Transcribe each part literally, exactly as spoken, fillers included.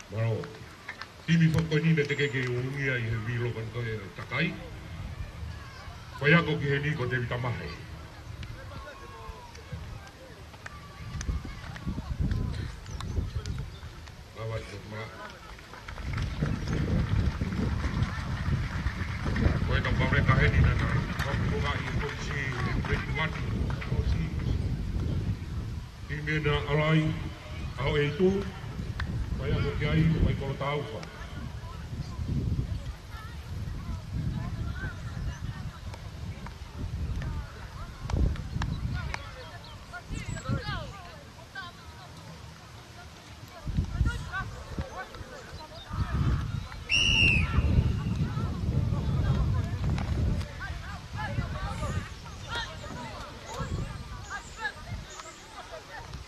Mālō. Timi foki ko eni naʻe teʻeki ke ʻulungia ʻi he vilo ko eni ko e takai. Faiako ki heni ko Tevita Mahe. Lava atu mā. Ko e tau pau leka heni naʻa na. Ko e kau ʻi he kolisi, he grade one, kolisi. Timi naʻe ʻalai, ʻa e ʻeitu, faiako ki ai, Maikolo Taufa.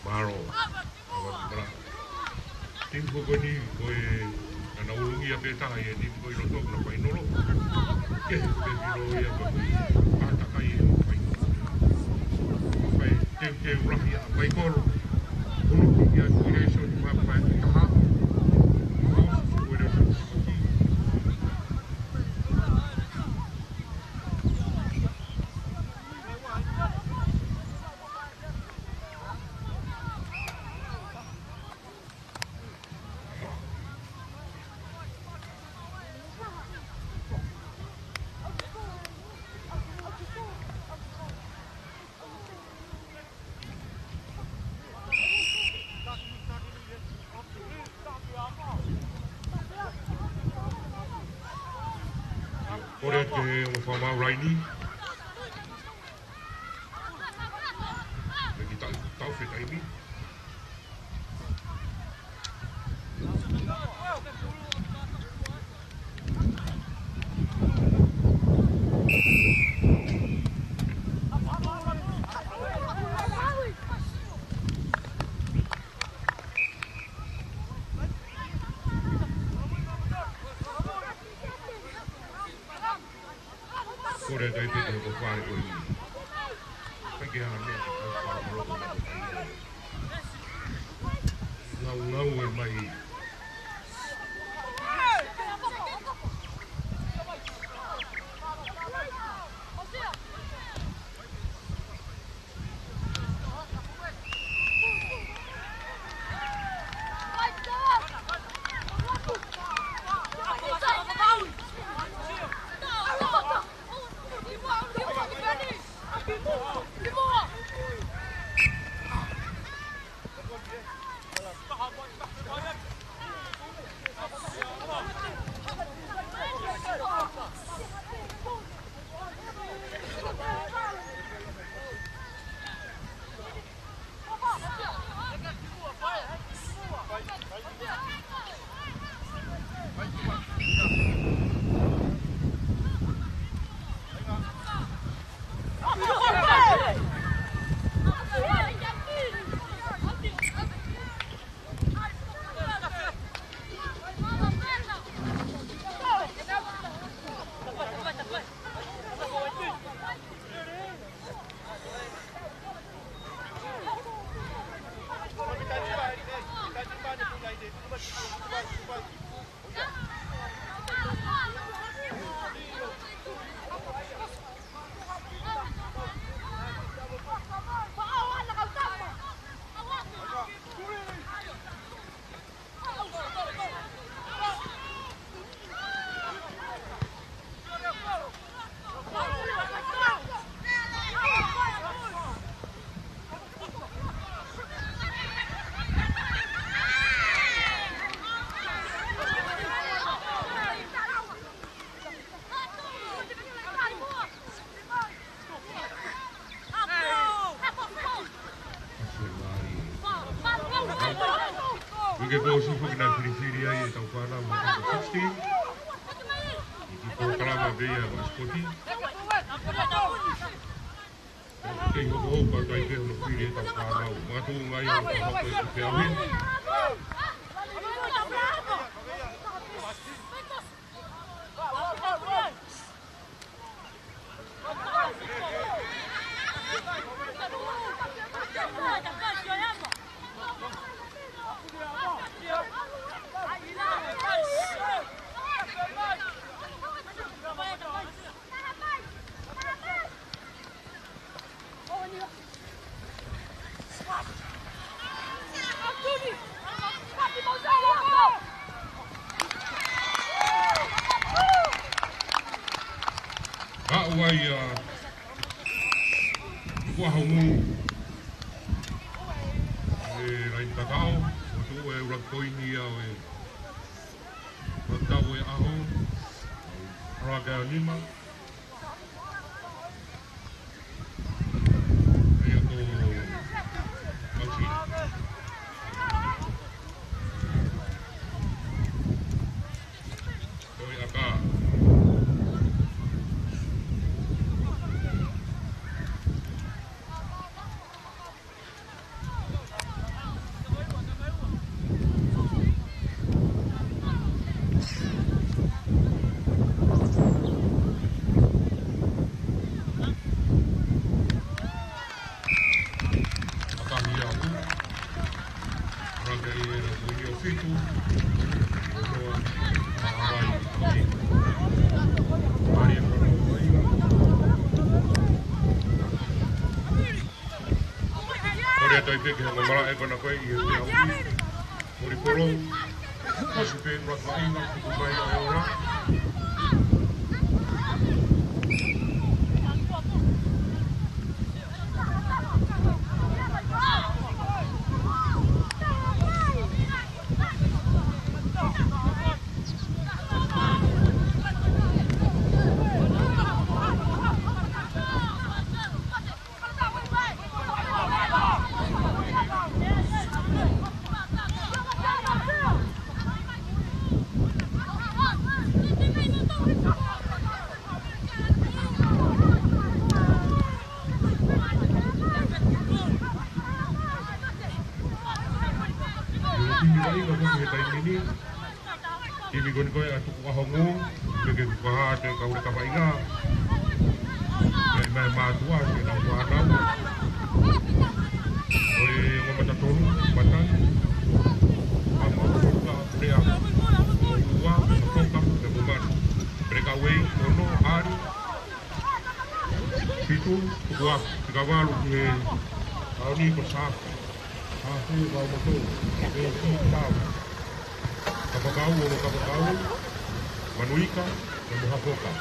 Mālō. Mālō. Timi ko eni, ko e, naʻa na ʻulungia pē taha ʻi he timi ko ē ʻi loto, ko e fainolo. Ke he ko e vilo ia ko e, ʻa e takai ʻi he fainolo. Fai teuteu lahi ʻa Maikolo. Huluki ia ki he soni mapa ʻe taha. Ko e leo soni. Kole ke ʻofa mau laini. Mei ki tau, tau fetaimi. Kole atu ai pē ke ko fale ko eni. Pea ke hanga meʻa ke ko fale ko eni. Ngau, ngau e mai. Ke ko si foki naʻe filifili ai e tau fānau mo e tau sixteen. ʻI he polokalama pē ia mo e sipoti. Kei hokohoko atu ai pē hono fili e tau fānau. Makatuʻunga ia ʻo ka hoko e kupe awe. Ka ʻoku ʻi ai ʻa Tukuʻaho Ngū, ʻe laini takaʻo, ʻo tuʻu e ʻuluaki poini ia ʻo e ʻuluaki tau e ʻaho, ʻuluaki ʻa nima. Ia ko Mausi. Ko e ʻaka. ʻAkahi ia ʻoku ʻalake ʻi he ʻaho ni ʻo fitu. Ko e ʻaho ni. Mālie ko e ʻaho ni. Kole atu ai pē ki he ongo malaʻe ko ena ko ē ʻi he peau. Kole polo. Kasi pē ʻuluaki vaʻinga, tuku mai ʻa e ola. Timi ko eni ko ē ʻa Tukuʻaho Ngū, pea ke fakahā atu e kau leka vaʻinga. Pea ʻi ai e mātuʻa, pea nau fānau. Ko e ongo matatolu, Matangi, Mama, Uka, Lea, Ua, Mafoka, pea mo Manu. Pea leka uei, ono, ʻalu. Fitu, tuku atu, fika valu ki he ʻaho ni ko Safi. Hafe, Vaomotou, Vesi, Tau. Kapakau, ongo kapakau, Manuika, pea mo Hafoka.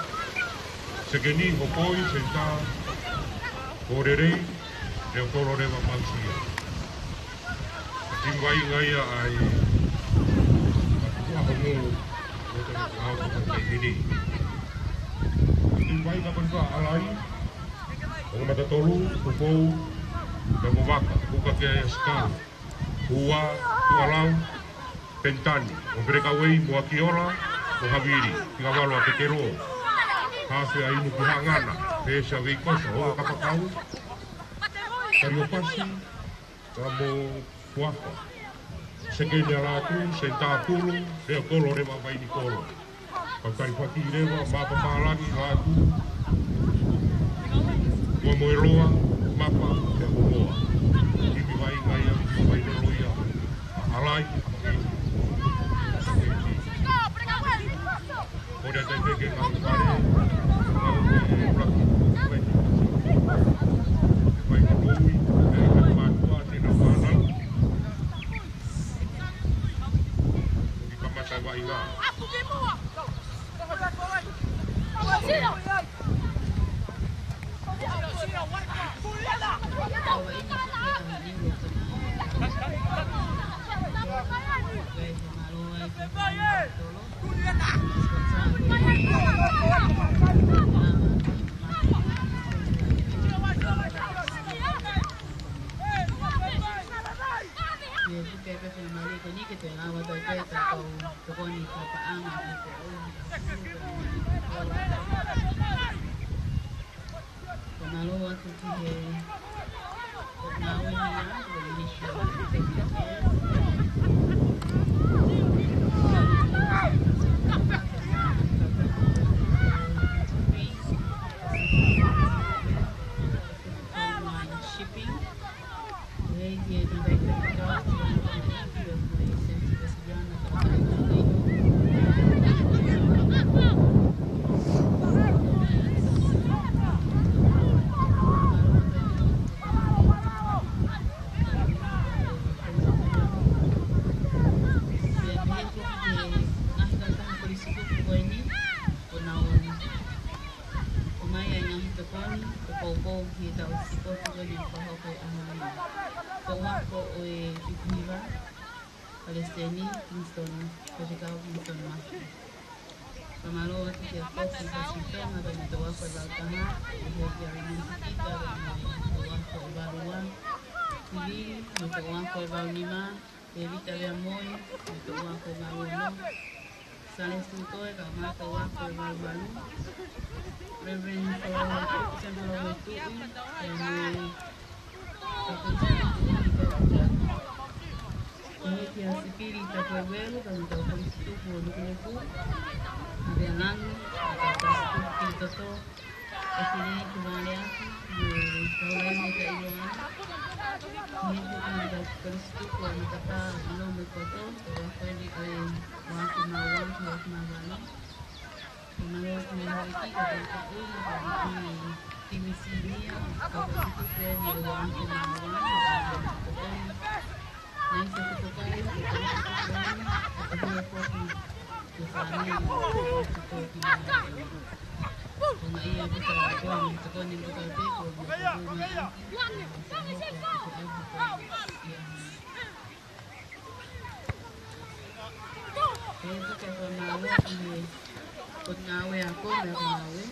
Sekeni, Hopoi, senitā, Kolelei, Leokolo Leva Mausia. Timi vaʻinga ia ʻa e Tukuʻaho Ngū, ʻo tau ʻau ko e taimi ni. Timi vaʻinga ko eni ko ʻAlai, ongo matatolu, Tupou, pea mo Vaka, Uka, Kea, Sikau, Ua, Tuʻalau, Penitani, ʻo pea leka uei mo Akiola, mo Havili, fika valu ʻa Pekelo, hafe ʻa Inu ki Haʻangana, pea ʻe ʻi ai ʻa Veikoso, ongo kapakau, Kaliopasi, pea mo Fuafa. Sekeni ʻa Lātū, senitā Pulu, Leokolo Leva Vainikolo. Kau talifaki leva, Mapa, Pālangi, Lātū, Kuamoeloa, Mapa, pea mo Moa. Timi vaʻinga ia, timi vaʻinga ia. ʻAlai, Kole atu ai pē ki he ngaahi fale, ngaahi fale, ʻuluaki, fai ko Loui, ʻe ʻi ai e mātuʻa te nau fānau. ʻI kamata e vaʻinga. Ke puke pē finemālie ko eni ke toe lava atu ai pē ʻetau tokoni fakapaʻanga ki he ʻaho ni. Ko e mālō atu ki he, ko e ngāue ni ʻa e Ministry of Executive Affairs. Online shipping. Palesiteni Kingston, Faifekau Kingston Mafi. Fakamālō atu kia Foxy Washington, kae ʻumaʻā e toʻu ako ʻe valu taha, ʻi he kia Raymond Sikita, kae ʻumaʻā e toʻu ako ʻe valu ua, Sivili, mo e toʻu ako ʻe valu nima, Pevita Leamoi, mo e toʻu ako ʻe valu ono, Sālesi Tuʻutoe, kae ʻumaʻā e toʻu ako ʻe valu valu, Reverend Folofola Tuʻi, Reverend Folofola Tuʻi, kae ʻumaʻā e Pehē kia Sipili Tapueluelu, kae ʻumaʻā e kau kolisi tupu ʻo Nukunuku, ʻAvea Langi, kau kolisi tupu Kilitoto, ʻEfilini Tuvaleafi, mo e kau laine ka ʻiloa. Pehē foki ki he kau kolisi tupu ʻa Matapā, ʻIlo mo e Poto, kau ako ʻi he ʻOatu Maʻuʻanga, ʻOatu Maʻuʻanga. Fakamālō ki he houʻeiki, kau taukaʻuma, kau taukaʻi timi senior, kau taukaʻi tupu ʻo e ʻOatu Maʻuʻanga, kau taukaʻi tupu ʻo e ʻOatu Maʻuʻanga. Pea ʻoku ou fakamālō ki he potungāue ako mo e ngāue.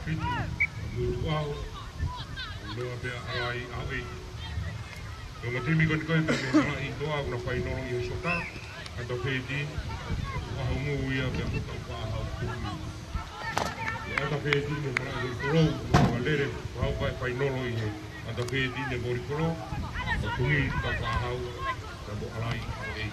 Fiti, Mutuʻao, ʻo Noa pea ʻAlai ʻAoʻei. Ko e ongo timi ko eni ko e pea mei he Malaʻetoa, ʻoku na fainolo ʻi he sota, ʻAtafeti, ʻaho mou ia pea mo Taufaʻāhau Tuʻi. ʻAtafeti mo Malaʻe Volikolou, mo Valele, ʻaho ko e fainolo ʻi he ʻAtafeti mo Volikolou, ʻo Tuʻi Taufaʻāhau, pea mo ʻAlai ʻAoʻei.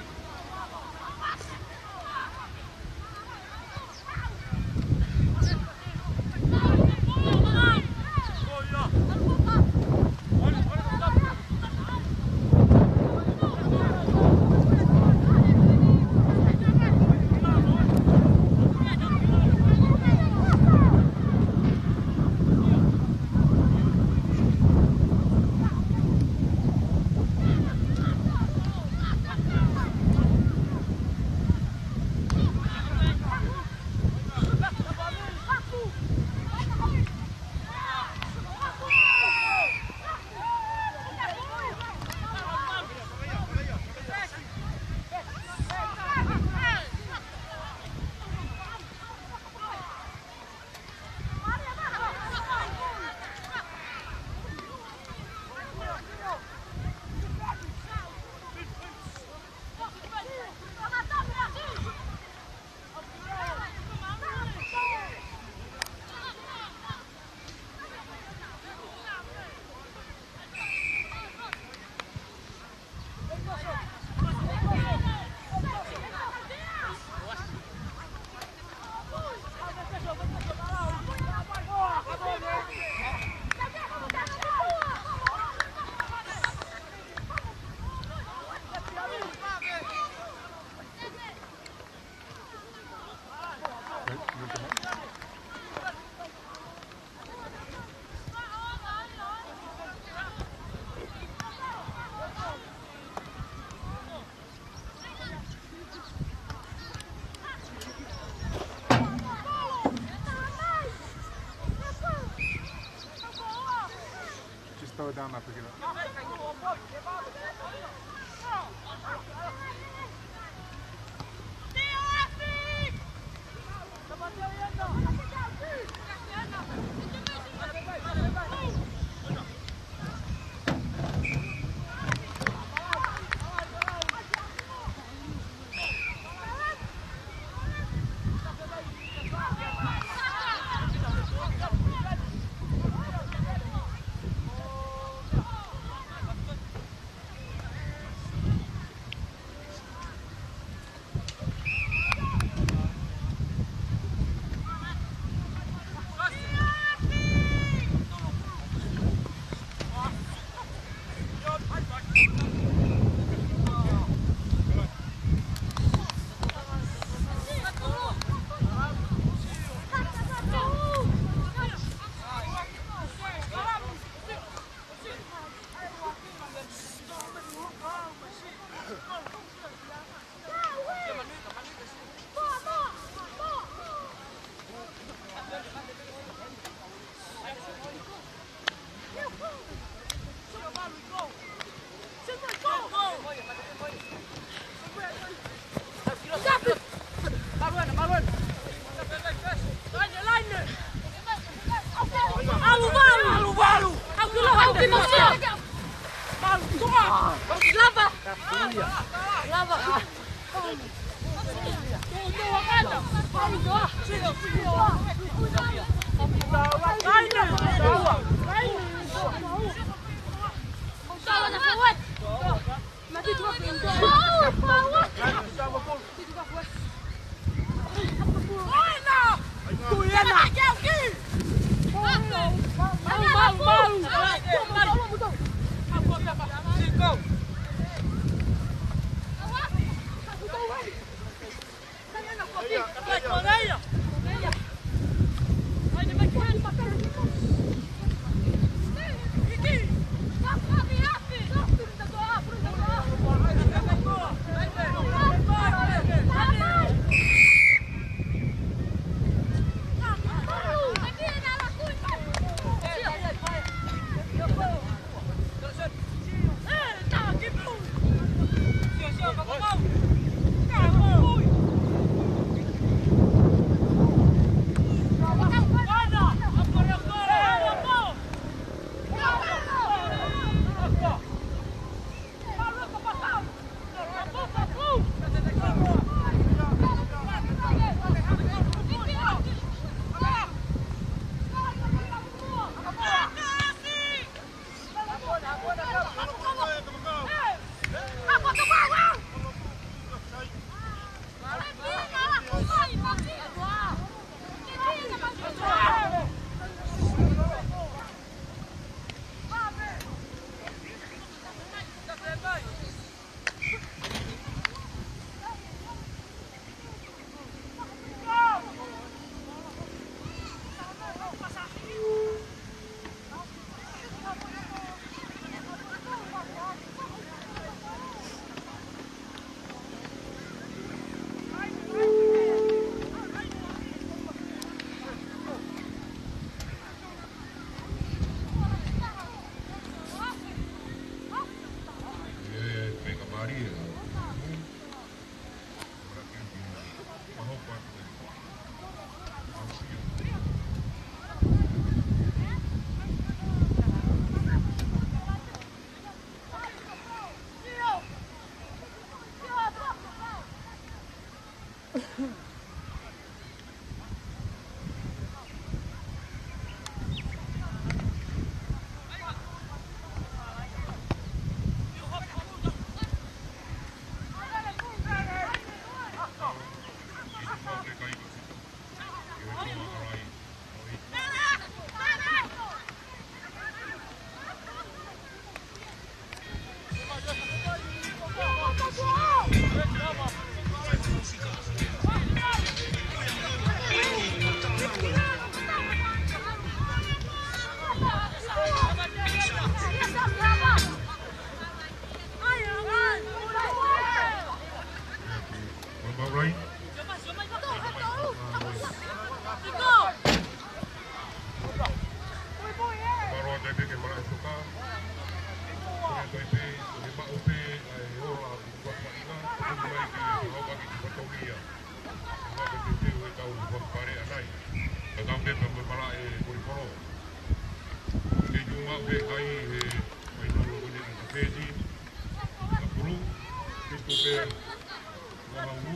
Tuʻuhangū,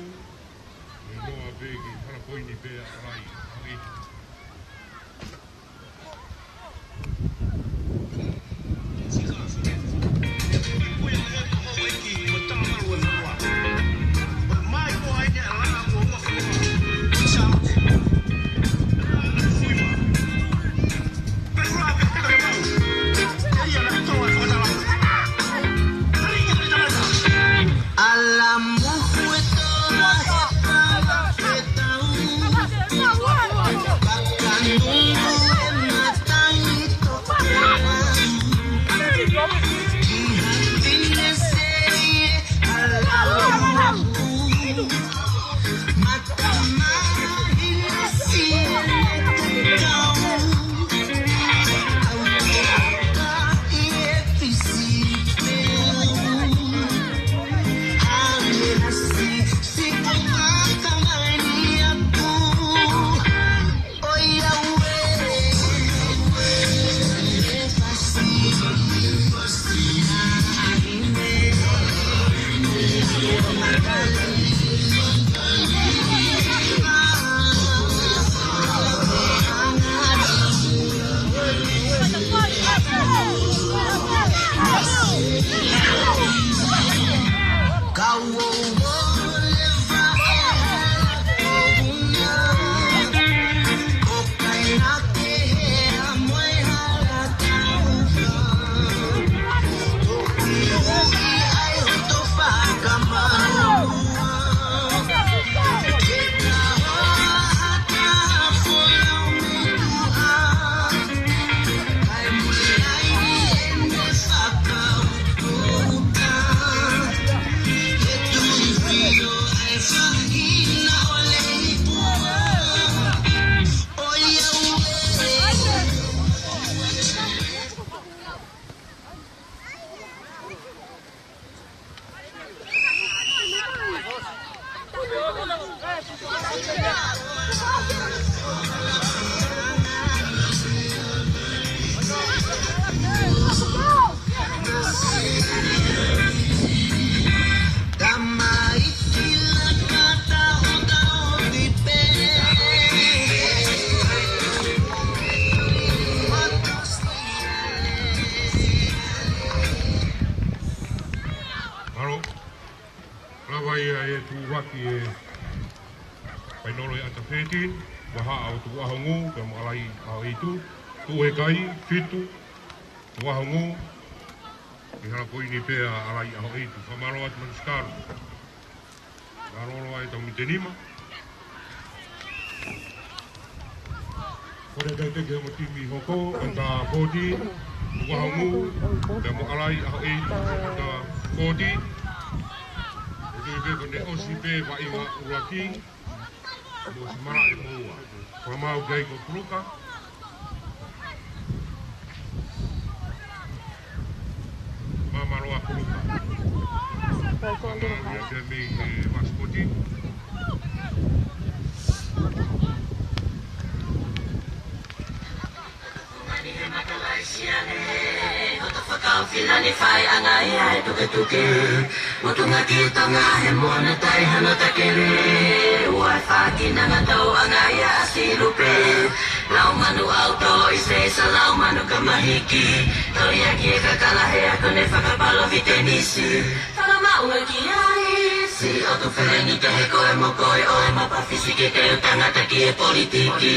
ʻe noa pē ki Halapoini pē ʻa Alai ʻAhoʻeitu. Mālō. Lava ia ʻe tuʻuaki e fainolo ʻi ʻata thirteen, vahaʻa ʻo Tukuʻaho Ngū pea mo Alai ʻAhoʻeitu. Tuʻu he kai, fitu, Tukuʻaho Ngū, ʻi Halapoini pē ʻa Alai ʻAhoʻeitu. Fakamālō atu Manisikalu. Mālō ʻetau mitenima. Kole ke teke mo e timi hoko, ʻata fourteen, Tukuʻaho Ngū pea mo Alai ʻAhoʻeitu, ʻata fourteen. ʻOku ou tui pē ko ʻene ʻosi pē vaʻinga ʻuluaki, mo e siʻi malaʻe mo ua. Fakamālō ki ai ko Puluka. Mālō ʻa Puluka. Mālō ia ke mei he Masipoti. Mani he Makalaisiale, hoto fakaofisa ni fai ʻanga ia e tuketuke. Motunga ki Tonga he moana tai hano takele. Ua e fākina na tau ʻanga ia ʻa Silupe. Lau manu ʻauto ʻi se isa lau manu ka mahiki. Toli ʻaki e kakala he ako ne fakapalo vitenisi. Fakamaʻu e ki ai. Si o tu feleni te he koe mo koe ʻo e mapa fisi ke te u tangata ki he politiki.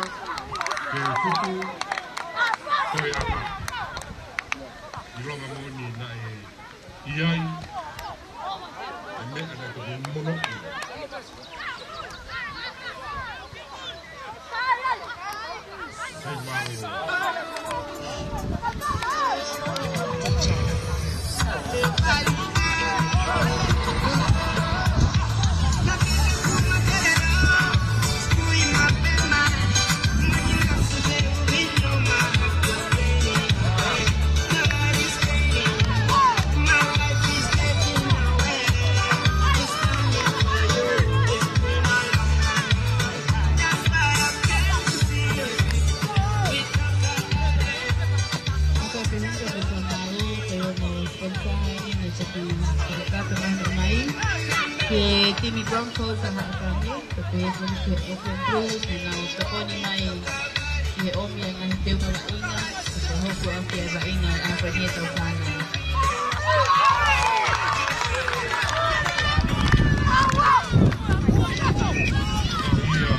ke futu, toe ʻapa. ʻIlonga moʻoni naʻe ʻi ai ʻa e meʻa naʻe toki monoʻi. Sai mālō. E timi Broncos ʻa Haʻafanga, ko e pehē foki ki he Auckland Blues, naʻa nau tokoni mai ki he ʻomi ʻa e ngaahi teu mahuʻinga, ko e hoko ʻaki ʻa e vaʻinga ʻa e ʻaho ko eni ʻe tau fānau. Ia,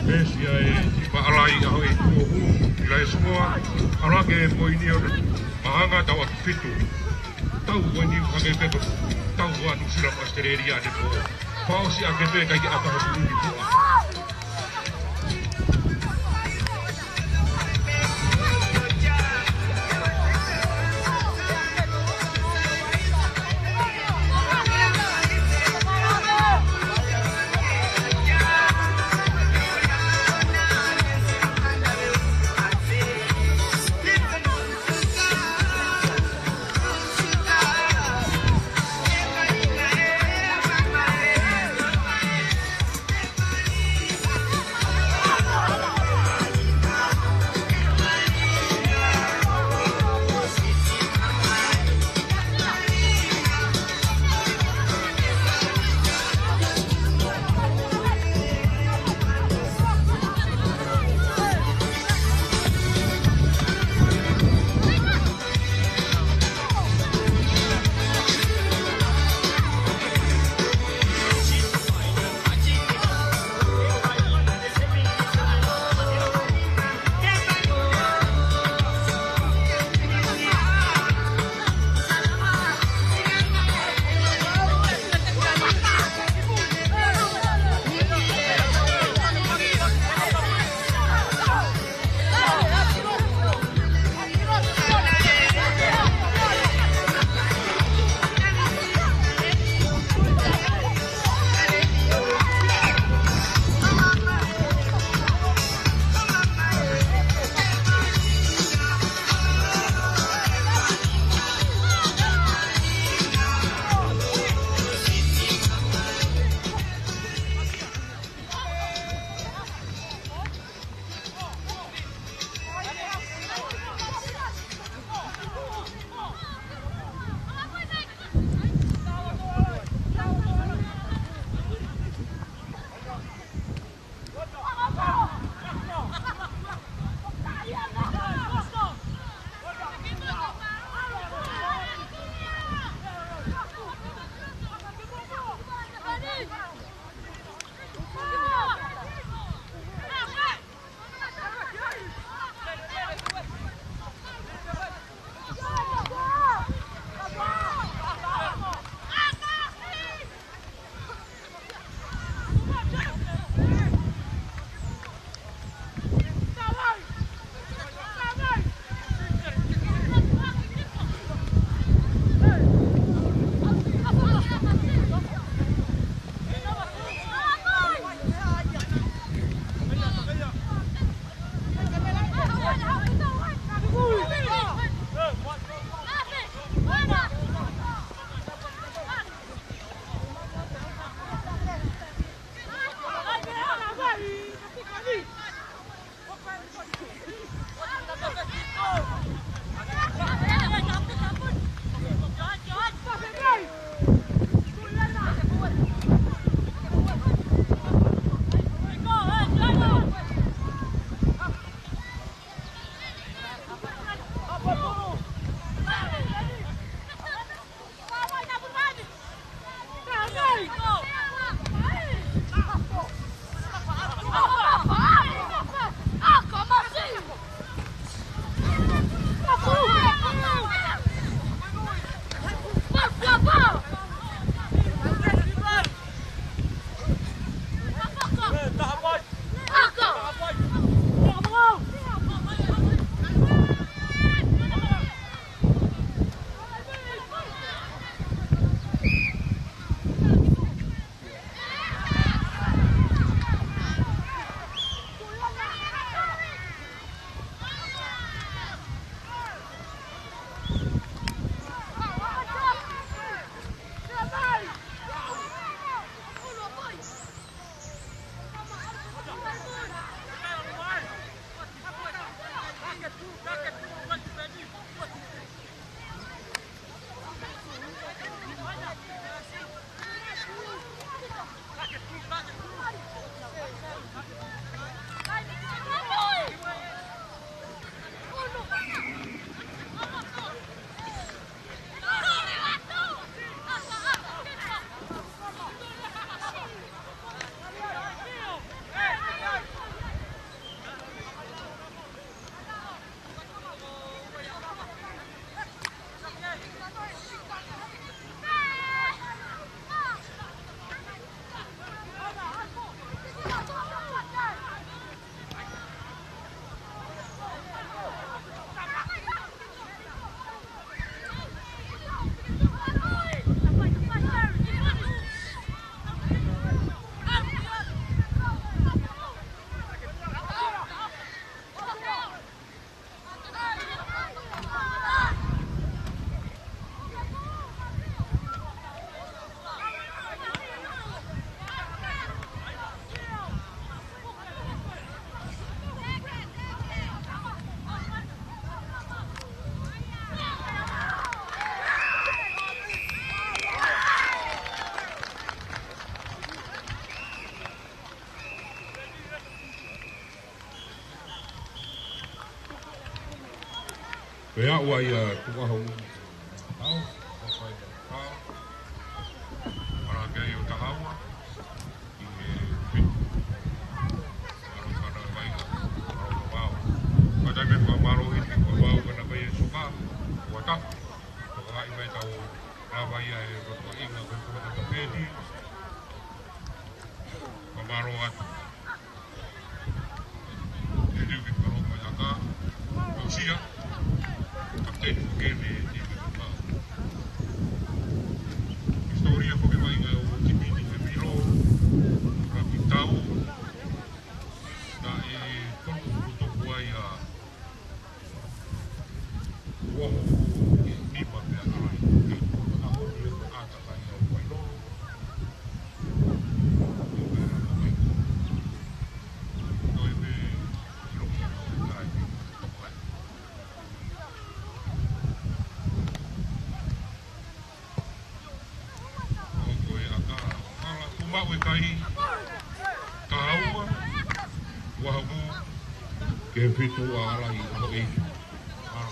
pesi ai ki Maʻalai ʻaho ʻe tuohu, ʻi Laisua, ʻalu hake poini ʻo Maʻanga tau atu fitu. Tau ko eni hake pē ko e tau ʻa Nuʻu Sila mo ʻAositelēlia ʻanepō. Fakaʻosi hake pē kae ʻikai ke ʻata ha tuʻu ni pua. Pea ʻoku ʻi ai ʻa e tuʻu ʻaho ʻi Naʻa Tau, ʻoku ʻi ai ʻa Tau, Malake ʻi ʻOtahaua, ʻi he fitu. Mālō Kanavai, mālō Vavau. Kātaki pē fakamālō ʻi he Vavau Kanavai e soka, ua tapu. Tokolahi mai tau lava ia e lotoʻinga ko e kua ka pēti. Fakamālō atu. Te liu ki Paloma Iaka, Kausia, kapiteni foki ʻeni ʻe Tiki Tuka. Hisitōlia foki mai ʻa e ʻū timi ni he Milo, Rakitau, naʻe tolu ko tokua ia. Ua hoku nima pea ʻalai. Kei kona ʻaho ni ʻoku ʻata kai au pai no. Io pea rana mai. Toi pē ʻilo ki au kai. Ko e ʻaka, hala, kuo maʻu e kai, taha ua, ua hoku, ke fitu ʻa ʻalai, ʻaho ʻeiki. Hala.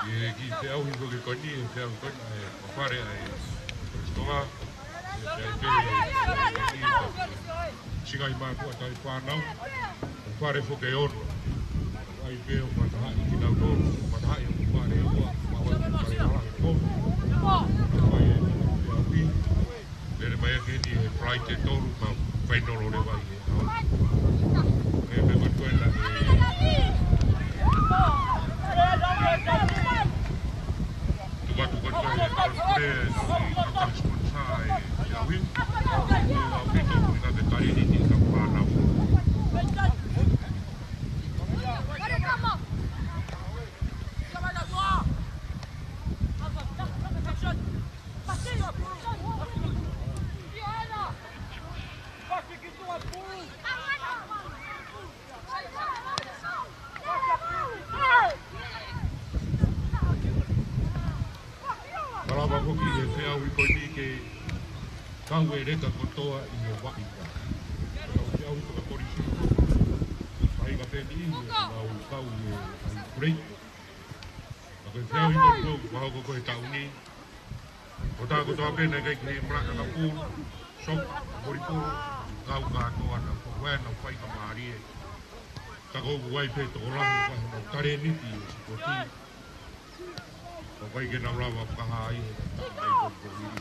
ʻI he kiʻi feʻauhi ko eni, ʻi he feʻauhi ko eni, ʻa e fale ʻa e Toa, ʻi he feʻauhi ko eni, Singai Mātuʻa Taʻefānau, ʻo fale foki ʻe ono. ʻAi pē ʻo fakatahaʻi kinautolu, fakatahaʻi ʻo fale ʻe ua, ʻo fale ʻe ono. ʻO fai e feʻauhi. Lele mai ake ni he flight ʻe tolu, ma fainolo leva ʻi he ʻaho. Ke me ko koe la e. Tuku atu ko koe la e kole, la e kole sponsor e, e awi. Ke la peke ko ina ke tali ni ni ka fānau. Malava foki e feʻauhi ko eni ke kau e leka kotoa ʻi he vaʻinga. Kau feʻauhi fakapolisi. Faʻahinga pē ni ʻi he lau kau ʻi he ʻai kulei. Ka ko e feʻauhi ko eni ʻoku hoko ko e taʻu ni. Ko tā kotoa pē naʻe ʻikai ke malaka ka pulu, soka, volipolo, kau kātoa naʻa ko ē naʻa fai ka mālie. Ka ko ʻoku ʻi ai pē tokolahi ka he nau talēniti ʻo e sipoti. ʻOku ʻikai ke nau lava fakahā ai e taʻu mai ko eni.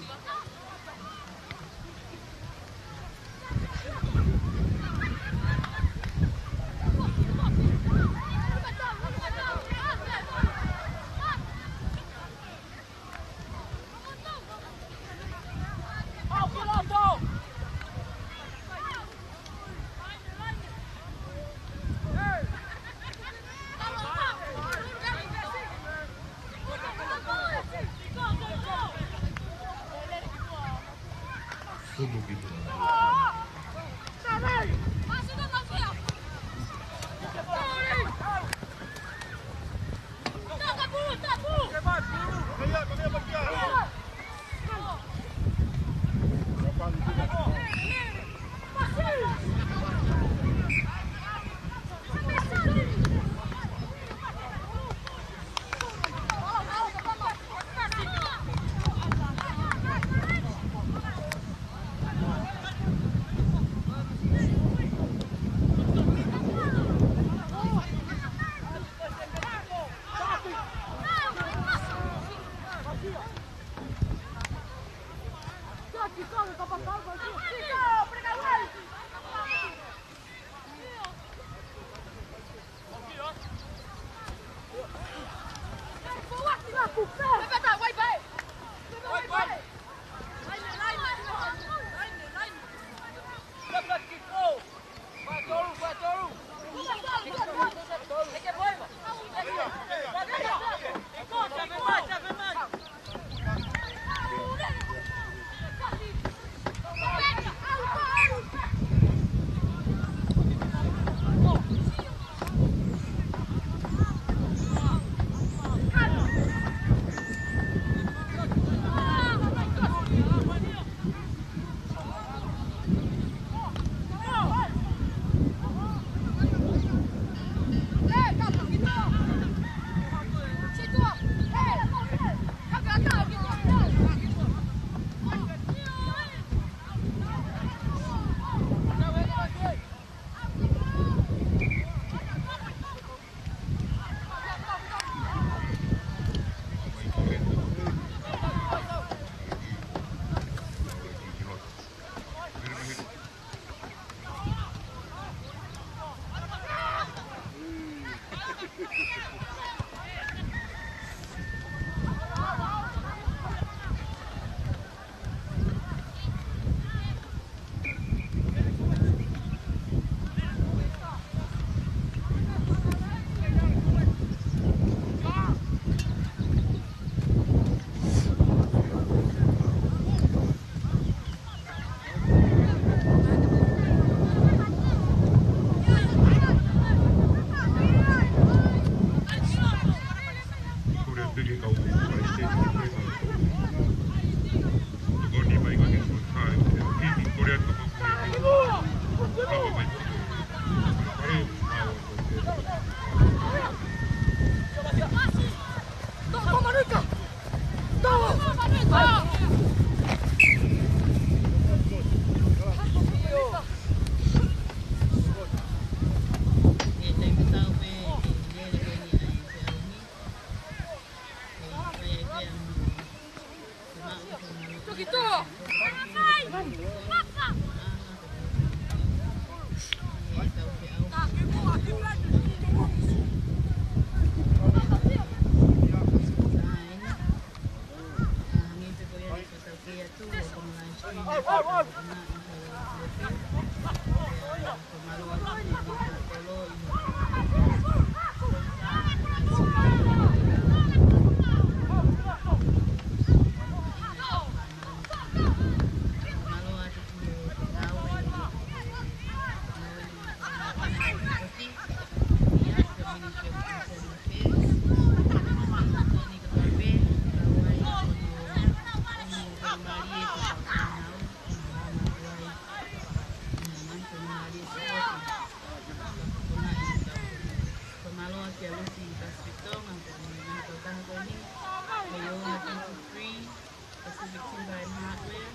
Pacific Timber and Hardware,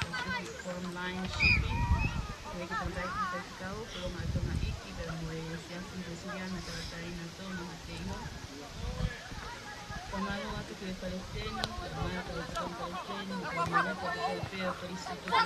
Pacific Frontline Shipping, ʻEiki Tangataʻeiki Faifekau, Kolonga ʻAtonga ʻEiki, pea mo e Siasi Uēsiliana Tauʻatāina Tonga, Maʻateʻiho. Fakamālō atu ki he Palesiteni, ki he Palesiteni, ki he Palesiteni, ki he Palesiteni,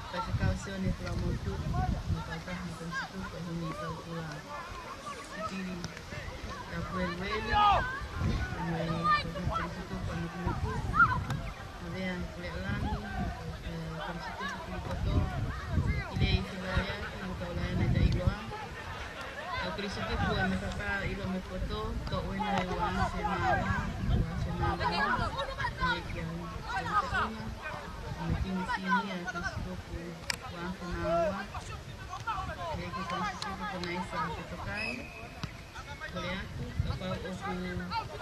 Faifekau Sione Falamotu, mo e kau taha Komisitupa ʻi he Himi Kaupula Sitili Tapueluelu, mo e kau taha Komisitupa Nukunuku, Mavea Puleʻolangi, mo e kau, eh, Komisitupa Pilipoto, Kilei Fevaleaki, mo e kau Laione Taʻiloa, ʻa e Kolisi Tupu ʻa e Matapā ʻIlo mo e Poto, Toʻuena e Uafe Māua, Uafe Māua, ʻa e kia Uafe Taʻuna, ʻa e Timi Sinia Kolisi Tupu Uafe Māua, ʻa e kia Kolisi Tupu Konaisa Petokai, kole atu, kapau ʻoku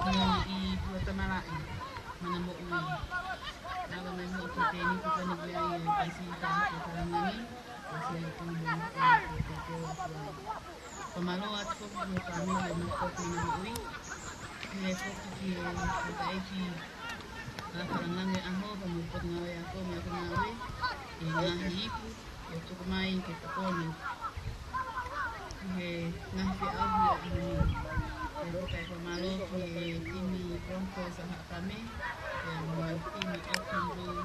nau ʻi Puatamalaʻi, mana moʻui. Nava mai mo ki teni ki tani ki ai e Kolisi Tupu Talangangi, Fakamālō atu foki ki he fāmili ʻo Makoki Namoʻui. Pehē foki ki he tangataʻeiki Lakalangange ʻAho, pea mo e Potungāue Ako mo e Ako Ngāue, ʻi he ngaahi ipu ʻoku tuku mai ke tokoni ki he ngaahi feʻauhi ʻo e ʻaho ni. Pea foki e fakamālō ki he timi Broncos ʻa Haʻa Kame, pea mo e timi Auckland Blue,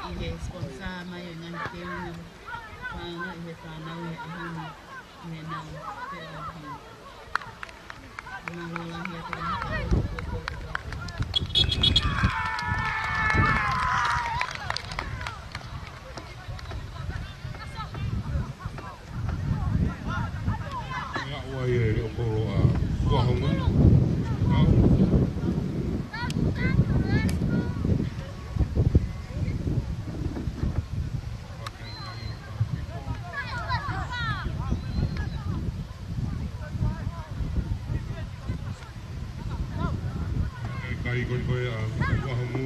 ʻi he sponsor mai ʻo e ngaahi teunga fānau ʻi he fānau ʻi he ʻaho ni ʻi heʻenau feʻauhi. Mālō lahi atu. Ia, ʻoku ʻi ai e leʻo kolo ʻa Kuahomu. Kai ko ni ko e ʻa Kuahomu.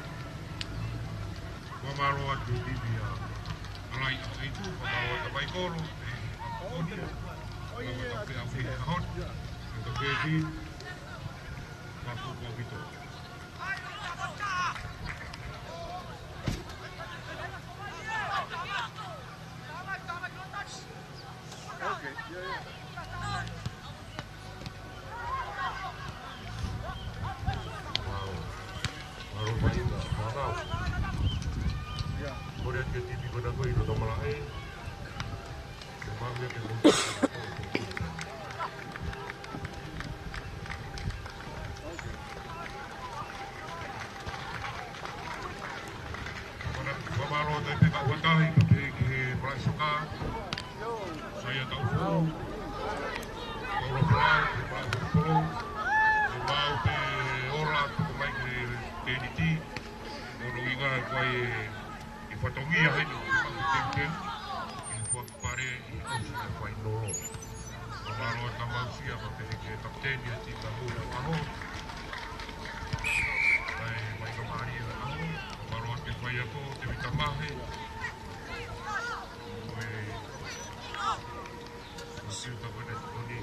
Fakamālō atu ki he timi ʻa Alai ʻAhoʻeitu, fakamālō atu Maikolo, ʻe, ʻa Poni, fakamālō atu ki he ʻapi ʻa Hot, ʻa Kevin, fakamālō atu. Fakamālō atu pē ki he kau tangata, pea pehē ki he malaʻe soka, Saia Taufo, Paula Pala, Paula Pala, ʻe mau pē ola, tuku mai ki he T N T, ʻo no inga ko e, ʻi fatongia heni, ʻi teuteu, ʻi fua Pare ʻi ʻosi ʻa e fainolo. Fakamālō atu Mausia, pea pehē ki he kapiteni ʻa e timi ʻa Hot ʻo e ʻaho. ʻA e mai ka mālie ʻa e ʻaho. Fakamālō atu ki he faiako, Tevita Mahe. Ko e, ko e siu ta ko ena tokoni.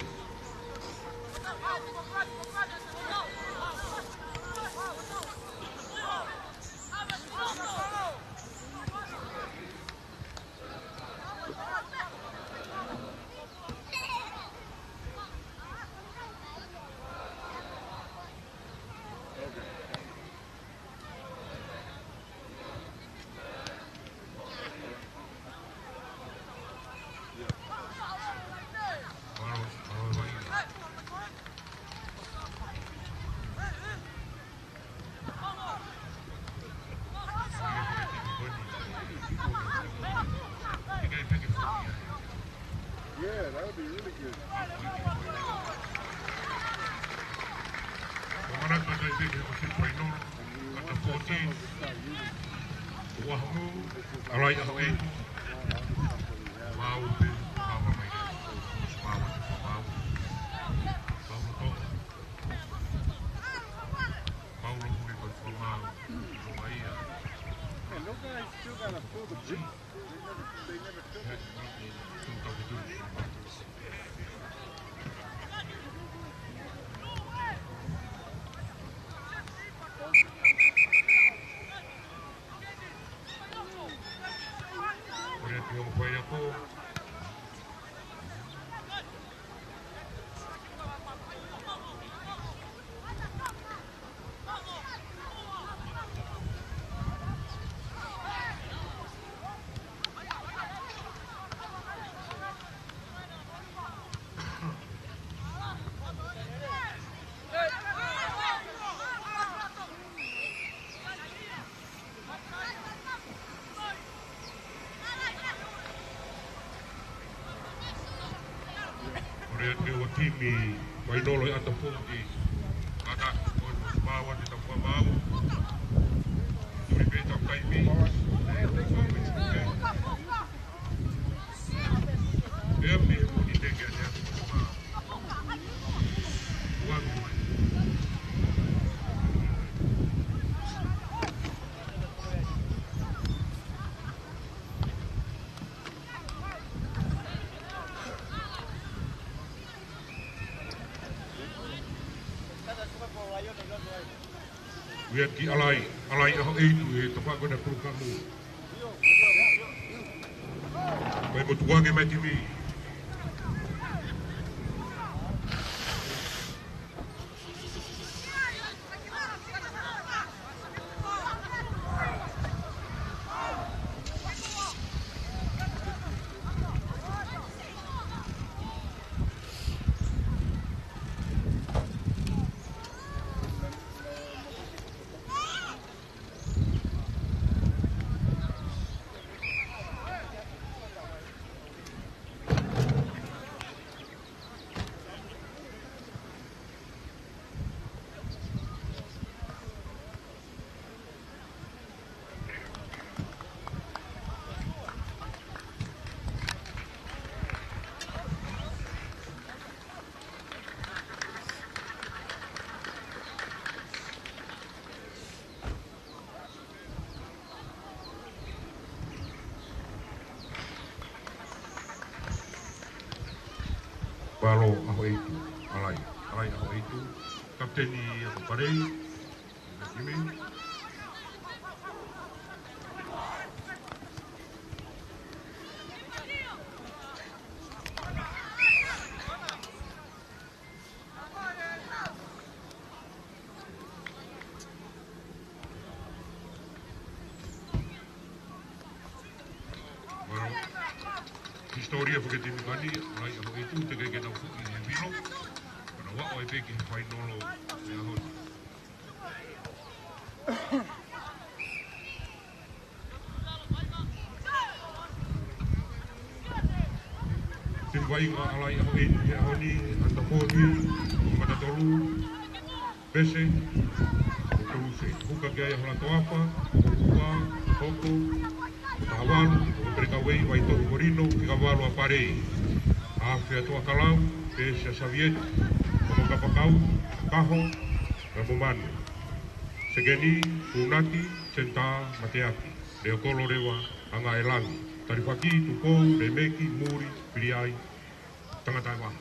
Yeah, that would be really good. Manatu atu ai pē ki he Pacific Final, kata fourteen, Oʻahu, Alai ʻAhoʻeitu, mau pē, mau mai, mau, mau, mau, mau, Paulo Pule, Paulo Pule, Paulo Pule. And those guys still gotta fill the group. They never, they never took it. Ko e Ongo faiako. Ko e lea atu ʻa e timi fainolo ʻi ʻAtapō ki ʻAta, ko e mau atu ʻa Taufa Mau. Tuli pē ʻetau taimi. Pea mei he moʻoni teke ʻa e atu. Ualu mai. Ui atu ki ʻAlai, ʻAlai ʻAhoʻeitu he tafaʻaki ʻo e polokalama. Mai mo tuange mai timi. Valo ʻAhoʻeitu, ʻAlai, ʻAlai ʻAhoʻeitu, kapiteni ʻa e Palei, Jimmy. Well, hisitōlia fakatimi mani, ʻAlai ʻAhoʻeitu, teʻeki ke nau foʻi he vilo. Ka nau aʻu ai pē ki he fainolo ʻo e ʻaho ni. Timi vaʻinga ʻAlai ʻAhoʻeitu he ʻaho ni, ʻAtapō, Matatolu, Pese, ʻo Koluse. Huka ki ai ʻa Hola Toafa, ʻo Ua, Hoko, Tahavalu, ʻo Pelekauei, Vaitohi, Molino, Fika Valu ʻa Palei. Afe ʻa Toa Kalau, Pese ʻa Savieti, ʻo Kapakau, Kaho, mo Manu. Sekeni, Funati, senitā, Mateaki. Leokolo Leva, Angaʻelangi. Talifaki, Tupou, Lemeki, Muli, Piliai, Tangataʻevaha.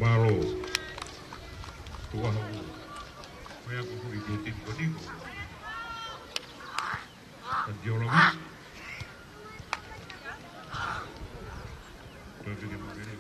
Mālō. Tuʻa hau. Mai aku hui ki he timi ko Niko. Ka tiola mi. Tau tini makere.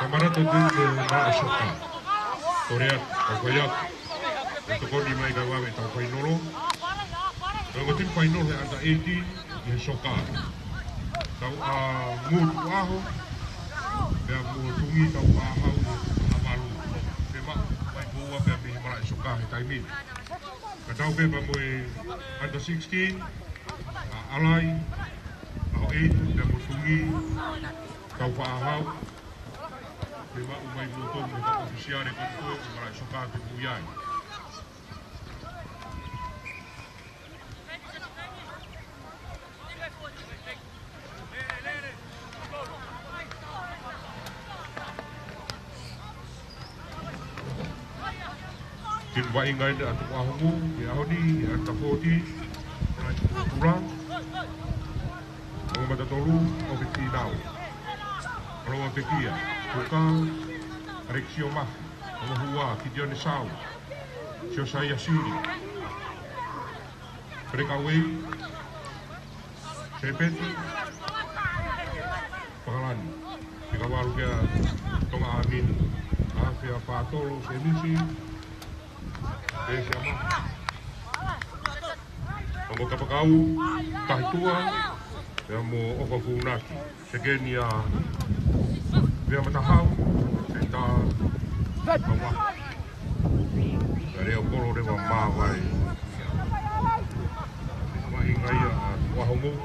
Marato tini mo e Malaʻe Soka. Korea, tau fai atu. ʻE tokoni mai ka vave tau fainolo. Ko e ongo timi fainolo he under eighteen ʻi he soka. Tau ʻa Ngutu ʻAho. Pea mo Tungi Taufaʻahau ʻi he valu. Pea maʻu mai ko ua pea mei he Malaʻe Soka he taimi ni. Ka tau pē pea mo e under sixteen, ʻa ʻAlai, ʻAhoʻeitu, pea mo Tungi Taufaʻahau. Pea maʻu mai mo tonu mo e kau ʻofisiale ko ē ʻo e Malaʻe Soka pea mo ia. Timi vaʻinga ʻeni ʻa Tukuʻaho Mou, he ʻaho ni, he under forty, Bright Kula. Ongo mata tolu, ʻOfiti Nau. Koloa Pekia, Tuka, Alexio Mafi. Ongo hua, Kidione Sau. Siosaia Sili. Pelekauei. Sepeti. Pakalani. Fika valu kia Tonga Amini. Afea Fatolo, Semisi. Pesiama. Ongo Kapakau. Tahitua. Pea mo ʻOfa Funaki. Sekeni ʻa Vea Matahau, Seta Maua. Ka leo kolo leva māvae. Vaʻinga ia ʻa Tukuʻaho Mou.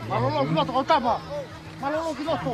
Mālōlō ki loto, kau tama. Mālōlō ki loto.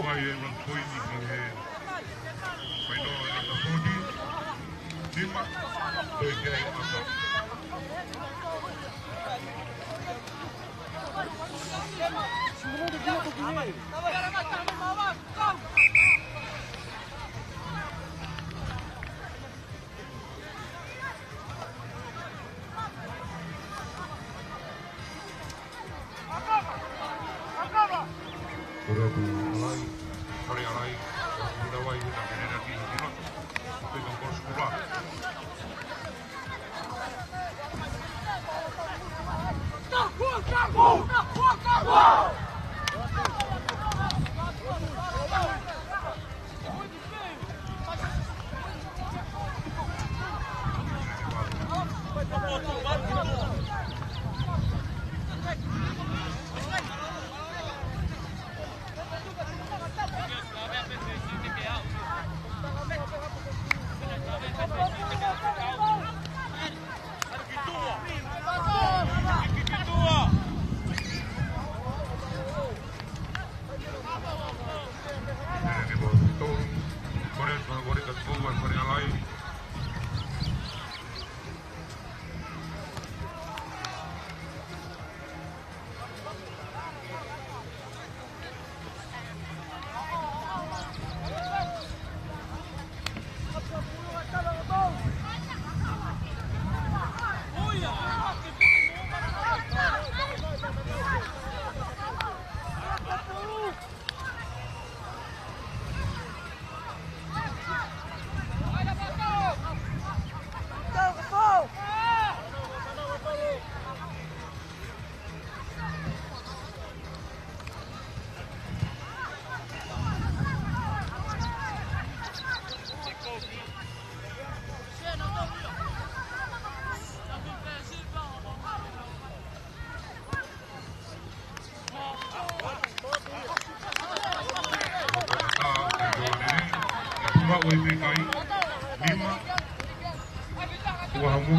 Ua hamu.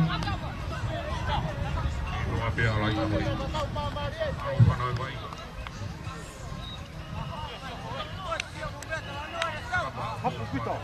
Ua pea lai ka mai. Au fana e mai. Hapu pita.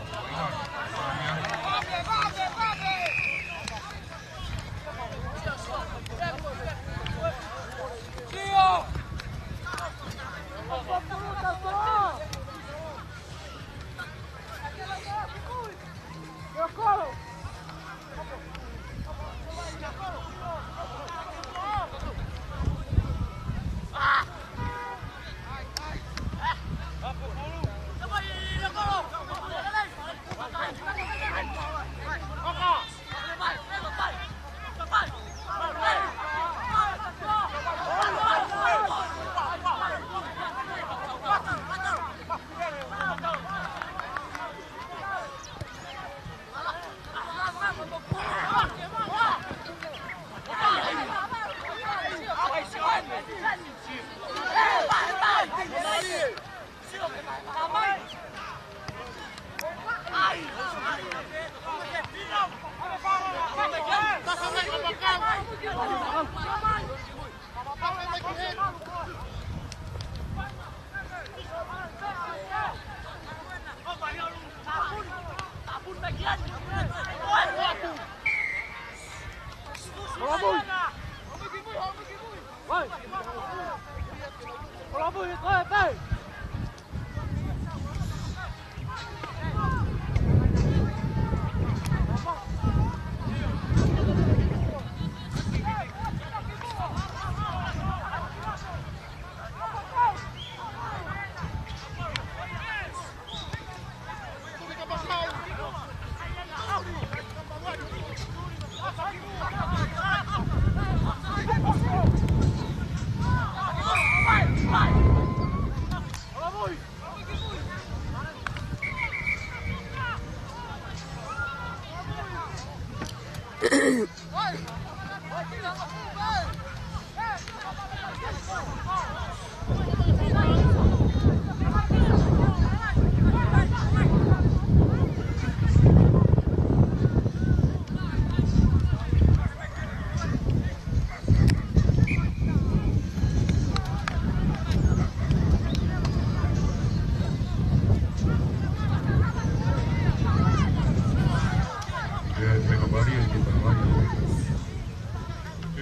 Ia, e fekapari e te talamai.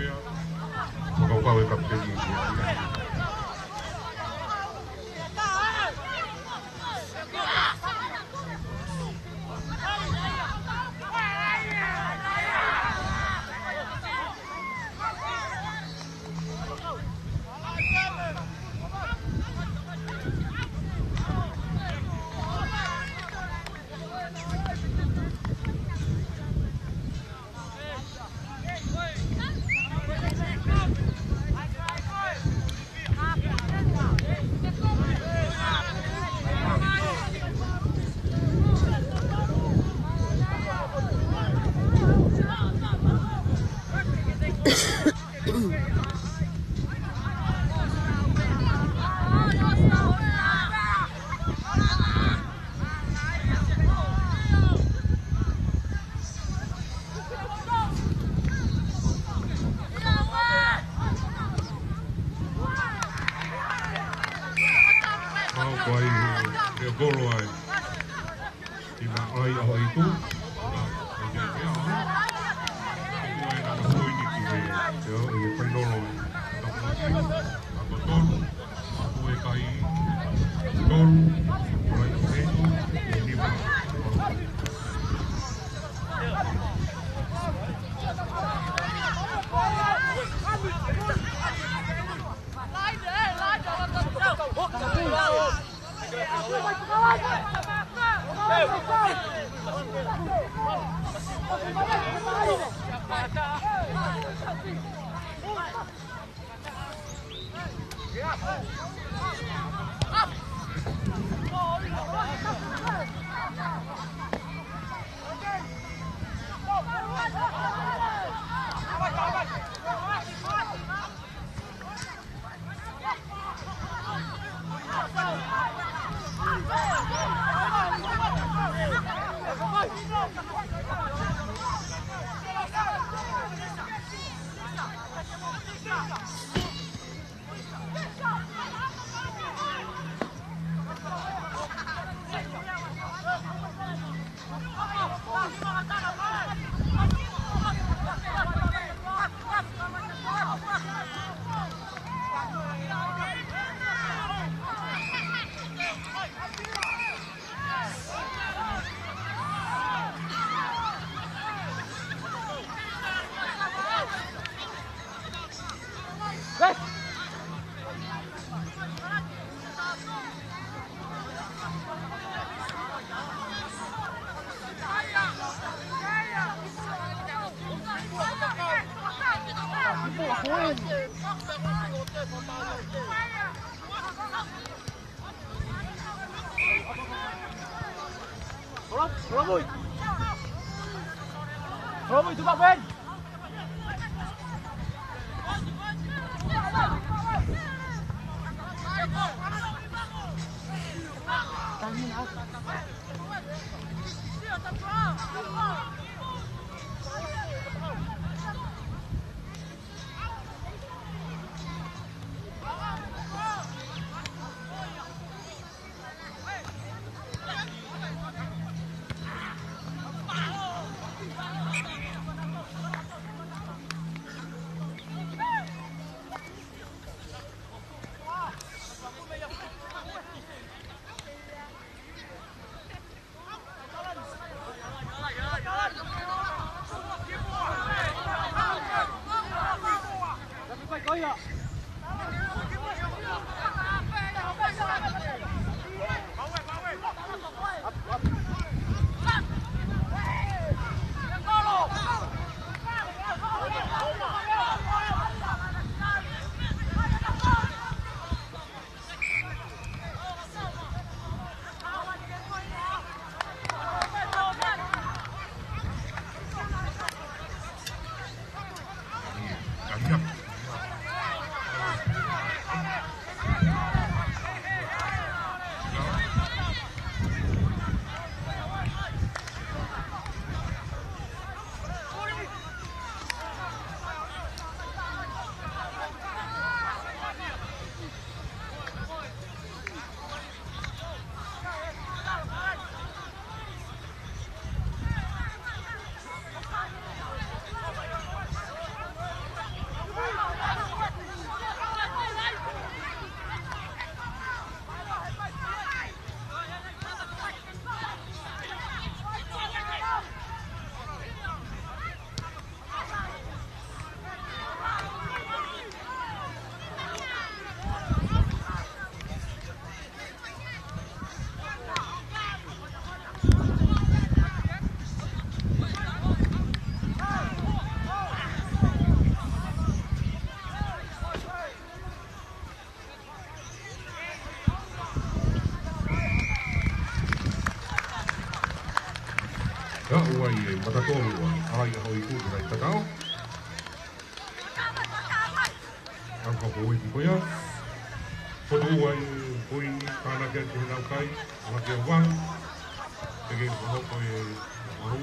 Ia, fakakaukau e kapiteni. Mau ko ai he, he kolo ai. Ina ai a hoitu. Ua e nana poini ki he, io, e painolo. Ako tolu. Ako e kai. Tolu. Ora i he. E nima. Ka ʻoku ʻi ai e matatolu ʻa Laʻi ʻAhoʻeitu, Laʻi Tatao. Au ka poini ko ia. Fotu ua e poini, tānaki atu he nau kai, ʻo hake ua. Peke ko hoko e ʻahu.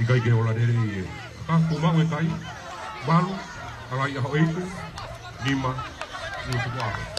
ʻIkai ke ola lelei e. Ka kuo maʻu e kai. Valu, ʻa Laʻi ʻAhoʻeitu, nima, Nukuʻalofa.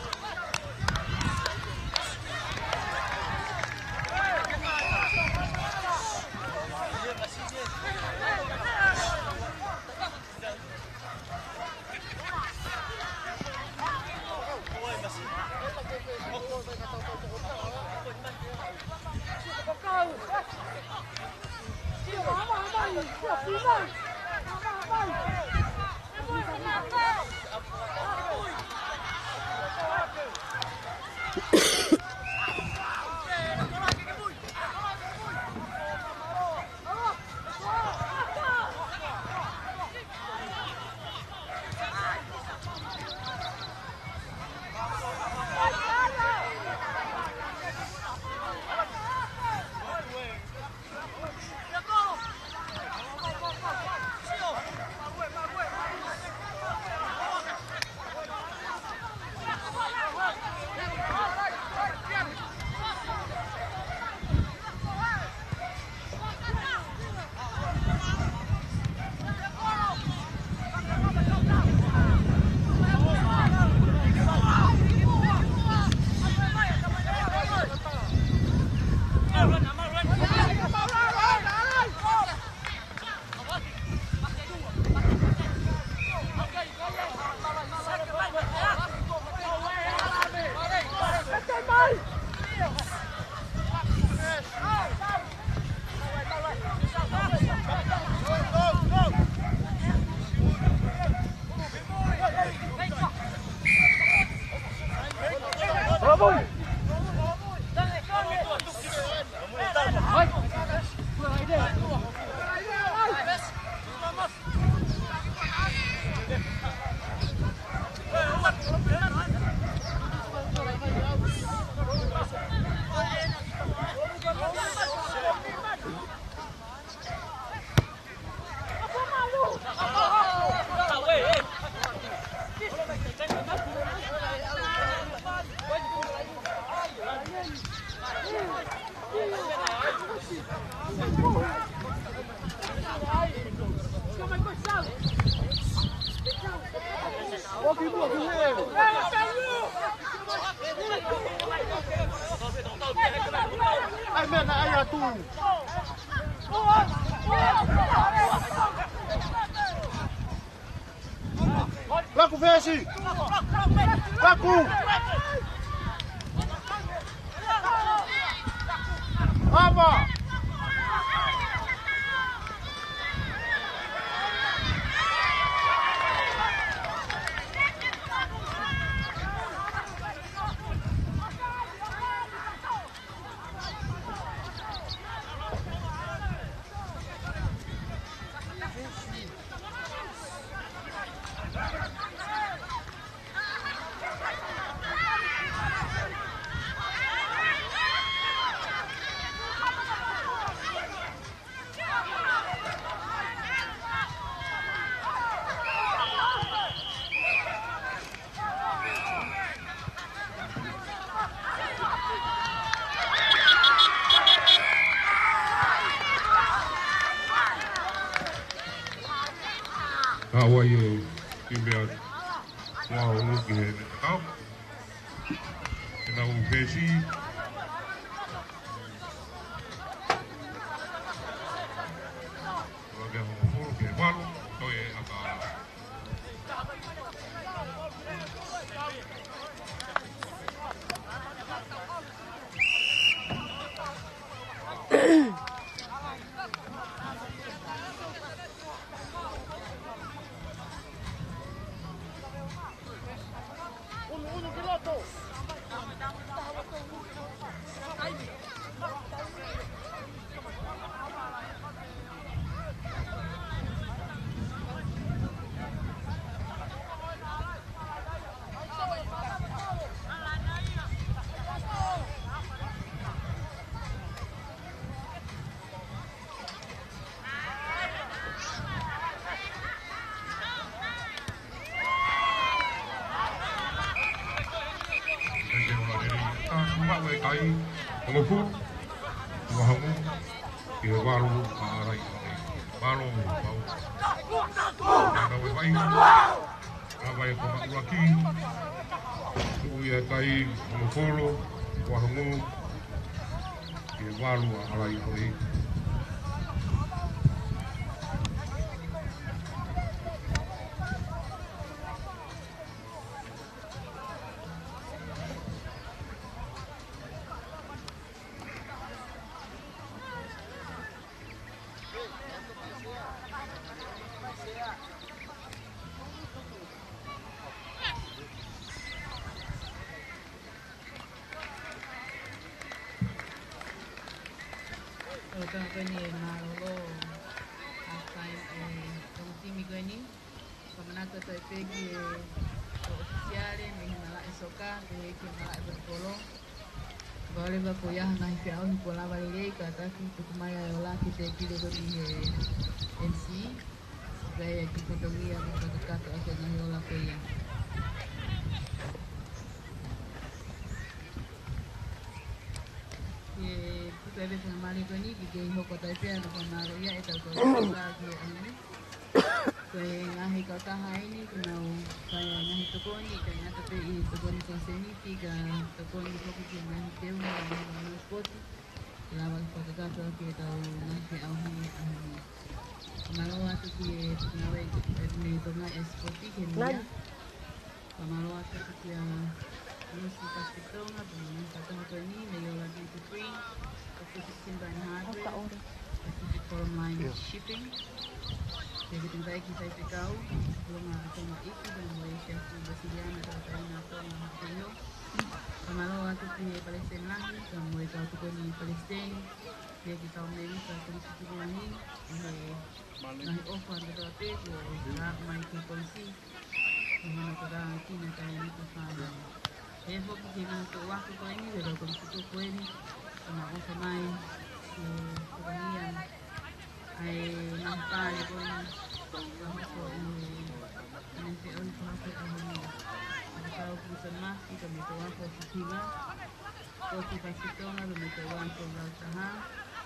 ʻAi mena, ʻai atu. Laku Fesi. Laku. Ava. Ka ua e timi ʻa Valu ki he meʻa tatau. Ke nau fesi. Ua ke hongofulu ki he valu, toe ʻaka. Hongofulu, ua hamu, ki he valu, ʻa ʻAlai. Valu, pau. Ana we vai. Ana we ko ma ua ki. Ui a tai, hongofulu, ua hamu, ki he valu, ʻa ʻAlai. ʻOku ou tui ko eni ʻe mālōlō ʻa e kai ʻa e timi ko eni. Ka manako toe pē ki he ʻōfisiale mei he malaʻe soka, pehē ki he malaʻe volipolo. Ka ʻoua leva kuo ʻi ai ha ngaahi feʻauhi kuo lava lelei, kātaki tuku mai ʻa e ola ki he tēpile ko eni he M C. Pea ʻe ʻi ai e kiʻi fatongia ke fakakakato ʻaki e ngaahi ola ko ia. Ke puta e faingamālie ko eni ke kei hoko atu ai pē ʻa e fakamālō ia ʻetau kau ki he ʻaho ni. Ko e ngaahi kautaha eni kuo nau fai ʻa e ngaahi tokoni, ʻikai ngata pē ʻi he tokoni fakaseniti, ka tokoni foki ki he ngaahi teunga ʻo e ngaahi sipoti, ke lava ke fakakakato ʻaki ʻetau ngaahi feʻauhi ʻi he ʻaho ni. Mālō atu ki he ngāue ʻa e Tokoni Sipoti ki he meʻa. Fakamālō atu kia Lucy Pasifiki Tonga, pea mo e kautaha ko eni, Leola Duty Free, Pacific Timber and Hardware, Pacific Bottom Line Shipping. Pea ki he tangataʻeiki faifekau, Loma Tonga ʻIki, pea mo e Siasi Uēsiliana Tauʻatāina ʻo Tonga Haʻapai. Fakamālō atu ki he Palesiteni Lahi, pea mo e kau tokoni palesiteni, pea ki he kau mēmipa Kolisi Tupu Lahi, ʻi he ngaahi ʻofa kotoa pē kuo aʻu mai ki he kolisi, ʻi hono tataki ʻa e talēniti fānau. Pehē foki ki he ngaahi toʻu ako ko eni, ʻa e kau kolisi tupu ko eni, ʻoku nau ʻofa mai ke tokoniʻi ʻa e ngaahi pale ko eni, ʻoku hoko ʻi he ngaahi feʻauhi ko ē ʻi he ʻaho ni. Faifekau Piliso Mafi, pea mo e toʻu ako Fifiva, Kōsi Pasitonga, pea mo e toʻu ako Lautaha,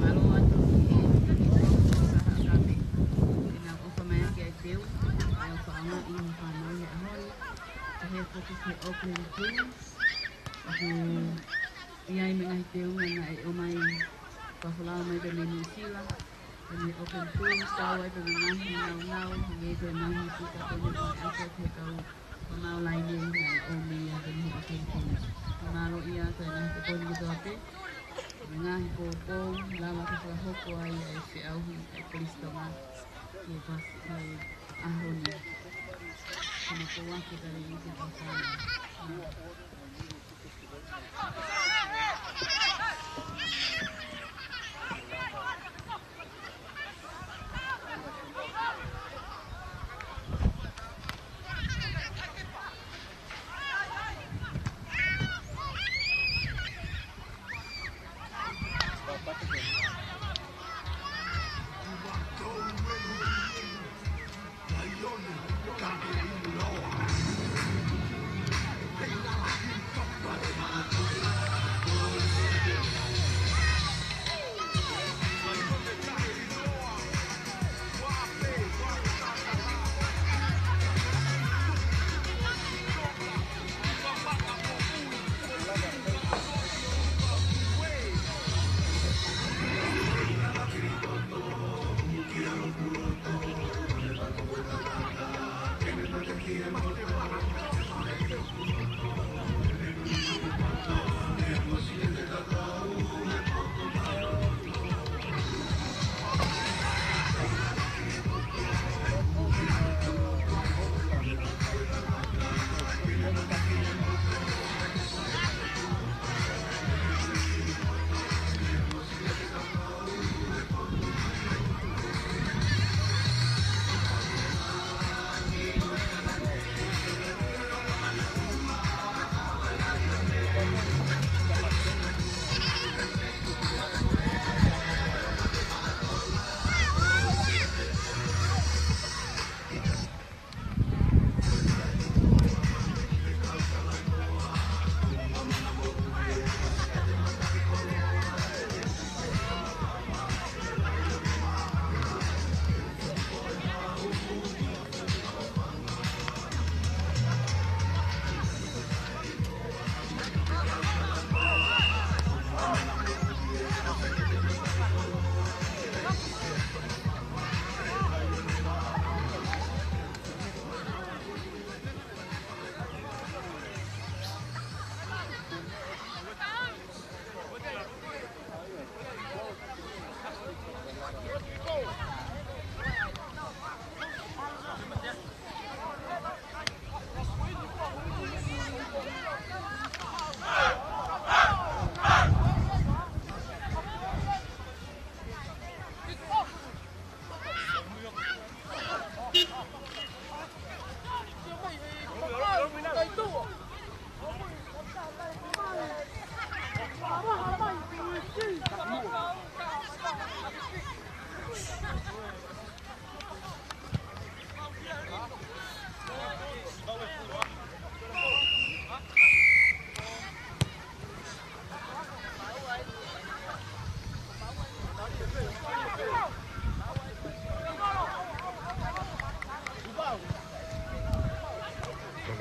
Mālō atu ki he, ki he kau Saha Kape. Ke nau ʻofa mai ʻaki ʻa e teu, ʻa e ʻofa ʻanga ʻi he fānau he ʻaho ni. Ko e foki ki he Auckland Queens. ʻOku ʻi ai mo e ngaahi teunga naʻe ʻomai, fakafolau mai pē mei Nuʻu Sila. Pea mei he Auckland Queens, kau ai pē mo e ngaahi nāunau, hangē ko e ngaahi puka ko eni ʻoku ʻoatu ʻe he kau Ko mau laine naʻe ʻomi ia pē mei he Auckland Queens. Mālō ia ko e ngaahi tokoni kotoa pē. Mo e ngaahi poupou, lava ke fakahoko ai ʻa e feʻauhi ʻa e Kolisi Tonga ki he fasi-, ki he ʻaho ni. Ko e poupou ʻa e tali ʻi he kau fānau.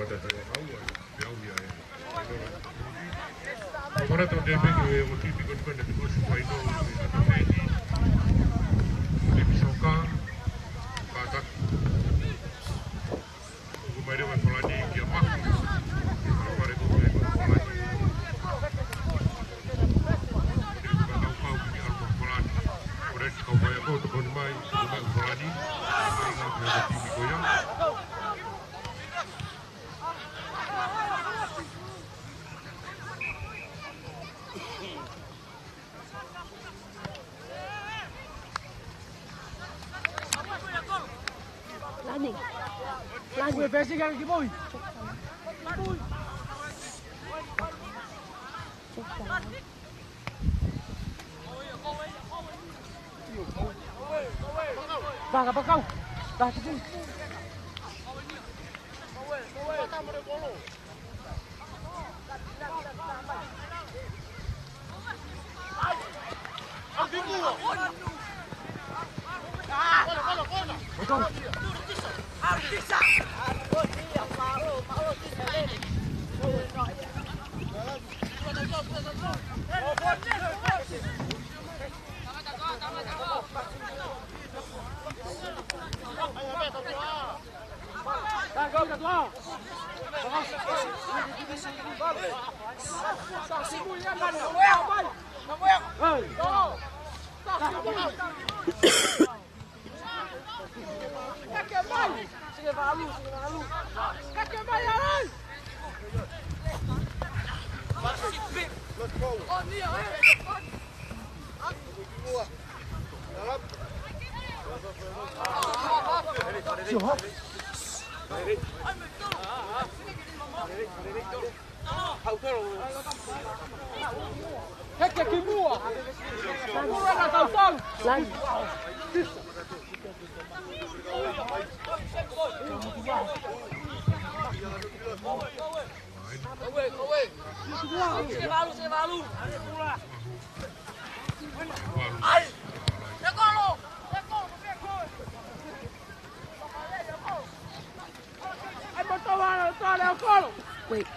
Tata e maua, e au ia e. Ko Marato te peke e o tipi ko ni ko ni te kosi fai no e tata feni. Tipi soka, kata. Ko mai leva e Polani kia Maki. Pare ko mai ko Polani. Ko ni ko kau kau ki alo ko Polani. Ko ni kau mai ko to ko ni mai, ko mai Polani. Ko ni ko tipi ko ia. Lani. Lani. Ue, pesi kan ki boi. Baka, baka. Baka, baka. Heke ki muʻa. Muʻa na tautau. Lagi. Wait.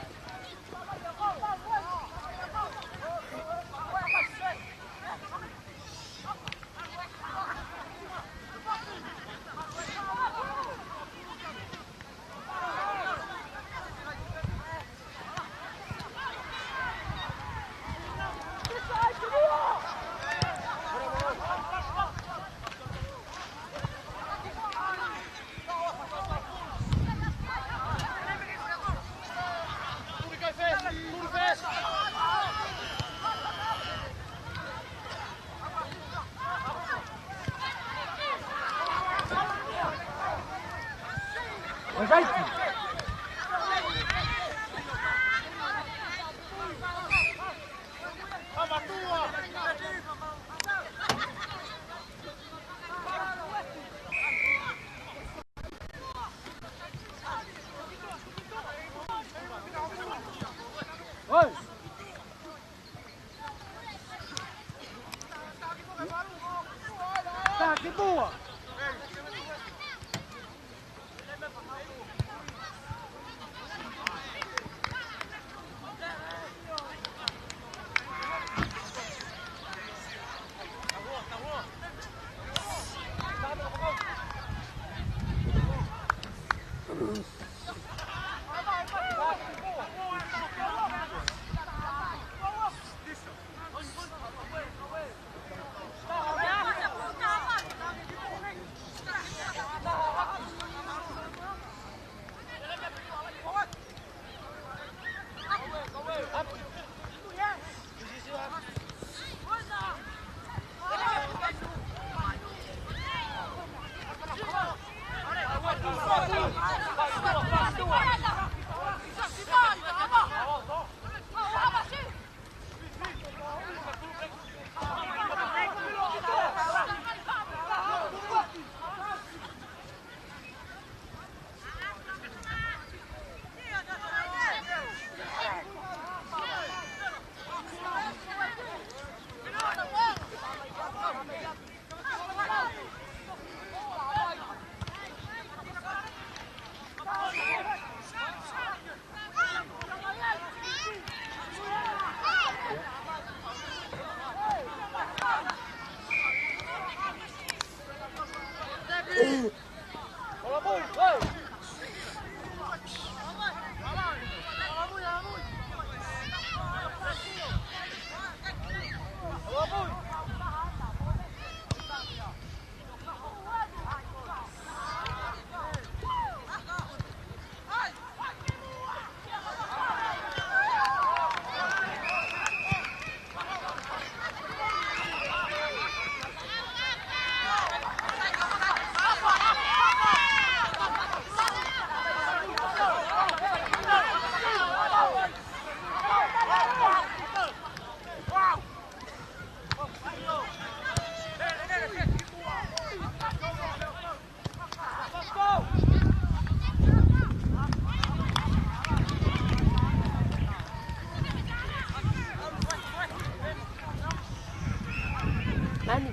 Nani?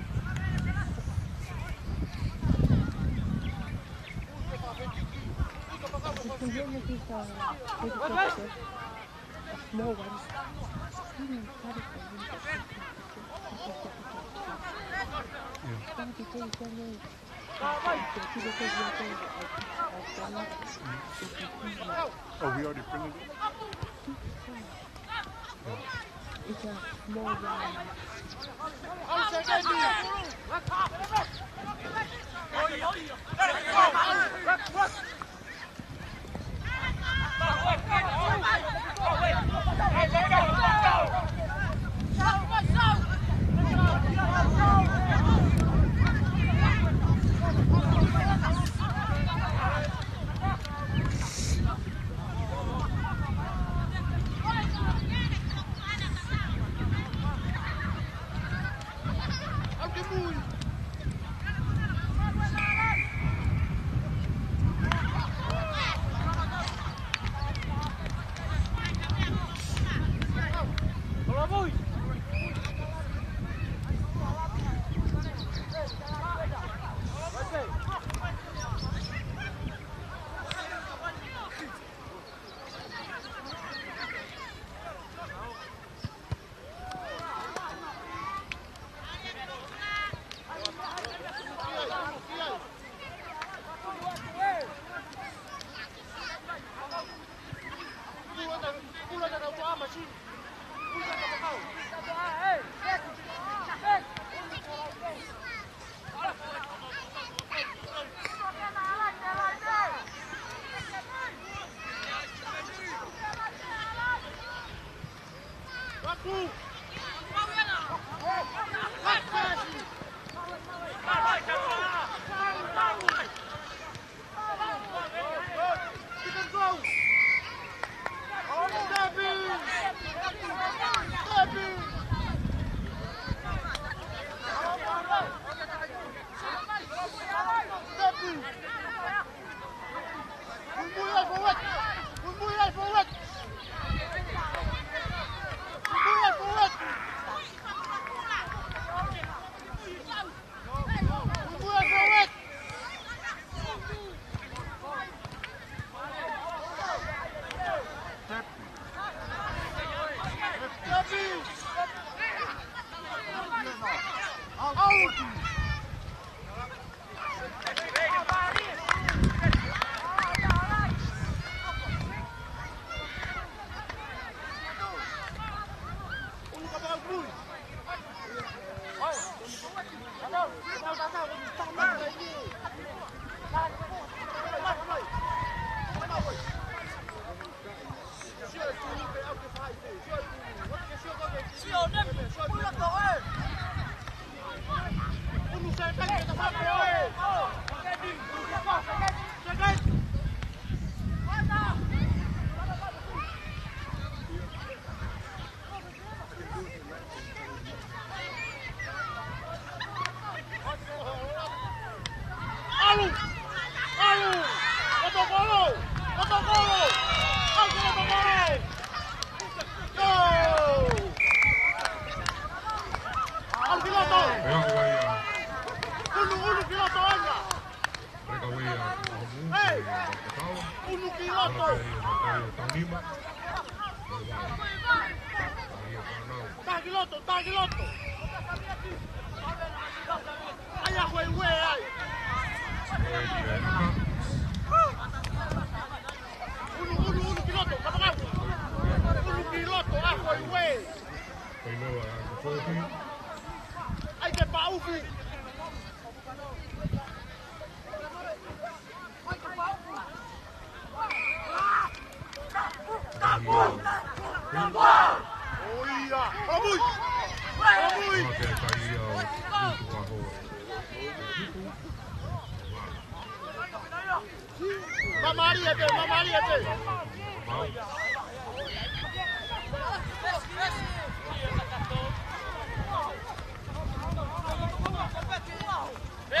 Small ones. Oh, we already printed it? It's a small one. ʻAlu! ʻAlu! Lotokolo! Lotokolo! ʻAlu ki lotokolo! Go! ʻAlu ki loto! Ulu, ulu ki loto ʻana! Breakaway ʻa Mahumu, ʻEi! Ulu ki loto! Breakaway ʻa Taunima. Taha ki loto, taha ki loto! ʻAi ʻa koe ue ai! Māmālie pē, māmālie pē.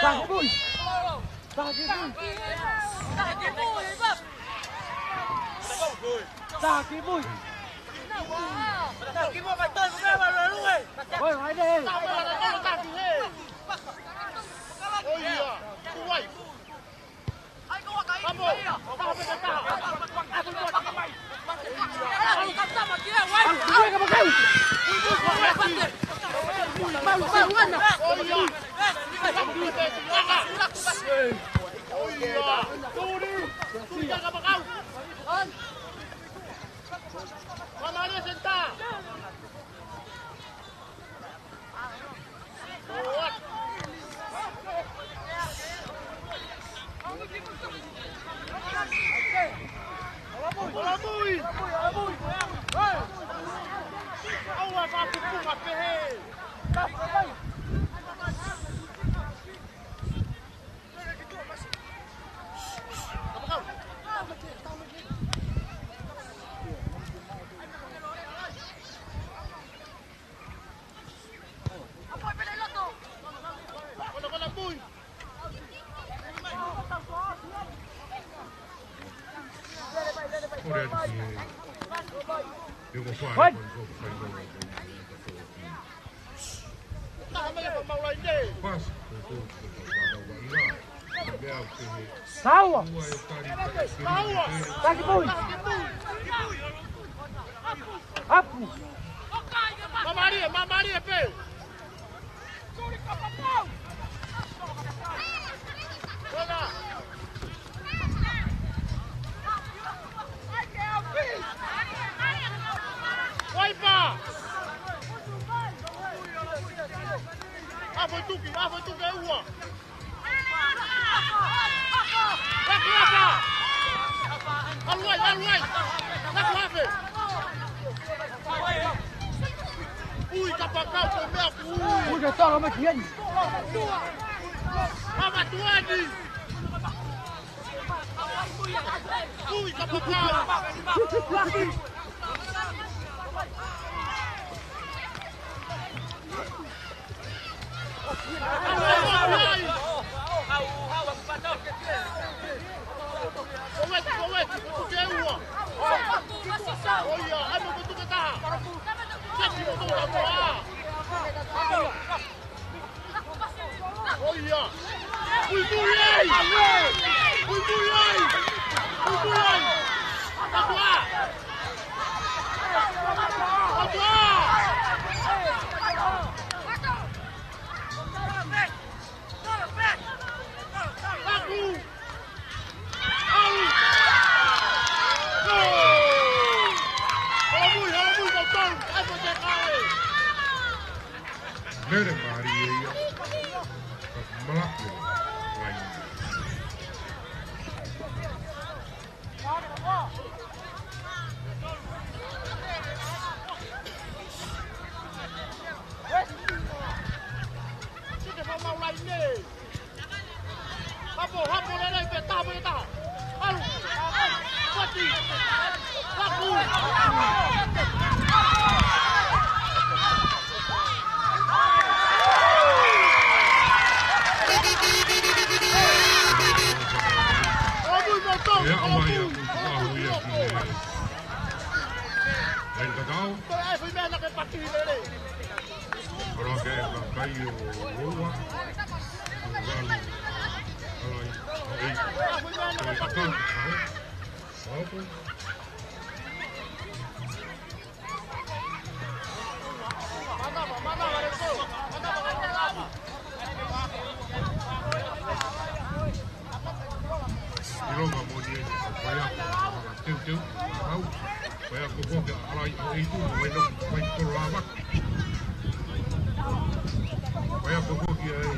Taki pui. Taki pui. Taki pui. Oi, vai de. ʻOi, ia. Kuai. Saua. Taki pui. Apu. Māmālie, māmālie pē. Waipa. ʻAfo tuki, ʻafo tuki ua. Laku ʻafa. ʻAlu ai, ʻalu ai. Laku ʻafe. Ui, kapakau, ko e meʻa ku ui. Ui, ke tala mai ki heni. Mama tuani. Ui, kapakau. Lele mālie ia. Malaʻe. Lai. Hapo, hapo, lele, pe taha, pe taha. ʻAlu. Koti. Hapo. Ia, ʻomai ia, ʻomai ia. Ai, kakau. Ora ke ka kai o ua. Alai, alai. Oi, kakau. Opo. ʻIlonga moʻoni eni, ko ia ko Teuteu, au, ko ia ko Koke, alai, au, ʻeitu, mai no, mai kolo lava. Ko ia ko Koke, ai.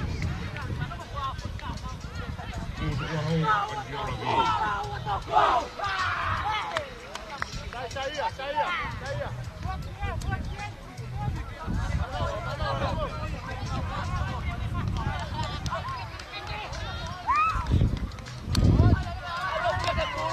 Tuʻu, tuʻu, au, anti ala ki.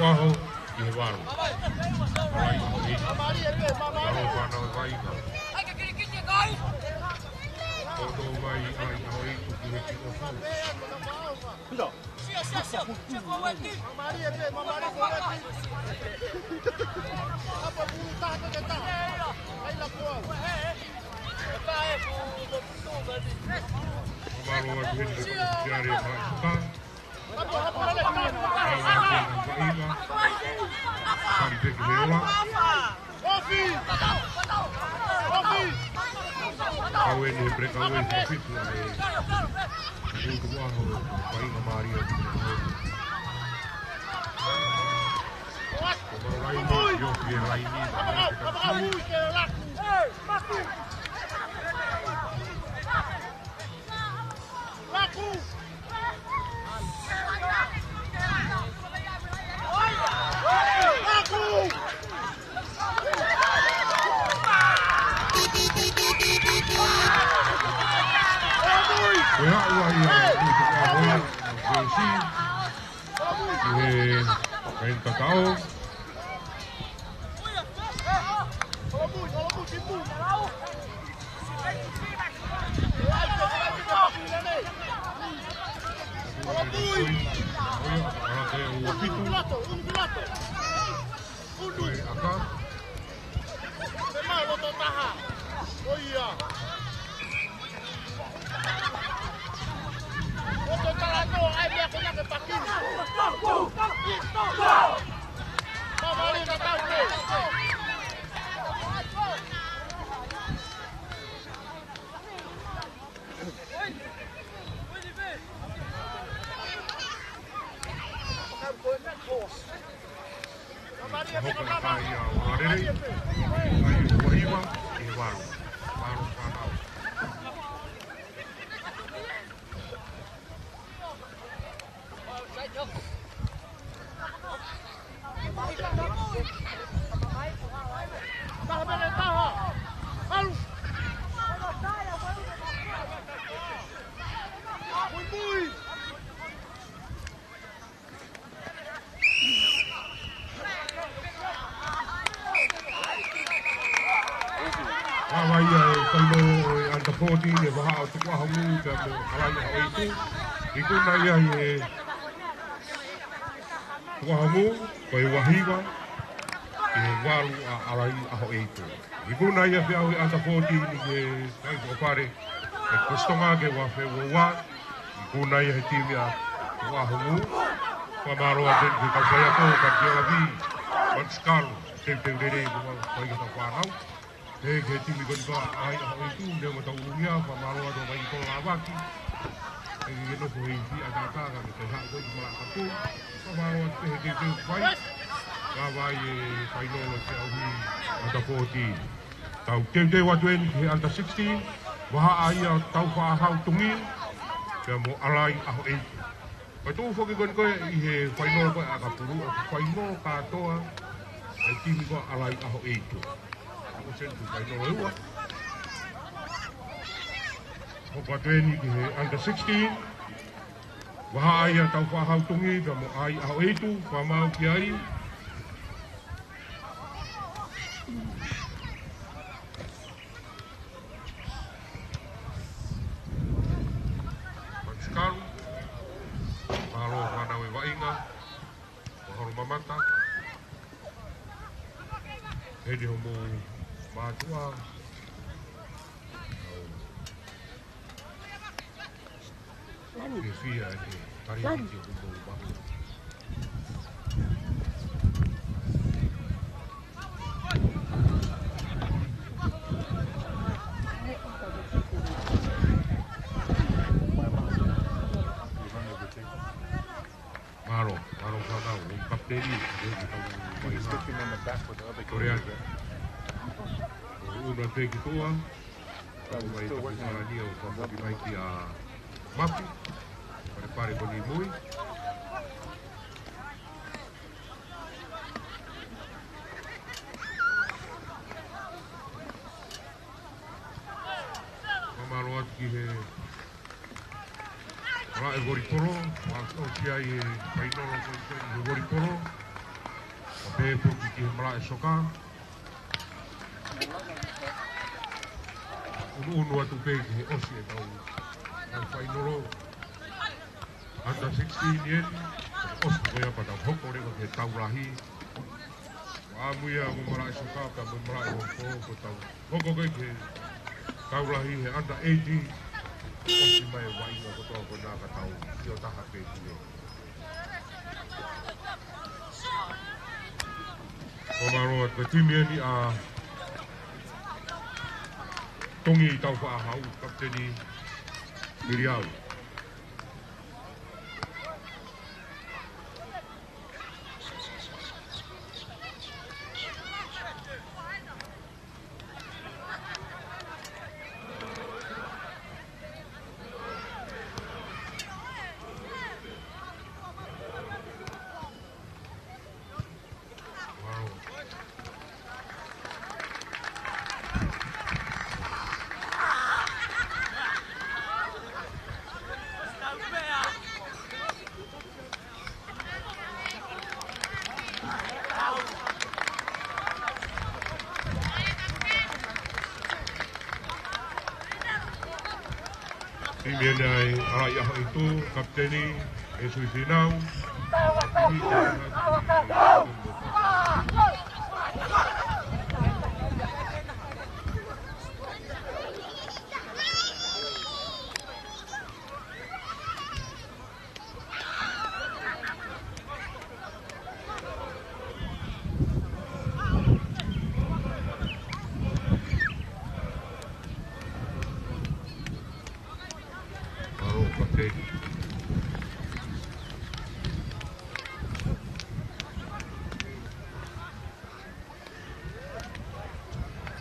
ʻAho ʻi he valu. Alai ʻaho ʻeitu. Mālō fānau e vaʻinga. Kotoa mai Alai ʻaho ʻeitu ki he kiʻi ʻofa. Mālō atu heni ki he Siare Maʻifaka. Kau eni he breakaway, fitu ʻa e utu ʻaho, vaʻinga mālie. Ko e laini, ʻio, ki he laini. Ko e aʻu ia ʻa e utu ʻaho, ko e si, ki he kakai tatau. Hoka na kai ia ʻo Lalele, ʻa e ua hiva ki he valu. Valu fānau. Lava ia e fainolo ʻo e under fourteen, ʻi he vahaʻa ʻo Tukuʻaho Mū pea mo Alai ʻAhoʻeitu. Ikuna ia ʻi he Tukuʻaho Mū, ko e ua hiva ki he valu ʻa Alai ʻAhoʻeitu. Ikuna ia feʻauhi under fourteen ki he kai ko fare, ʻe Kostonga ke ua fe ua ua. Ikuna ia he timi ʻa Tukuʻaho Mū. Fakamālō atu ki he kau faiako, ka ke lavi, Max Kalu, teuteu lelei, mo e kau faiako fānau. Pehē ki he timi ko eni ko Alai ʻAhoʻeitu, ne mo tau ulungia, fakamālō atu mai ki Tolavaki. ʻE ke nofo he ifi ʻataʻatā, ka ke haʻu ko eni ki Malaʻakapulu. Fakamālō atu pehē ki he teuteu fai. Ka vai e fainolo feʻauhi under fourteen. Tau teuteu atu eni ki he under sixteen, vahaʻa ia ʻo Taufaʻāhau Tungi, pea mo Alai ʻAhoʻeitu. Ko e tuʻu foki ko eni ko ē ʻi he fainolo ko ē ʻakapulu, ʻa e fainolo kātoa ʻa e timi ko ē ʻa Alai ʻAhoʻeitu. Ko e semifainolo ʻe ua. Hoko atu eni ki he under sixteen. Vahaʻa ia ʻo Taufaʻāhau Tungi pea mo Alai ʻAhoʻeitu, fakamāu ki ai. Max Kalu, mālō fānau e vaʻinga, mahalo mamata, heni hoʻomou mātuʻa. Ke fia ke kari ʻaki hoʻomou maʻu. Mālō, mālō fānau, ʻo kapiteni, ʻo kapiteni. Korea. ʻO ʻunu atu ki tuʻa. Tau mai ka pisa ni ʻo ka moki mai kia Mafi. Pare pare ko ni mui. Fakamālō atu ki he Laʻe volipolo, ʻa ʻosi ai e fainolo ko eni he volipolo. Pē foki ki he malaʻe soka. ʻUnuʻunu atu pē ki he ʻosi ʻetau, ʻetau fainolo. Under sixteen eni, ʻosi ko ia pea tau hoko leva ki he tau lahi. ʻAmuia mo e malaʻe soka pea mo e malaʻe hoko ko tau. Hoko ko ē ki he tau lahi he under eighteen. ʻOsi mai e vaʻinga kotoa ko ena ka tau sio taha pē ki he Ko mālō atu ko e timi eni ʻa Tongi Taufaʻahau, kapiteni Miliau. Timi eni ʻa e Alaiahoʻeitu, kapiteni, ʻe Sui Finau. Mālō, kapiteni.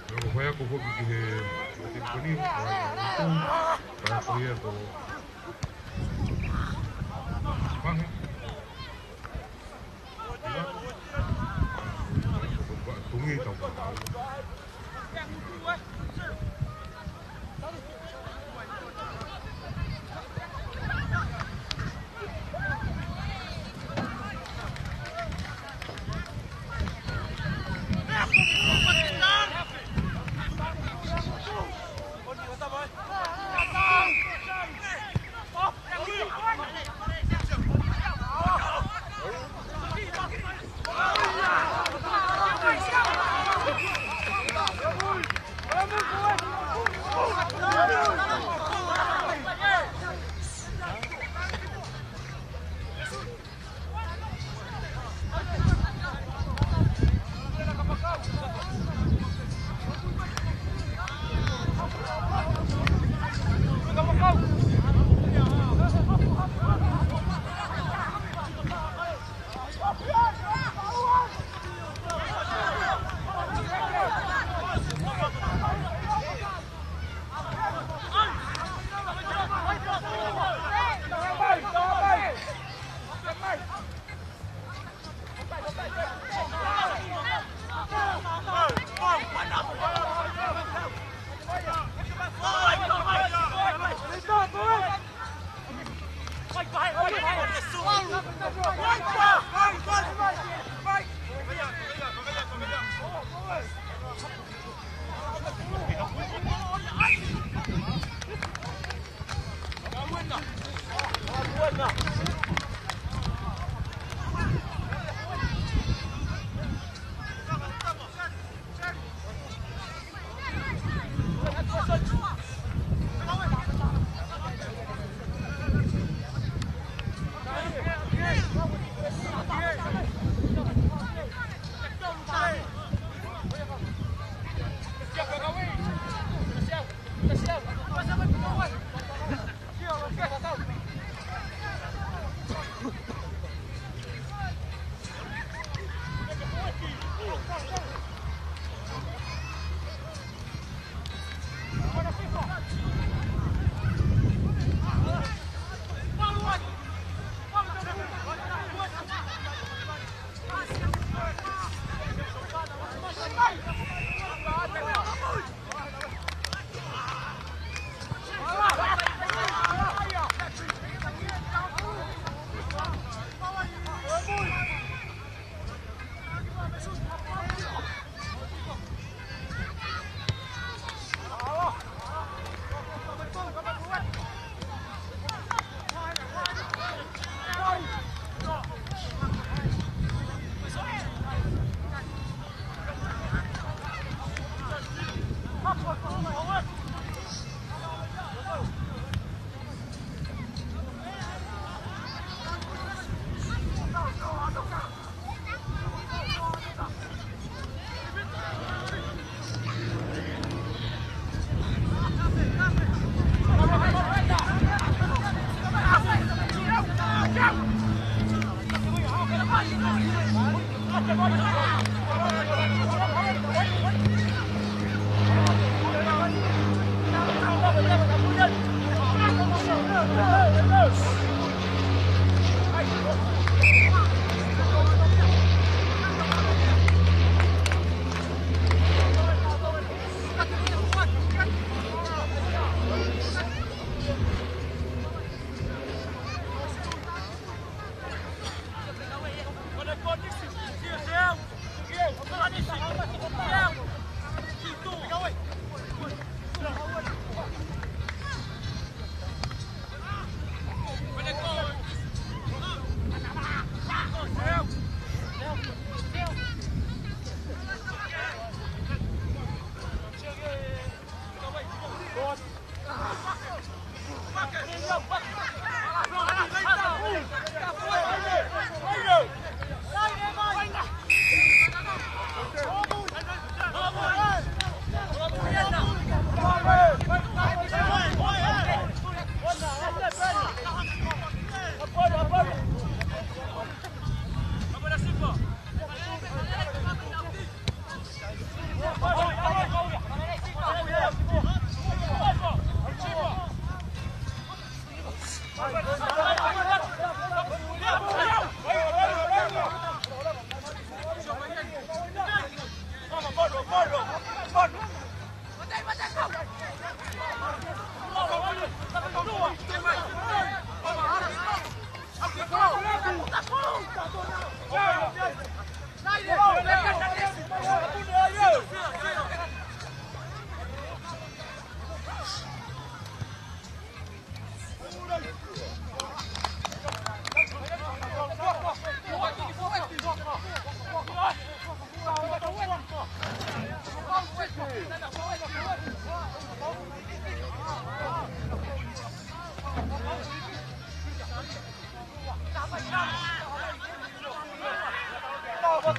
Ko e faiako foki ki he, ko e timi ko eni, ko e faiako ia ko Pahe. Tongi Taufaʻahau.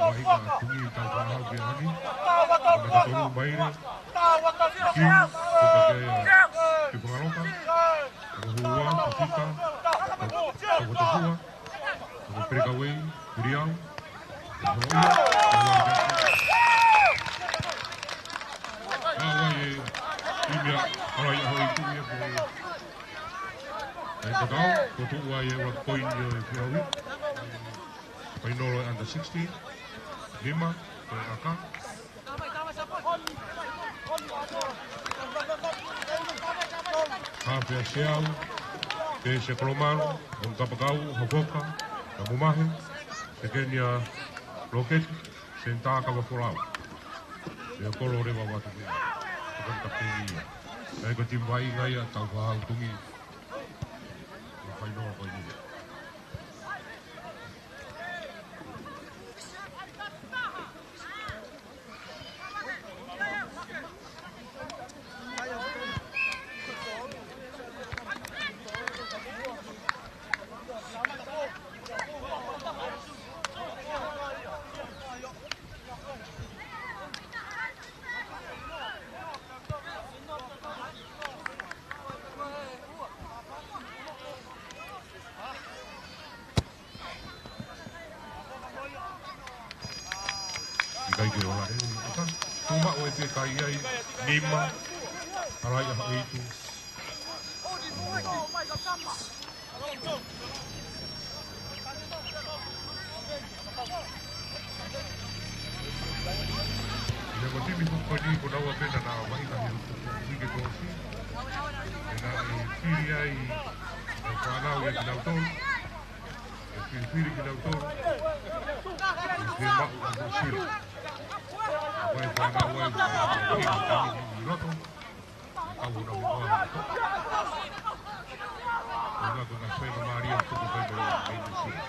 Vaʻinga Tuʻi Taufaʻahau Keahani. Namba tolu Maile. Kiu, Tuka Kea, Kifangaloka. Namba ua, Tafika. Tau-, Taufatefua. Namba Pelekauei, Viliau. Namba ua, Taufatefua. Nau ʻai e timi ʻa Alaiʻaho ʻEitu ia ke ʻai tatau, ko tuʻu ai e ua poini ʻo e fiaui. Fainolo under sixteen, nima, ko e ʻaka. Hafe ʻa Seau, Pese Kolomalo, Hong Kapakau, Hafoka, Namumahe, Sekeni ʻa Loketi, Senitā Kavafolau. ʻE kolo leva ʻo ʻatu ki ai. Ko e kapiteni ia. ʻE ko e timi vaʻinga ia Taufaʻahau Tuʻi. ʻO fainolo ko ia. ʻIkai ke ola e ʻaka. Tuʻu maʻu e pekai ai, nima, Alaiʻaho ʻEitu. Ia ko e timi foki ko eni ko naua pē naʻa na vaʻinga he uike kuo ʻosi. Pea naʻe fili ai e fānau ia kinautolu. ʻE filifili kinautolu. ʻE fiemaʻu ʻa Nuʻusila. Ko e fānau ai ʻi loto. Kau na mo. Ko e ngaahi fenga mālie ʻoku tuku kai mo e Nuʻusila.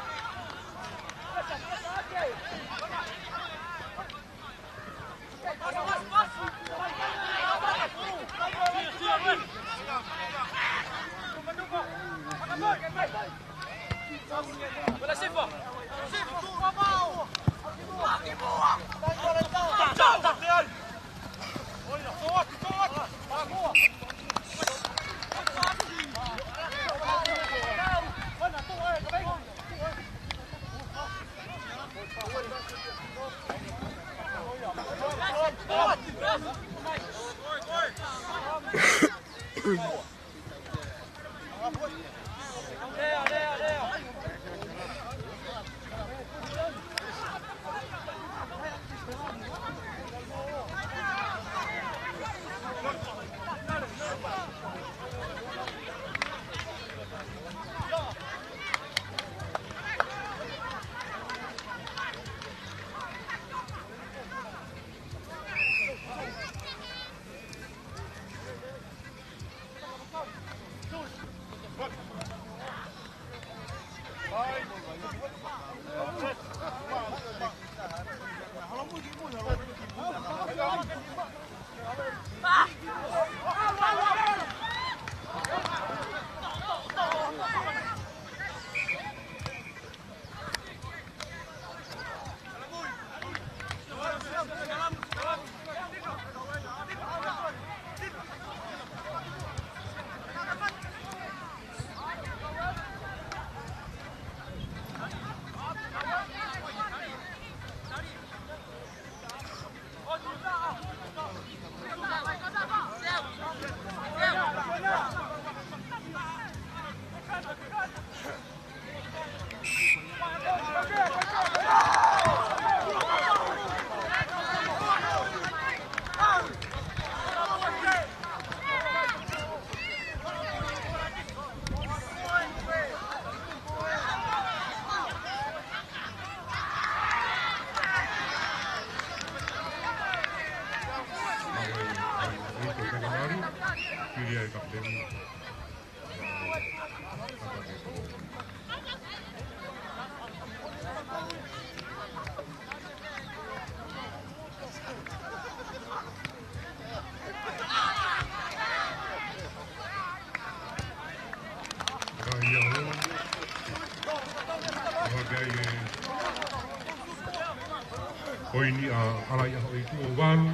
Ko eni ʻa Alai ʻAhoʻeitu ʻo valu,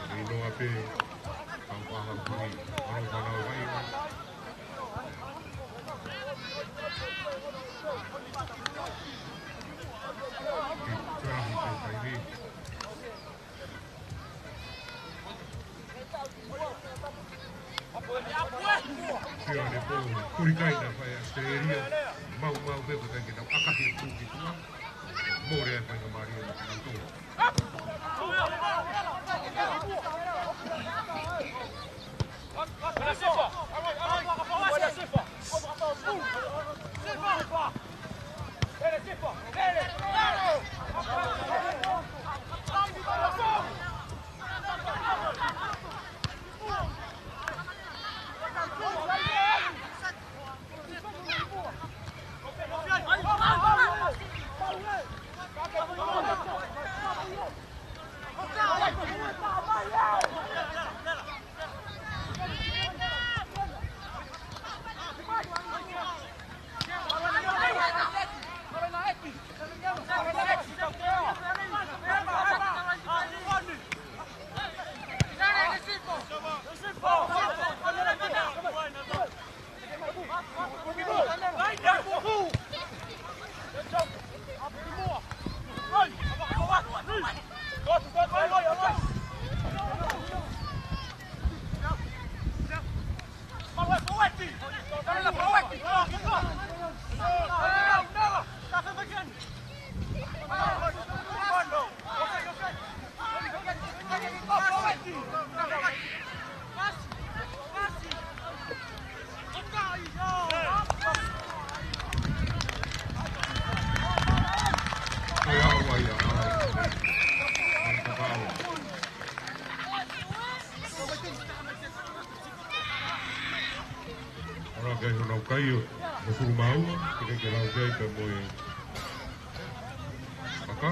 ʻe ʻi noa pē, kau paha pui, ʻalu fanau vai. Ki Tarahi pē kai ni. Sio ʻanepō, kuli kai naʻe fai ʻAositelēlia, maumau pē ko e kai ke nau ʻakahi e pū ki tuʻa, mole ai e faingamālie mo kinautolu. Ora ke hono kai ʻo hongofulu mā ua, ke ke lau ke pea mo e maka.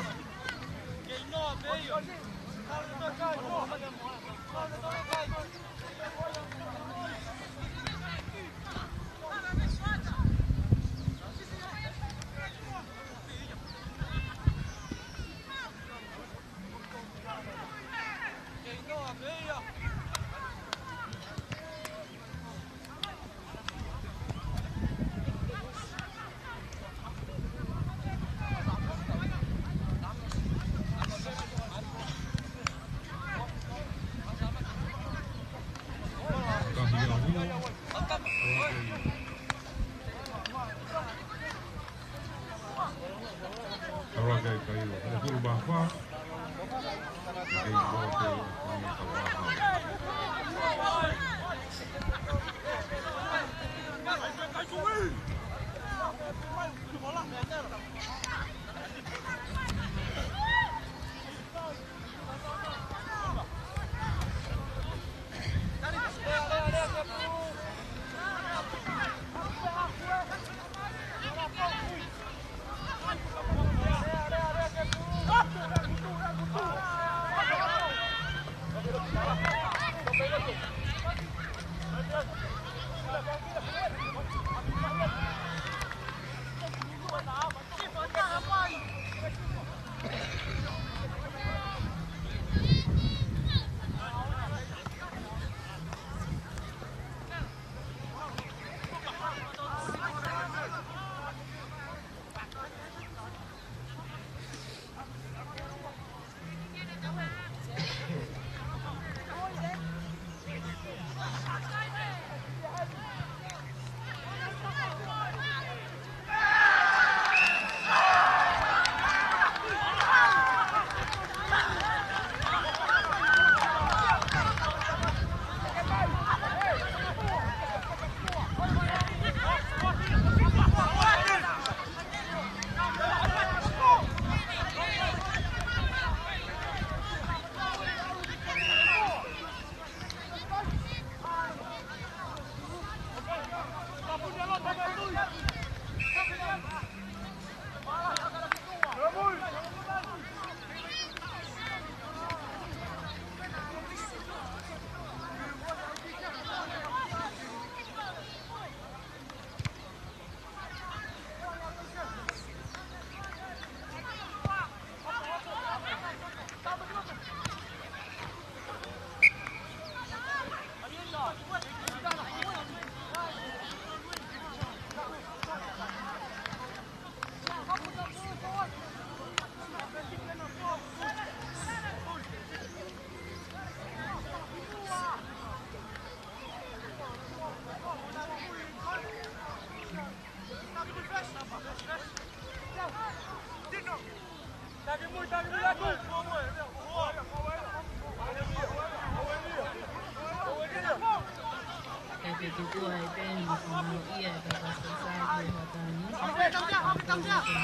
Kuo ʻi ai pē mo e fakamālō ia ʻa e Pasifiki Society ʻi he hoʻatā ni. Mālō atu ki he ngāue mo e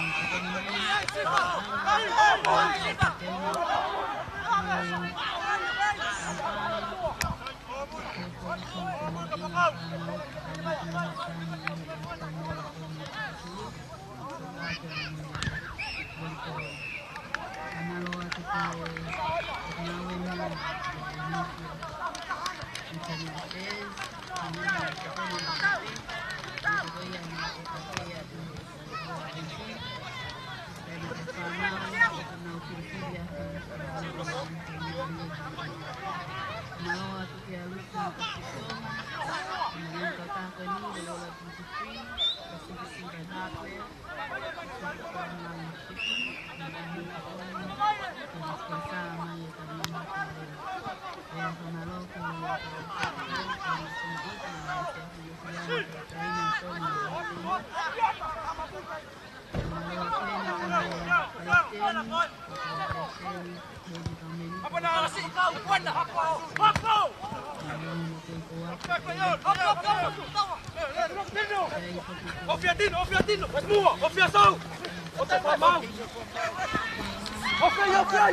Internal Affairs, mālō atu ki he Alusi Kasisoma, mālō atu ki he Pacific Single Hardware, Off your Dino, off your Dino. Let's move. Off your soul. Off your mouth. Off your, off your.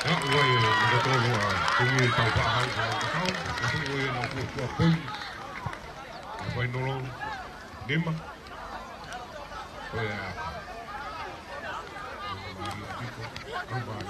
Haʻu ai e kau tolu ʻa Tumi Taufaʻahau, ʻa e kau, ʻa Tumi ʻo ia ʻoku kua poi. ʻA e fainolo, nima. Ko ia. Ko ia.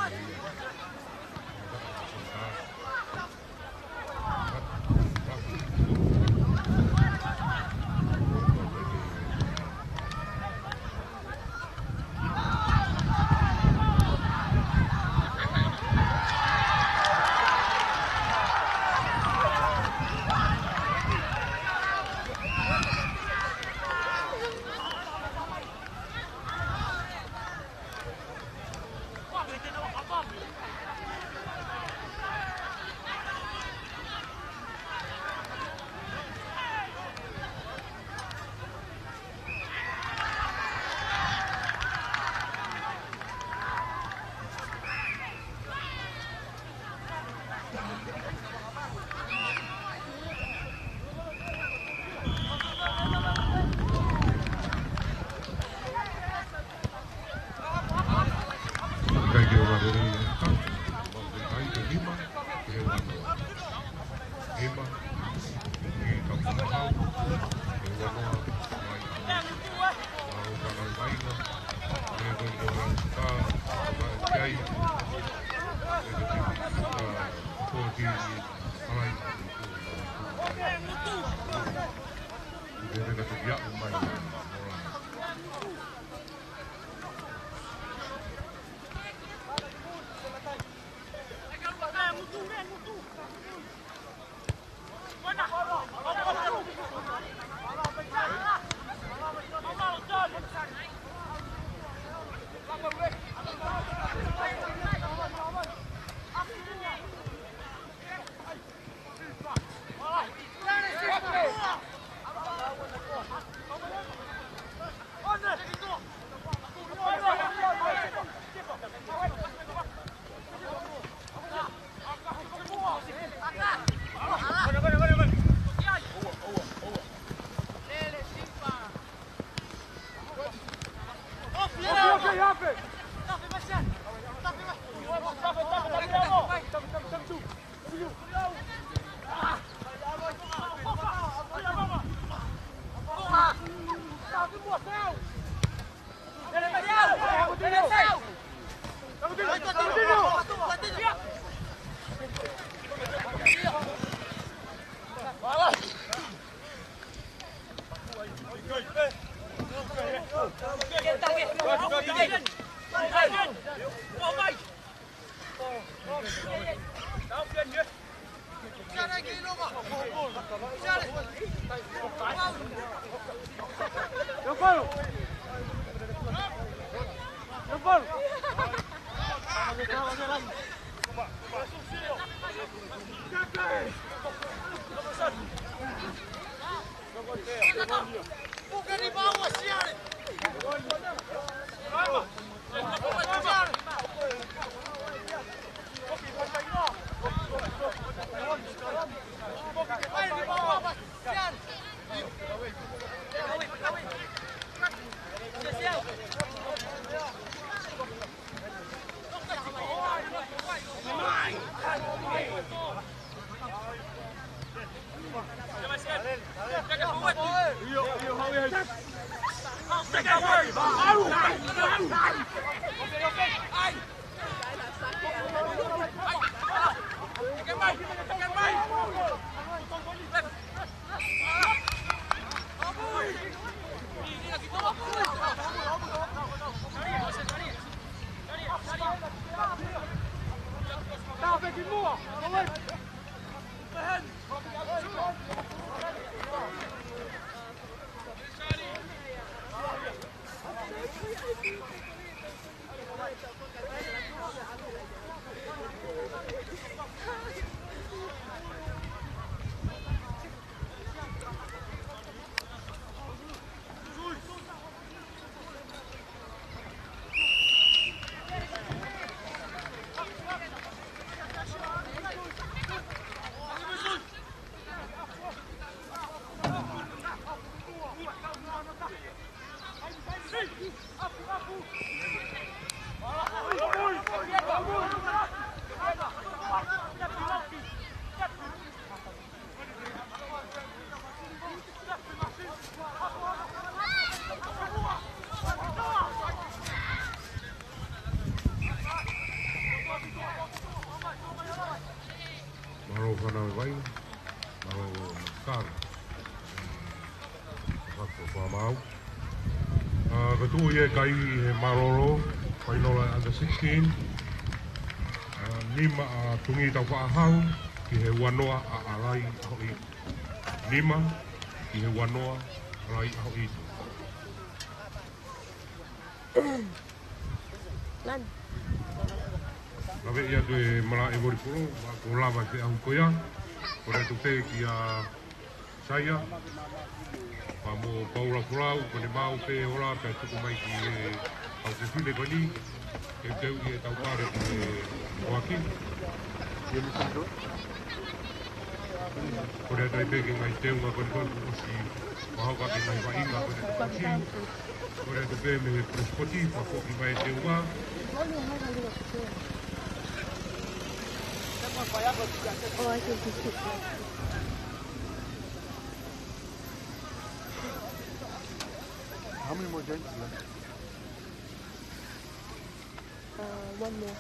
Fānau e vai, mālō Kara. Mālō Fāmau. ʻA, ka tuʻu ia e kai ʻi he mālōlō, fainola under sixteen. ʻA, nima ʻa Tungi Taufaʻahau, ki he uanoa ʻa ʻAlai ʻAhoʻito. Nima, ki he uanoa ʻa ʻAlai ʻAhoʻito. Lani. Laveʻi atu e malaʻe volipolo, ma ko lava e feʻauhi ko ia. Kole atu pē kia Saia, pea mo Paula Folau, ko ʻene maʻu pē ola pea tuku mai ki he kau fefine ko eni, ke teuʻi e tau pale ki he ʻoaki. Kole atu ai pē ki he ngaahi teunga ko eni ko ē kuo ʻosi fakahoko ʻaki e ngaahi vaʻinga ko eni kuo ʻosi. Kole atu pē mei he Pule Sipoti, pea foki mai e teunga. Oh, I think we should. How many more games is left? Uh, one more.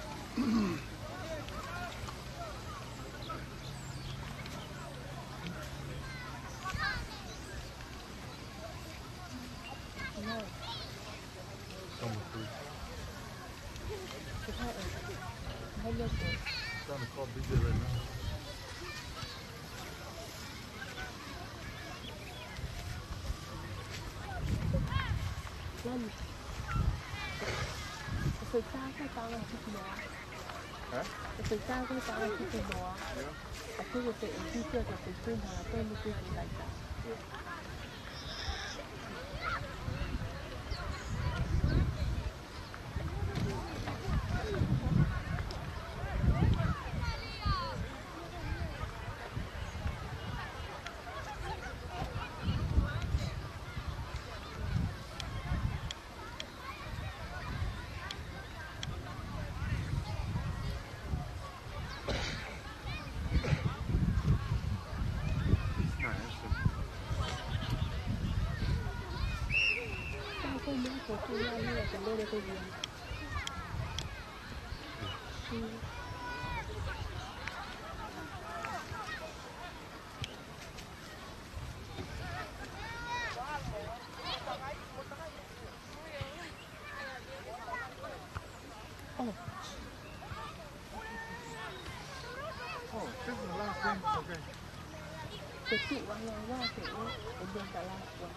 No. Almost three. It's hot. How much? Trying to call B J right now. Lani. If they try to find out, you know. Huh? If they try to find out, you know. Yeah. I think if they, if you feel that they think that, then you think like that. Yeah. Oh. Oh, this is the last game. Okay. The two one one one, okay, and then the last one.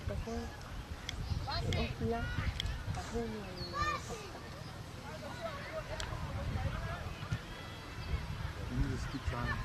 The whole, the whole, the whole, You just keep trying.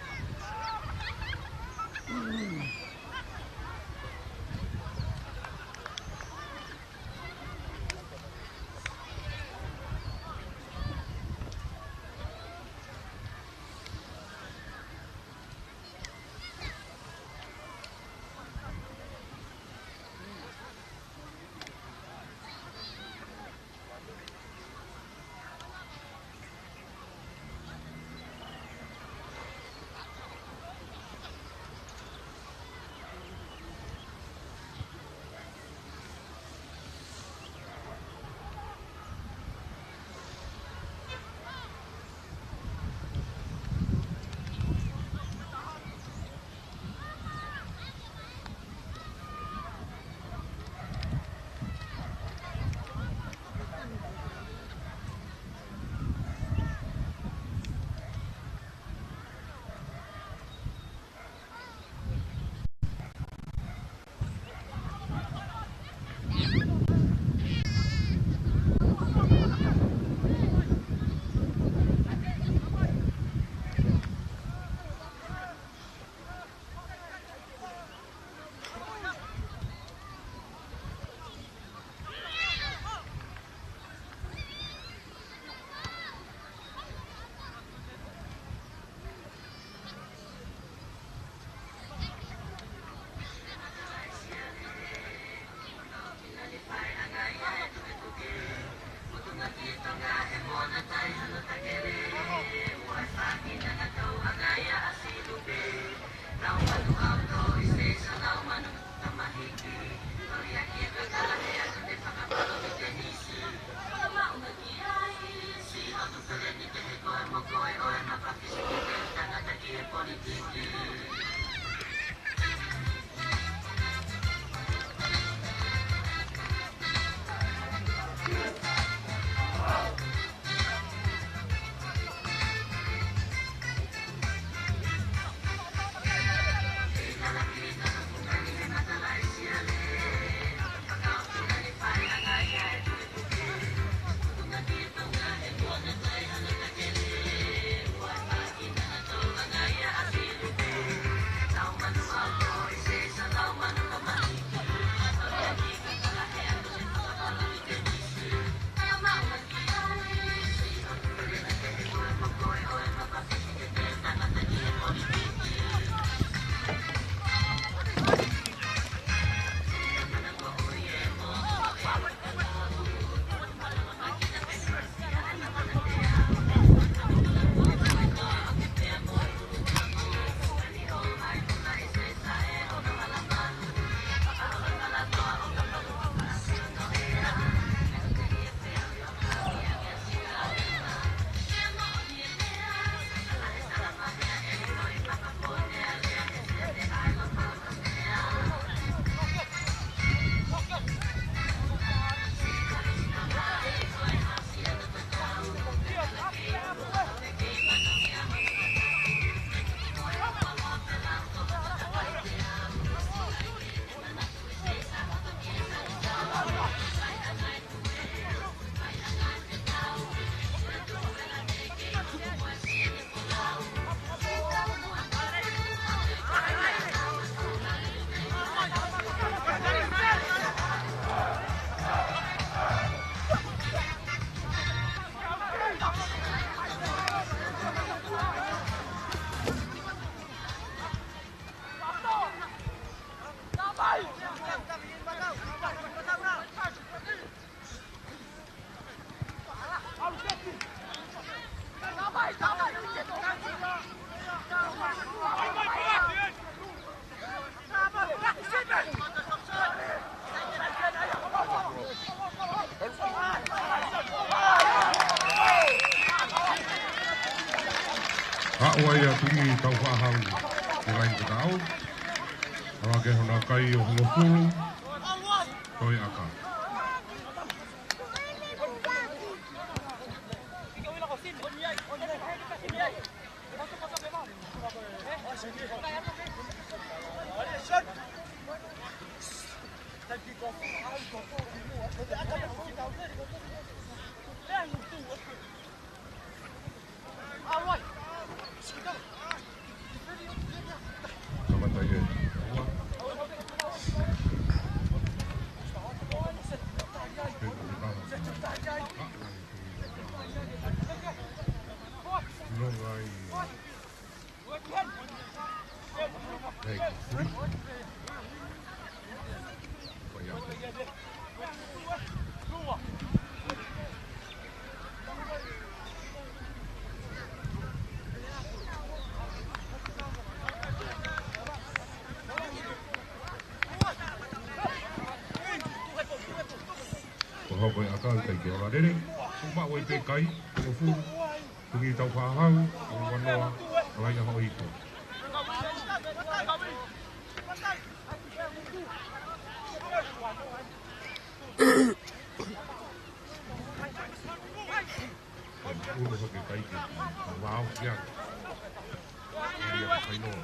Haʻu ai ʻa Tuʻi Taufaʻahau ki he laine fakaʻau. ʻAlu hake hono kai ʻo hongofulu, toe ʻaka. Ko hoko e ʻakau kai ke ola lele. Ko maʻu ai pē kai, ko fu. Tuʻi Taufaʻahau, ko Vanoa, ʻa laine hoʻo hiko. Ulu hake kai ke, vao kia. Ia kainoa.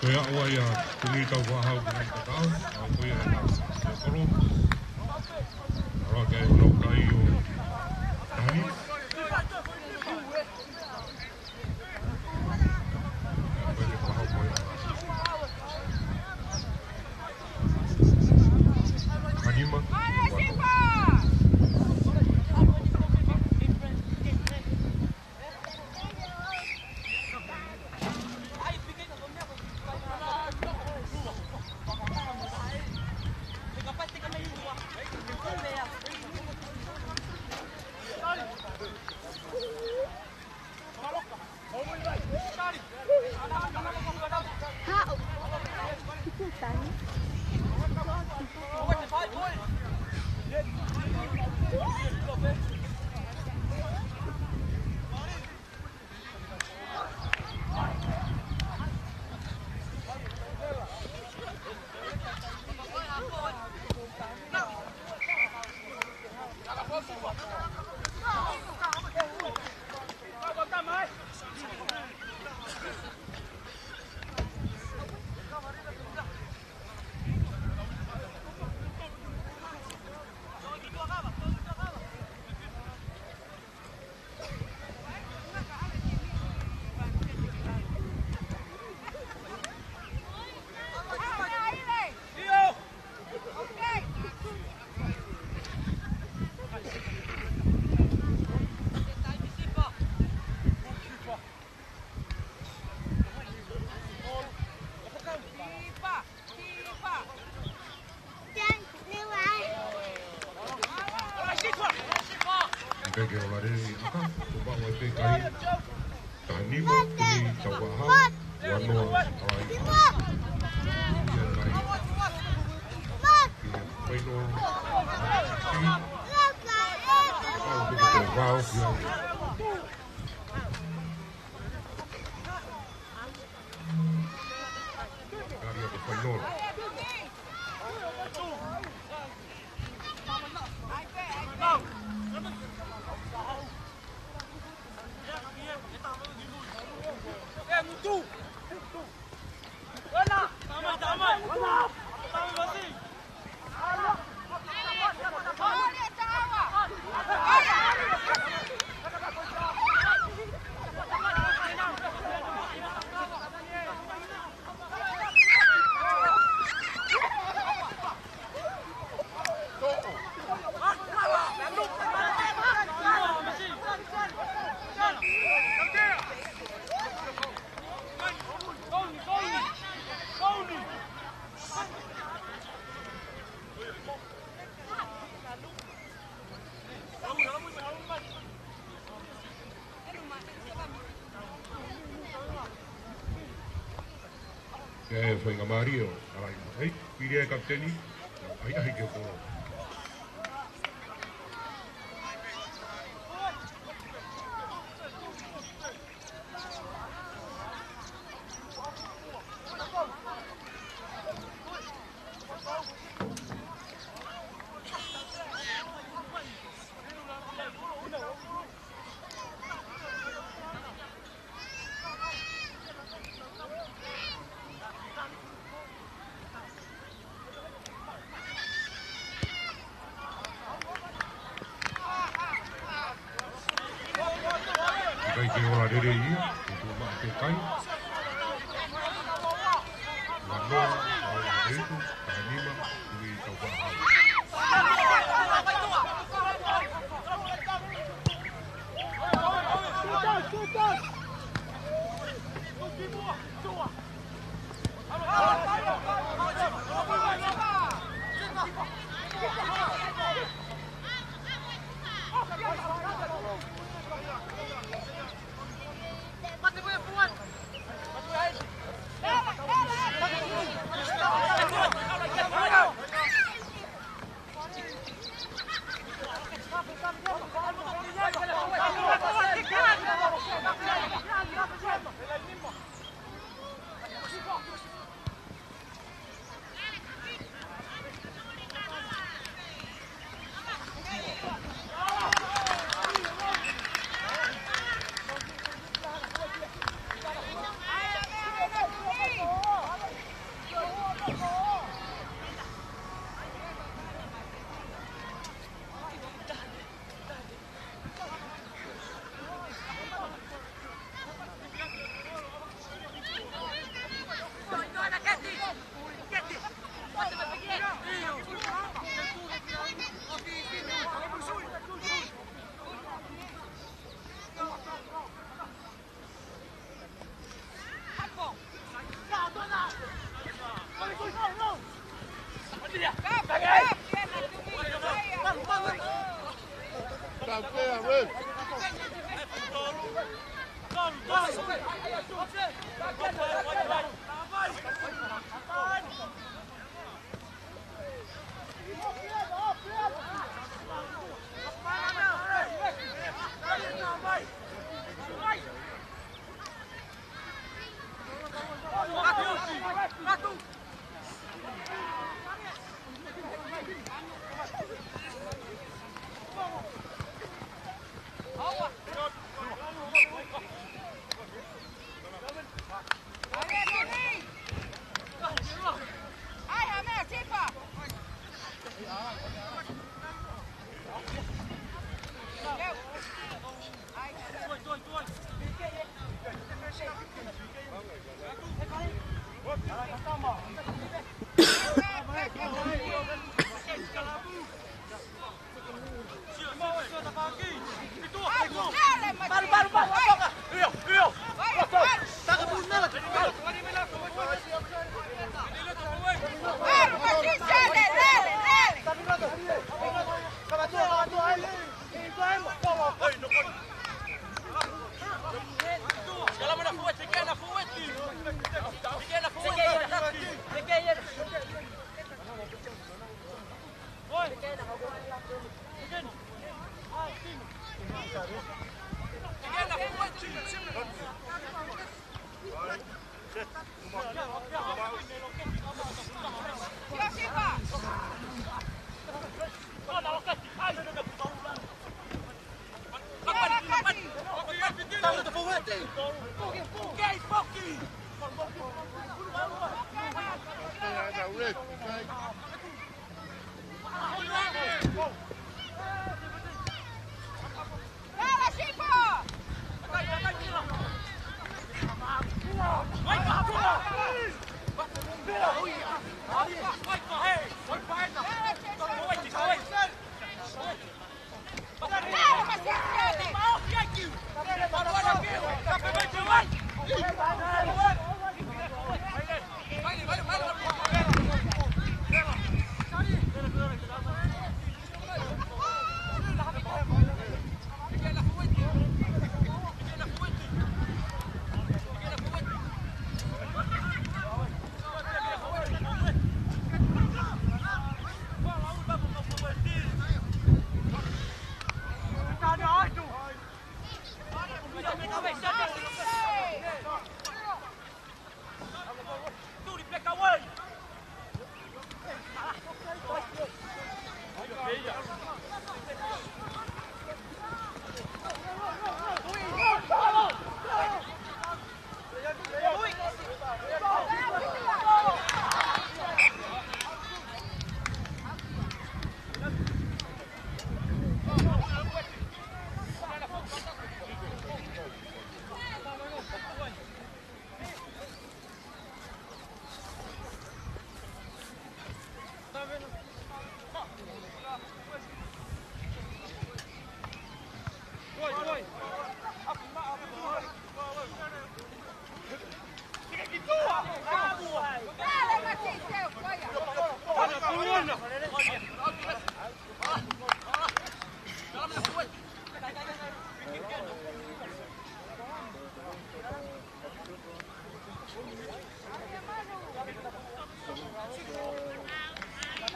Ko ia ʻoku ʻi ai ʻa e tau fakahau ki he kakai, ʻa ia ko ia ʻa e kolo. ʻAlu ake ʻa e kolo kai ʻo tahi. Pea ke ola lelei ʻa e ʻaka, ko e maʻu ʻa e pekai. Taha nima, tui tau vaha, ua noa, ʻa e ʻaka. Ia nai. Ke paino, ki. Kau ke te vao, ki a. Kari a ko paino. Ke fai ngā mālie ʻo, ʻalai, ʻai, pili e kapiteni, ʻai, ʻai ke kolo. Kai ke ola lelei ia, ke tuʻu maʻa ke kai. Ua noa, ua hitu, taha nima, tui tau vaha.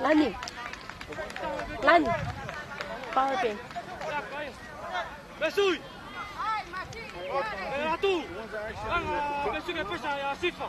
Lani. Lani. Power play. Mesui. E atu. Anga Mesui ke pesa ia Sifa.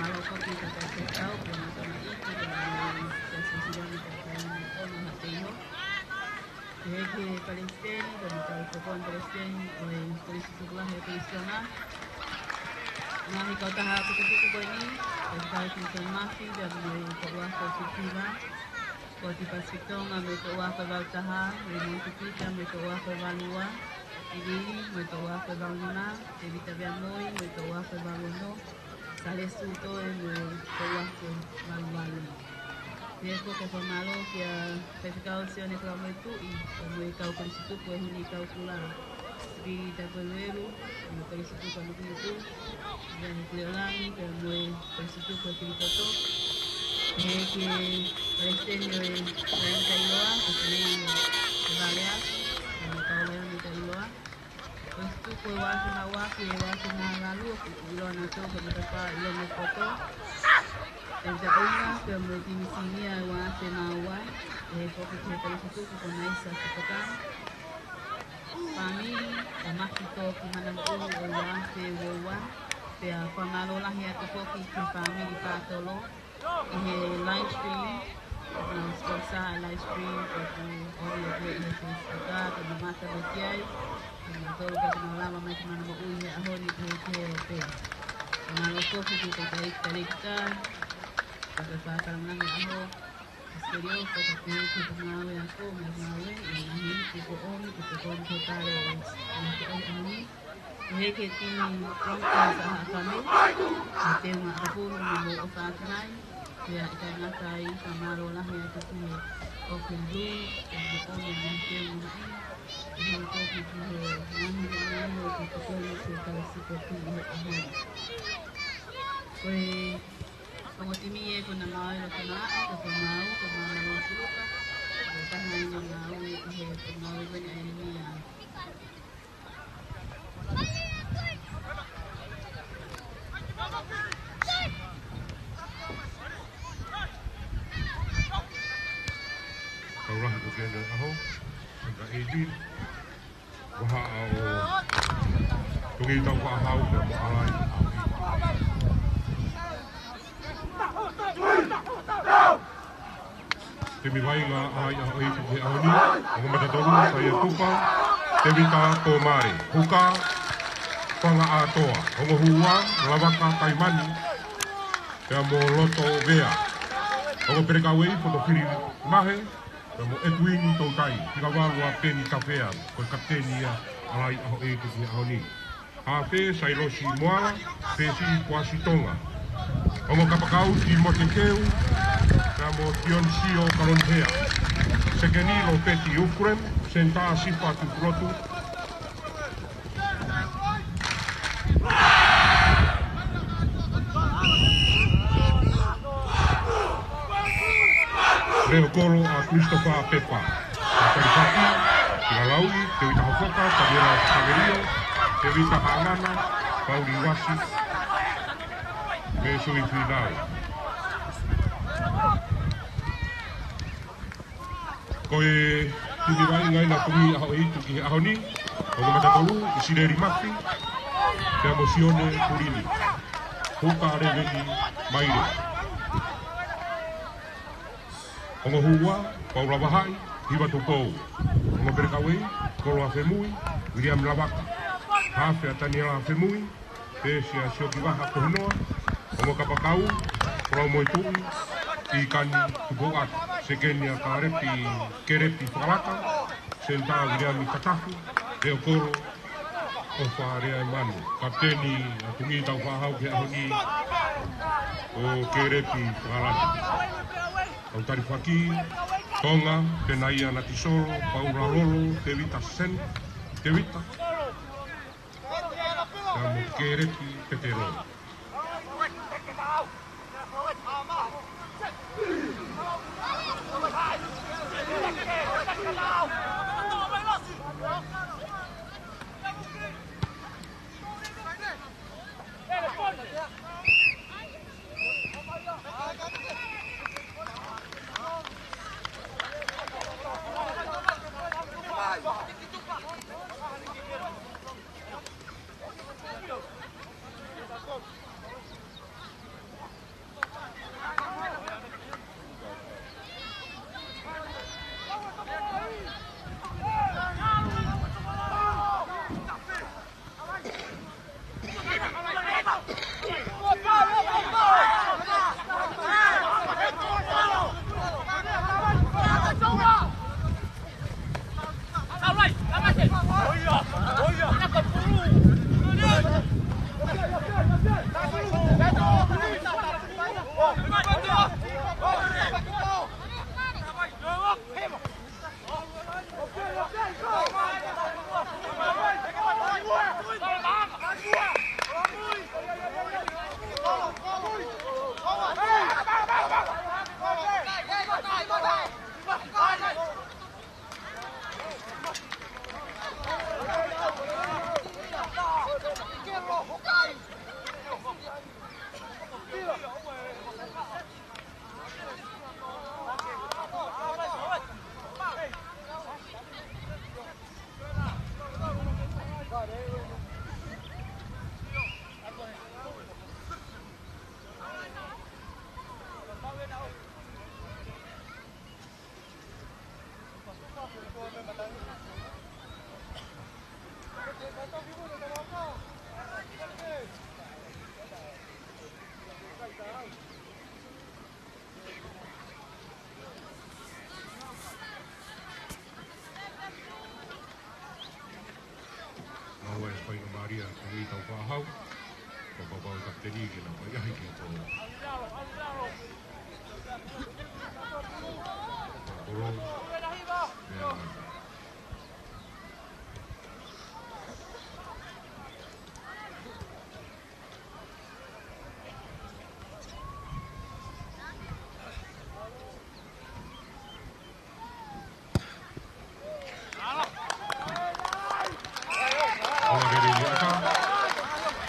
Mālō foki ki he kakai faifekau, pea mo e tamaiki, pea mo e Siasi Uēsiliana Kalakalama Ono Haʻapeio. Pehē ki he palesiteni, pea mo e kau tokoni palesiteni ʻo e Kolisi Tupu Lahi ʻo e Kolisi Tonga. Ngaahi kautaha pukupuku ko eni, Faifekau Kingston Mafi, pea mo e Toʻuako Filifiva. Kōti Pasifiki Tonga mo e Toʻuako Valu Taha, Raymond Tupita mo e Toʻuako Valu Ua, Ivili mo e Toʻuako Valu Nima, Tēvita Veamoi mo e Toʻuako Valu Ono, Sālesi Tuʻutoʻe mo e Toʻuako Valu Valu. Pehē foki e fakamālō kia Faifekau Sione Kalamoetuʻi, pea mo e kau kolisi tupu ʻo e Huni Kaukula, Pili Tapueluelu, pea mo e kolisi tupu ʻa Nukunuku, Ian Kuleolangi, pea mo e kolisi tupu ʻa Kilikoto. Pehē ki he Palesiteni ʻo e Laini Kailoa, ko Pelei ʻo Valeaso, ʻo e Kau Laione Kailoa. Ko e tuku e Uafe Mauaki, e Uafe Mālalu, ʻoku ʻiloa nautolu ko e matapā ʻi Lomapoto. Tēvita ʻUnga, pea mo e timi sinia ʻa e Uafe Māua, ʻi he foki ki he kau tutuku ko Naisa Fukatau. Fāmili, ʻa Maki Toki Manamoʻui ʻo e Uafe Uaua, pea fakamālō lahi atu foki ki he fāmili Patolo, ʻi he live stream, ʻoku nau sponsor e live stream, ʻoku ʻomi atu ʻi he Facebook, ke mamata mai ki ai, ke nau tolu ke nau lava mai ki Manamoʻui he ʻaho ni ki he, ki he ope. Mālō foki ki he kakai Kalekita, kakai fakalangi ʻaho, Australia, ko ka pē ki he ngāue ako, mo e ngāue, ʻi he ngaahi ipu ko ʻomi, ki he tokoni ko tale o, ʻi he ʻaho ni. Ko e heke timi Broncos ʻa Haʻakame, ʻa Teunga ʻAkapulu mo Moʻofaʻatinai, pea ʻikai ngata ai, fakamālō lahi atu ki he Auckland Blues, ʻi he ʻomi ʻa e ngaahi teu mo e maʻi, ʻi he toki ki he ngaahi meʻa ʻo e tokoni ki he kau sipoti ʻi he ʻaho ni. Ko e Ko e timi ē ko ʻena ngāue ʻi loto maʻa, ko e maʻu, ko e maʻu ʻo Tuluka, ko e taha ʻi he ngāue ʻi he ngāue ko eni ʻa e mia. Tau lahi ko ʻena ʻaho, under eighteen. Vahaʻa ʻo Tungitaufaʻahau pea mo ʻAlai. Timi vaʻinga ʻa e ʻaho ʻi he ʻaho ni, ongo matatolu, Saia Tupa, Tevita Pomare, Huka, Fanga ʻAtoa, ongo hua, Lavaka Taimani, pea mo Loto Vea, ongo Pelekauei, Fotofili Mahe, pea mo Edwin Toutai, fika valu ʻa Peni Kafea, ko e kapiteni ia ʻa e ʻaho ʻi he ʻaho ni. Hafe, Sailosi Moala, Pesi Kuasi Tonga. Ongo kapakau, Timote Keu, pea mo Tionisio Kalonihea. Sekeni, Lopeti Ukrem, senitā, Sifa Tukulotu. Leʻo kolo ʻa Christopher Pepa. Kalifaki, Kilalauʻi, Tevita Hofoka, Tamiela Saverio, Tevita Haʻangana, Pauli Vasi, mo Sui Finau. Ko e timi vaʻinga ʻena kumi ʻaho ʻe hitu ki he ʻaho ni, ongo matatolu, ʻIsileli Mafi, pea mo Sione Kulini. Huka Leveni Maile. Ongo hua, Paula Vahaʻi, Hiva Tupou. Ongo Pelekauei, Kolo ʻa Femui, Viliami Lavaka. Hafe ʻa Taniela ʻa Femui, Pesi ʻa Sioki Vaha Kohinoa, ongo kapakau, Kolaumoetuʻi, ʻIkani Tupouʻaki, sekeni ʻa Kalepi, Kelepi Fakalaka, senitā Viliami Katafu, leʻo kolo, ʻOfa Leaemanu, kapiteni ʻa Tungitaufaʻahau ki he ʻaho ni, ʻo Kelepi Fakalaka. Kau talifaki, Tonga, Penaia Natisolo, Paula Lolo, Tevita Sen, Tevita. Pea mo Kelepi Petelo. Ia, ko e tau fakahau, ko e papau kapiteni ke na fai ahi ki to. Kolo. Ia.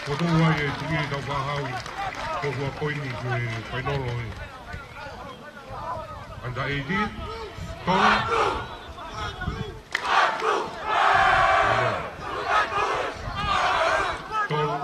Kotoa ai e timi tau fakahau, ko fua poini ki he fainolo ē. Under eighteen, tolu. Tolu.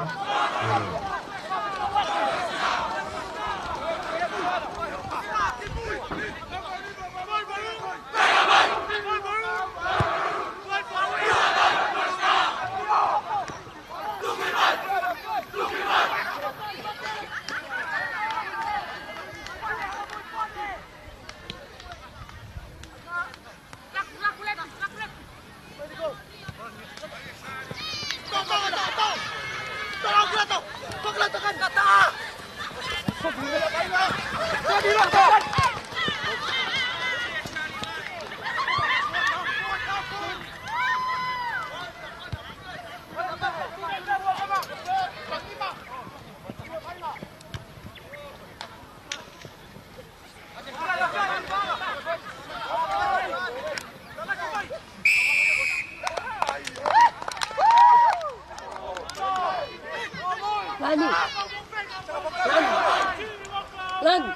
Lani. Lani. Lani.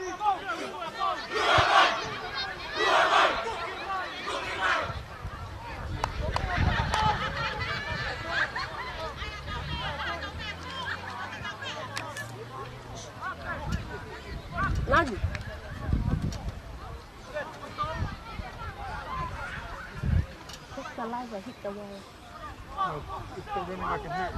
Lani. Hit the live, hit the wall. No, it's still running like a hit.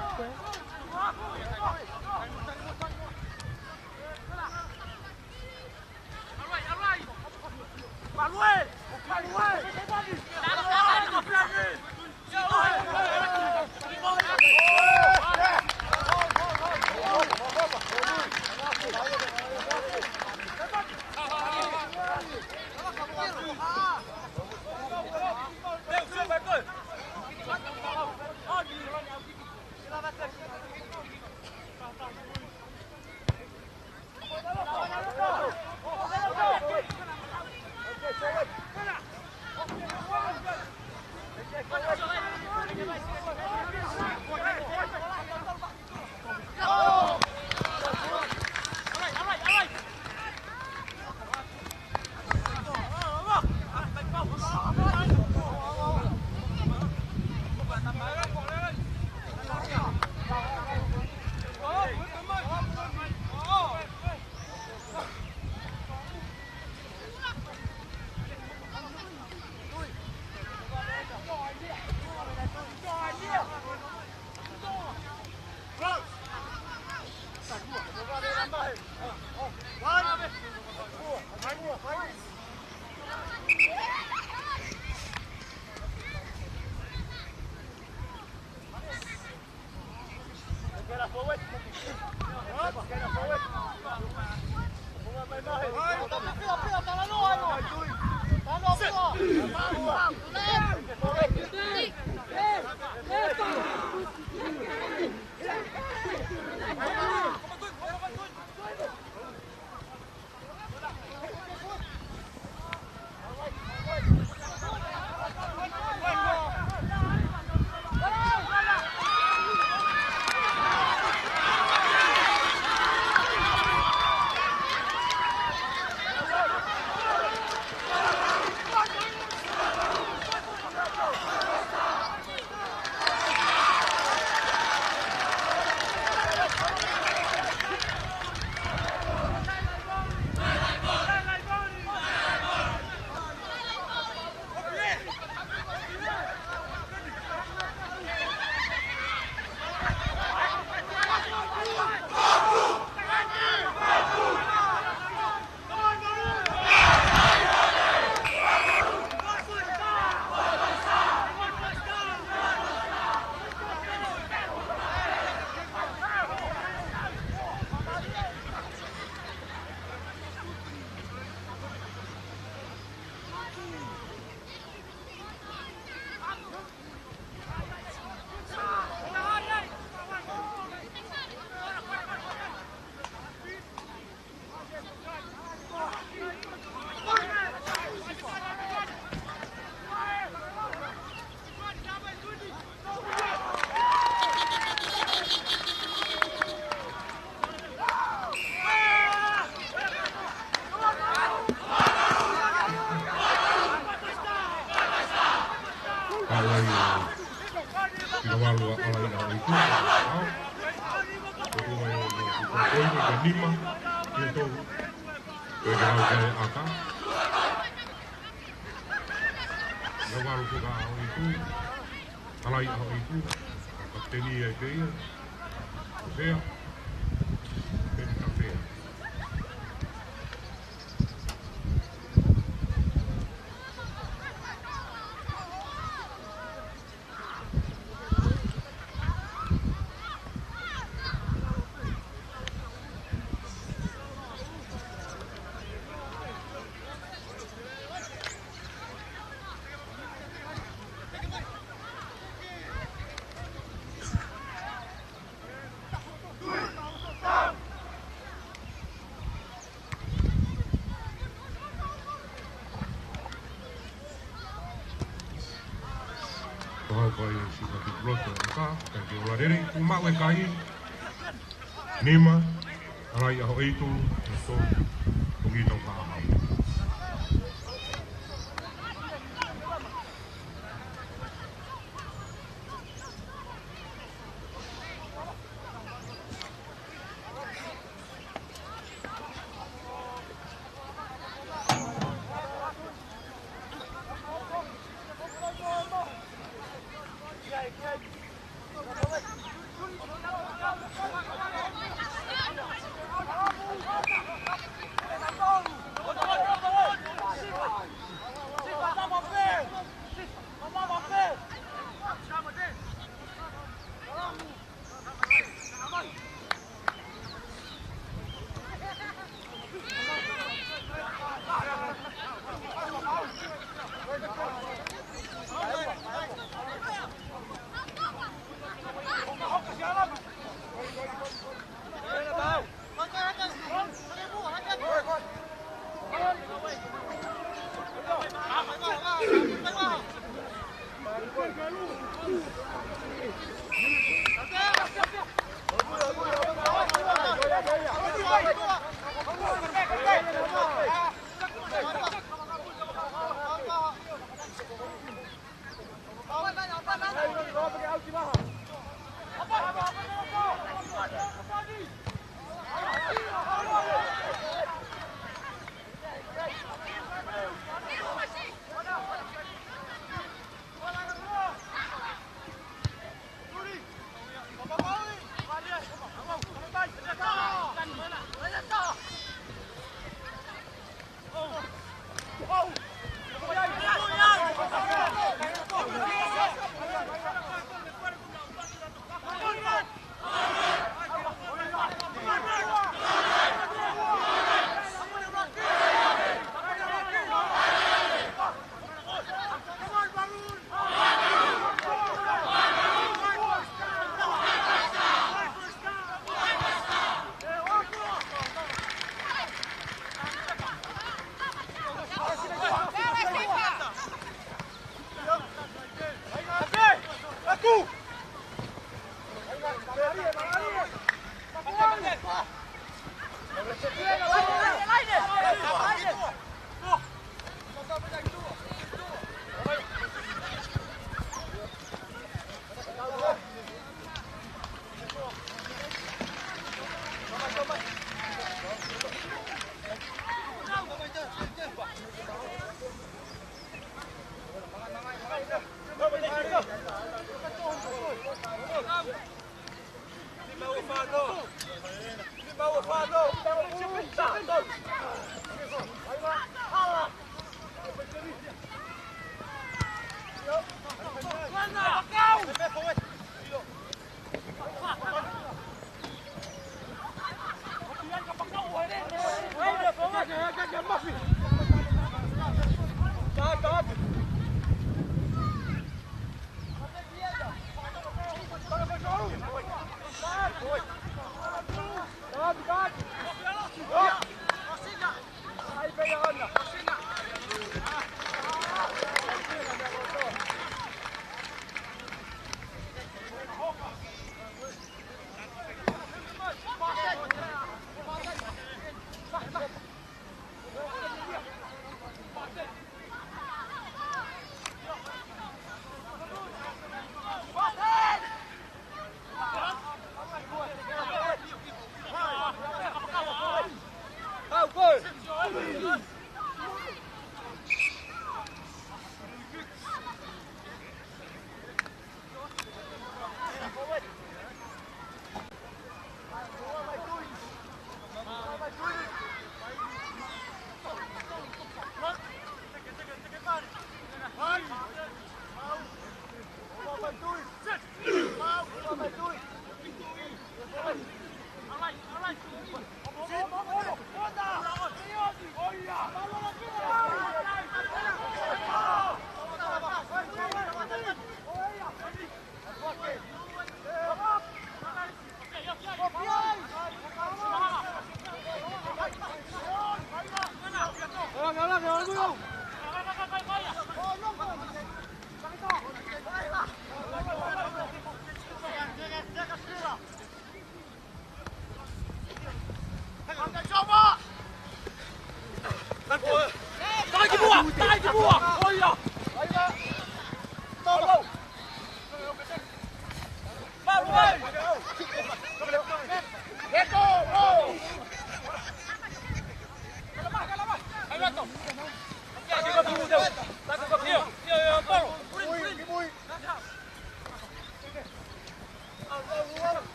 Nima, ki he tolu. Ko e kau ke aka. Ia walu ko ka ʻAhoʻeitu. Kalai ʻAhoʻeitu. Kapiteni ia ʻi pē ia. Fea. Peni Tafea. Ko hau kai e sika ki loto ʻaka, kai ke ola lele, kuo maʻu e kai. Nima, Kalai ʻAhoʻeitu, e tolu, Tongitau Kaʻahau.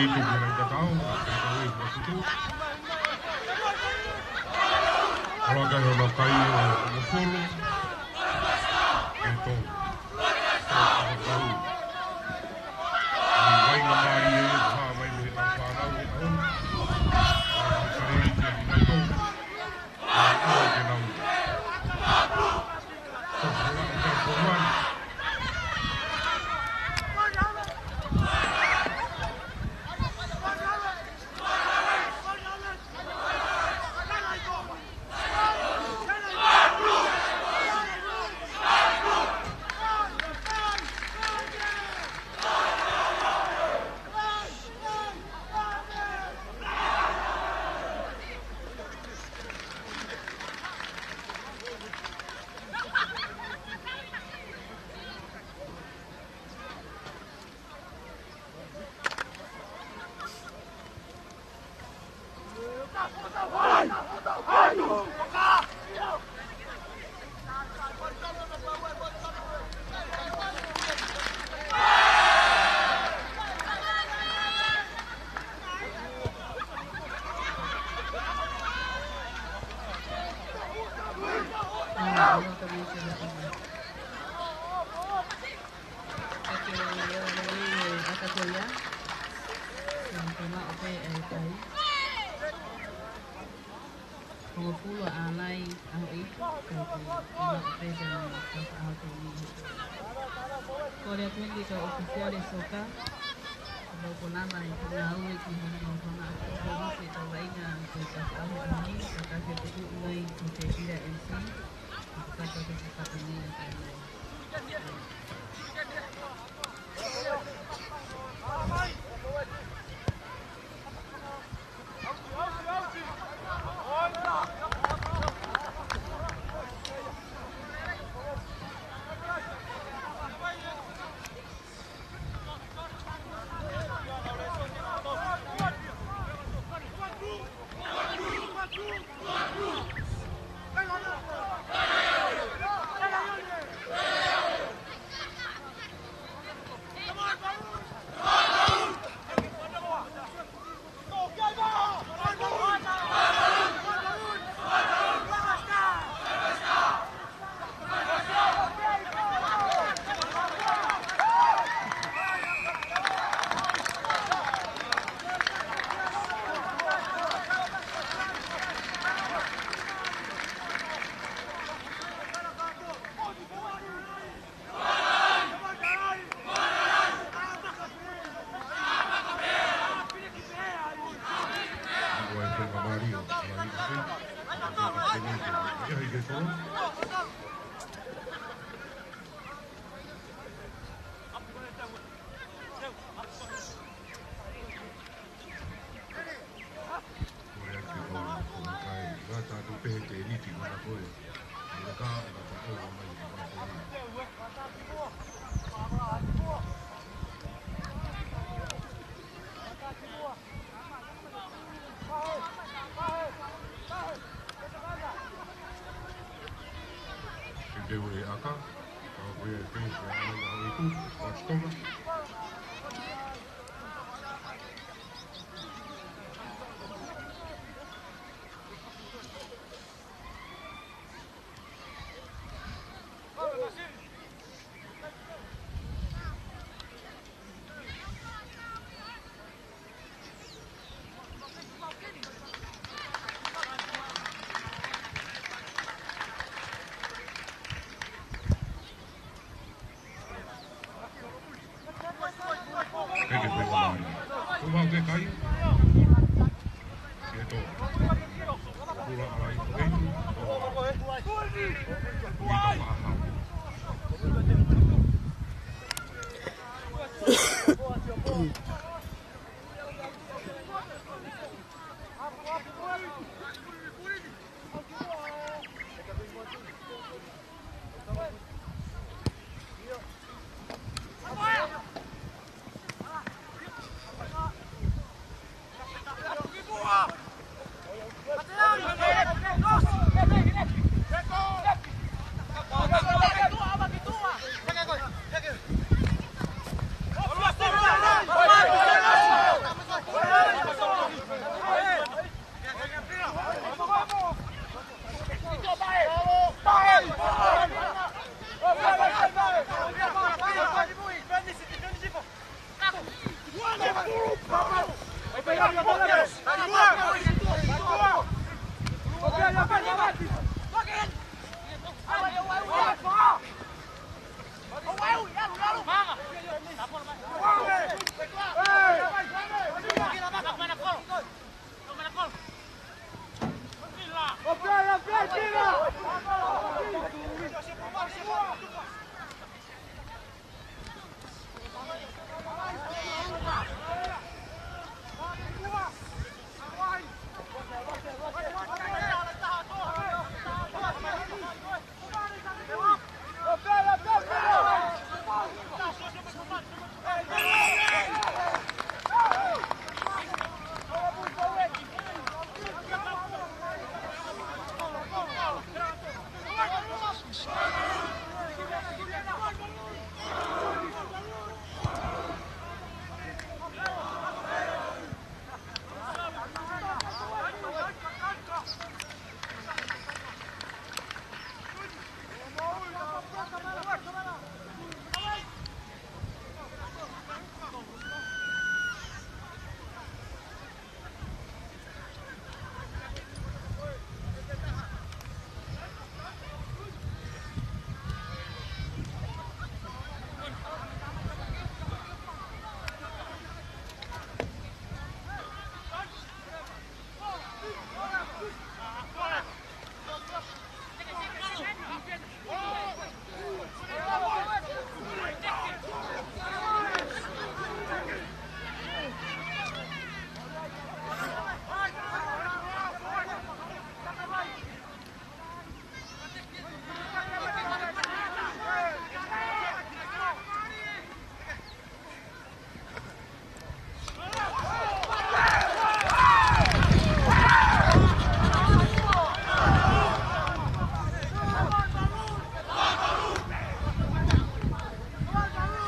Ke mera i kakao, ke kau e matutu. Ala ka he ona kai o Mofolo. Ke tau. Ke tau. Ni vai na mari e, ha vai me tau whanau e tau. Sarili ke ni na tau. Ke nau. Ke nau. Ake leo leo e ʻaka ko ia. Ko e mamaʻo pē ʻa e kai. Hongofulu ʻa e ʻaho ʻi, ka ko e mamaʻo pē ʻa e mamaʻo pē ʻa e ʻaho ko eni. Kole atu heni ki he kau ʻōfisiale soka. Kau ko nana i te ngāue ki he hanga ʻo hanga ʻo ko eni ke tau vaʻinga ki he ʻaho ko eni, ka ka ke tuku mai ki he pila M C. Ka ka ke tuku mai ki he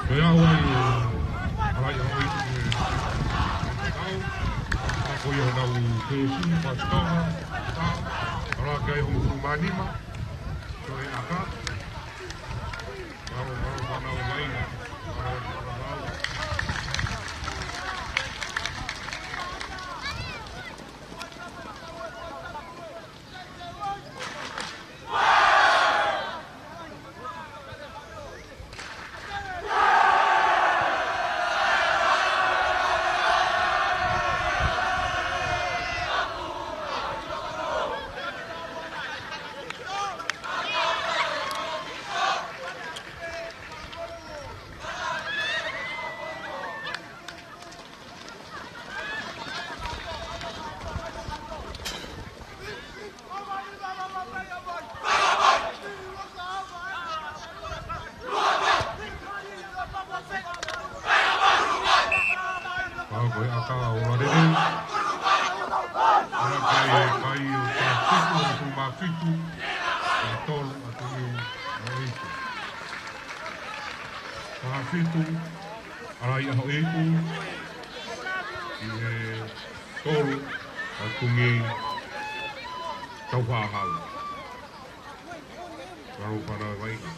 Ko ia ʻoku ʻi ai ʻa e ʻaho ʻi he kau, ʻa ko ia ʻoku nau kēsi, pasi Tonga, ʻa, ʻa la ke ai hongofulu mā nima, ko e ʻaka, ʻa, ʻa, ʻa, ʻa, ʻa, ʻa, ʻa, ʻa, Pau ko e ʻaka ʻo Lalele. ʻA ia ko e kai ʻo Tafitu, ʻo Tumafitu, ʻa tolu ʻa Tuʻi ʻa Ipu. Tafitu, ʻa la ʻi ʻaho ʻi Ipu, ʻi he tolu ʻa Tuʻi Taufaʻahau. Kau pana vainga.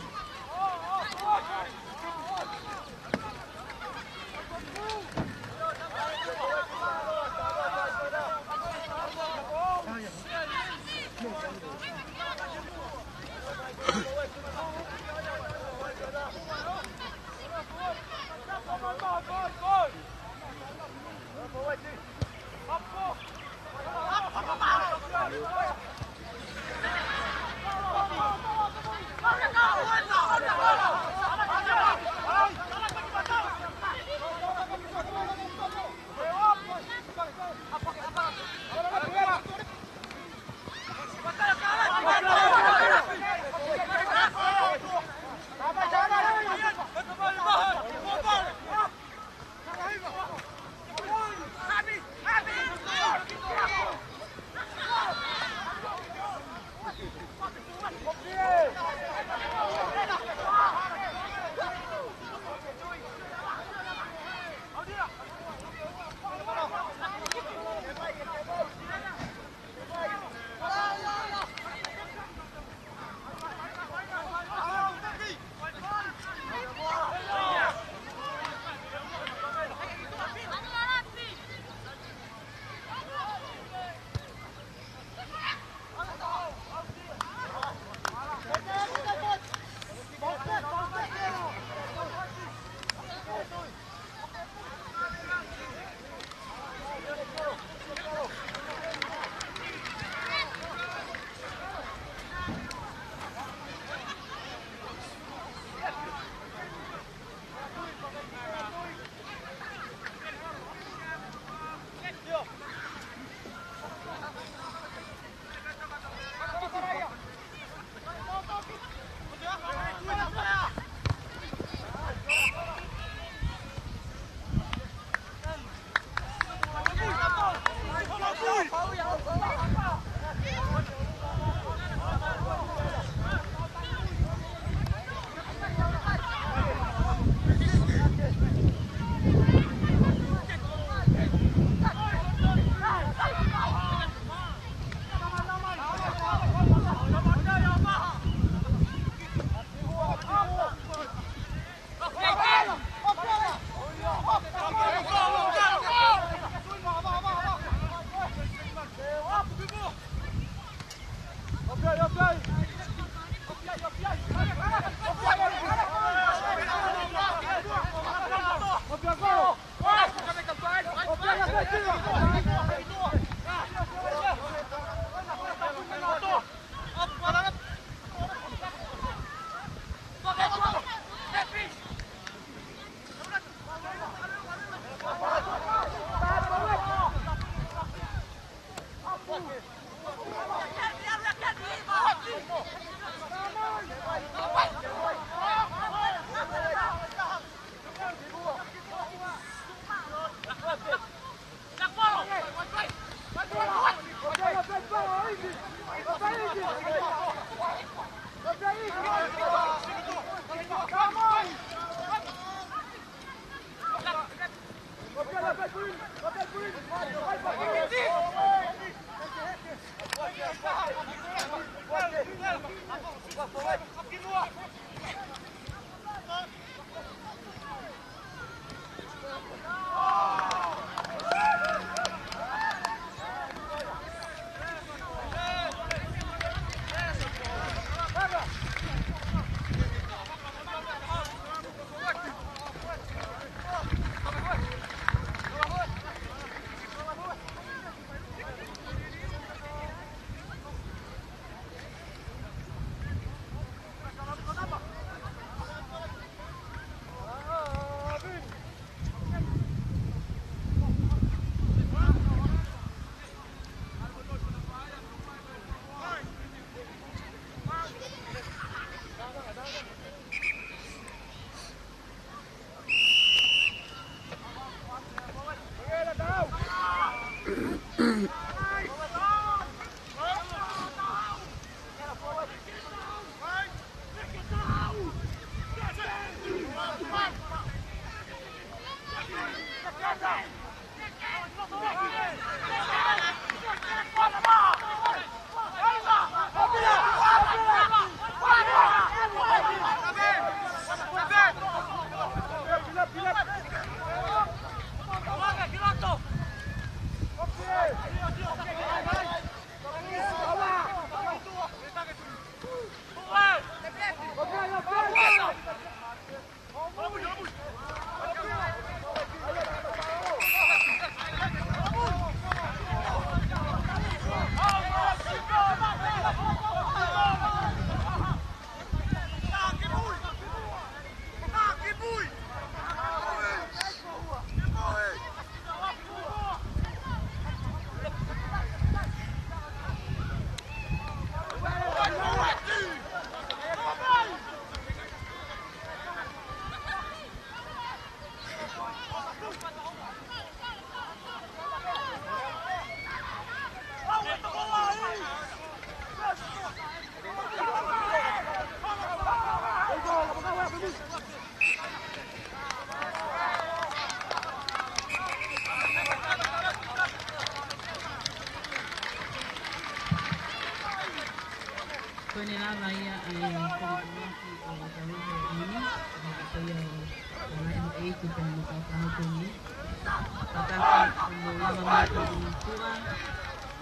Mamaku tua,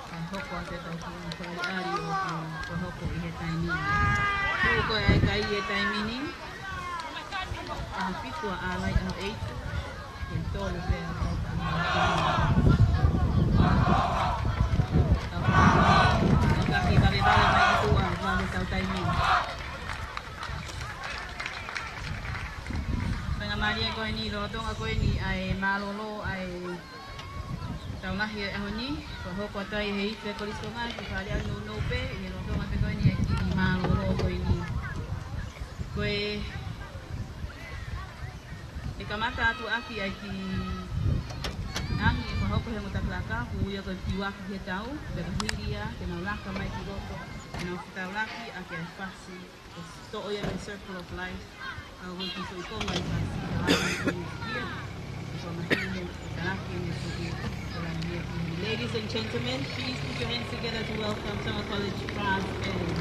ka hoko atu e tau tuʻu fakaʻaliʻali ʻoku, ʻoku hoko ʻi he taimi ni. Tuʻu ko e ʻai kai ʻi he taimi ni. ʻAho fitu ʻa ʻAlai, ʻaho ʻeitu. Ke tolu pē ʻa e tau tuʻu. Tau tuʻu. Ka ki valevale mai ki tuʻa, vale tau taimi. Faingamālie ko eni, lolotonga ko eni ʻa e mālōlō ʻa e tau lahi ʻo e ʻaho ni, ko e hoko atu ai ʻe he ifi ʻa e Kolisi Tonga ki Fale Alea nounou pē, ʻi he lolotonga pē ko eni ʻa e kiʻi mālōlō ko eni. Ko e, ʻe kamata atu ʻaki ʻa e kiʻi ʻaho ni, ko e hoko he ngota kalaka, ko ia ko e piuaki he tau, pea ka hili ia, ke nau laka mai ki loto, ke nau fetaulaki ʻaki ʻa e fasi. Toʻo ia mei he Circle of Life, ʻa ia ko e kiʻi foʻi konga ʻi fasi, ʻa ia ko e kiʻi kia, ko e mahino, ko e talaki ʻene foʻi, ko e lani ia. Ladies and gentlemen, please put your hands together to welcome Tonga College Brass Band.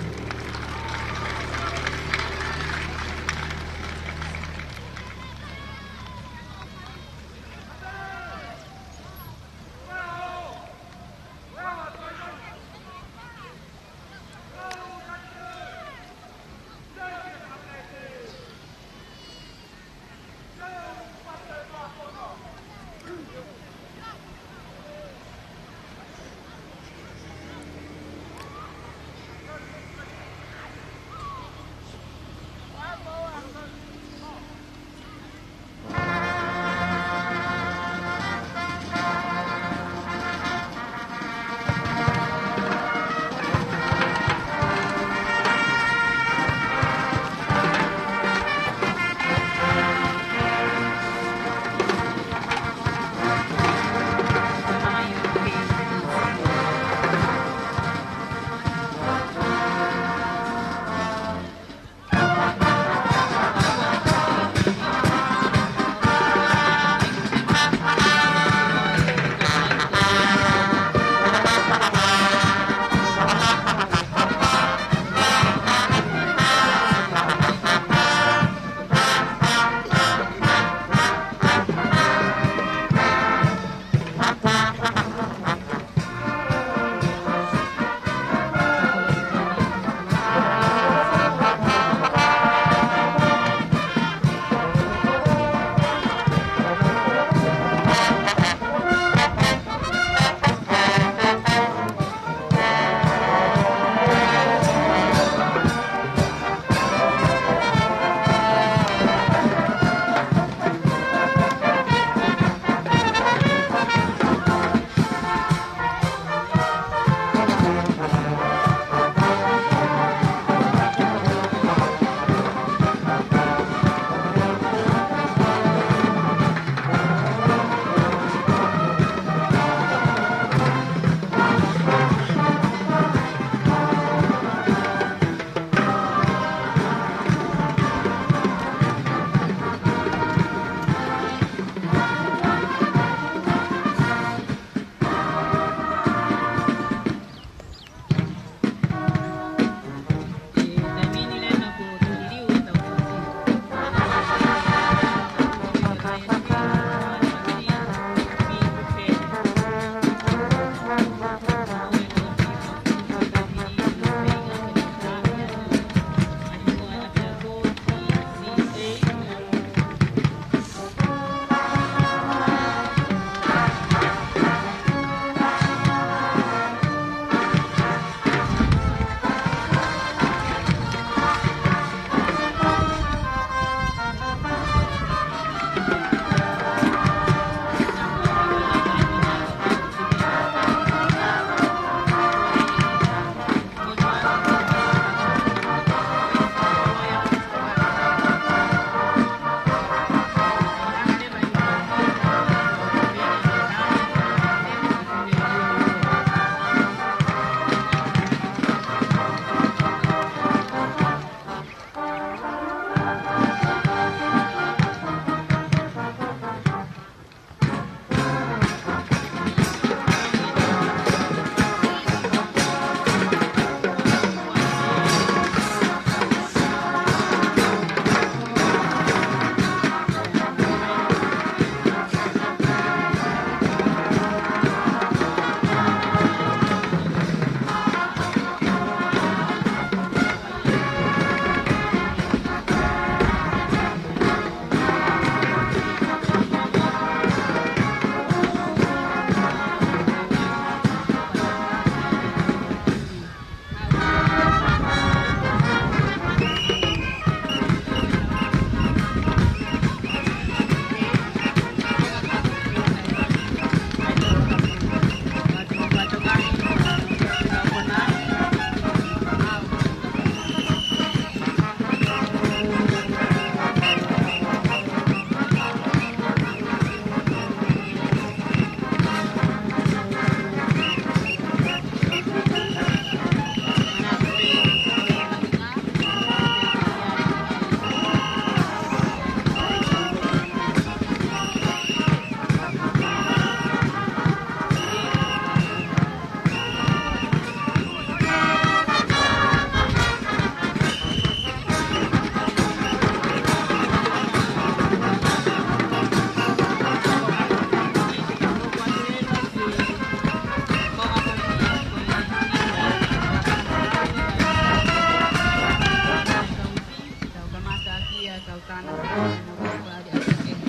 Ia kau tana, tana, tana, tana, tana.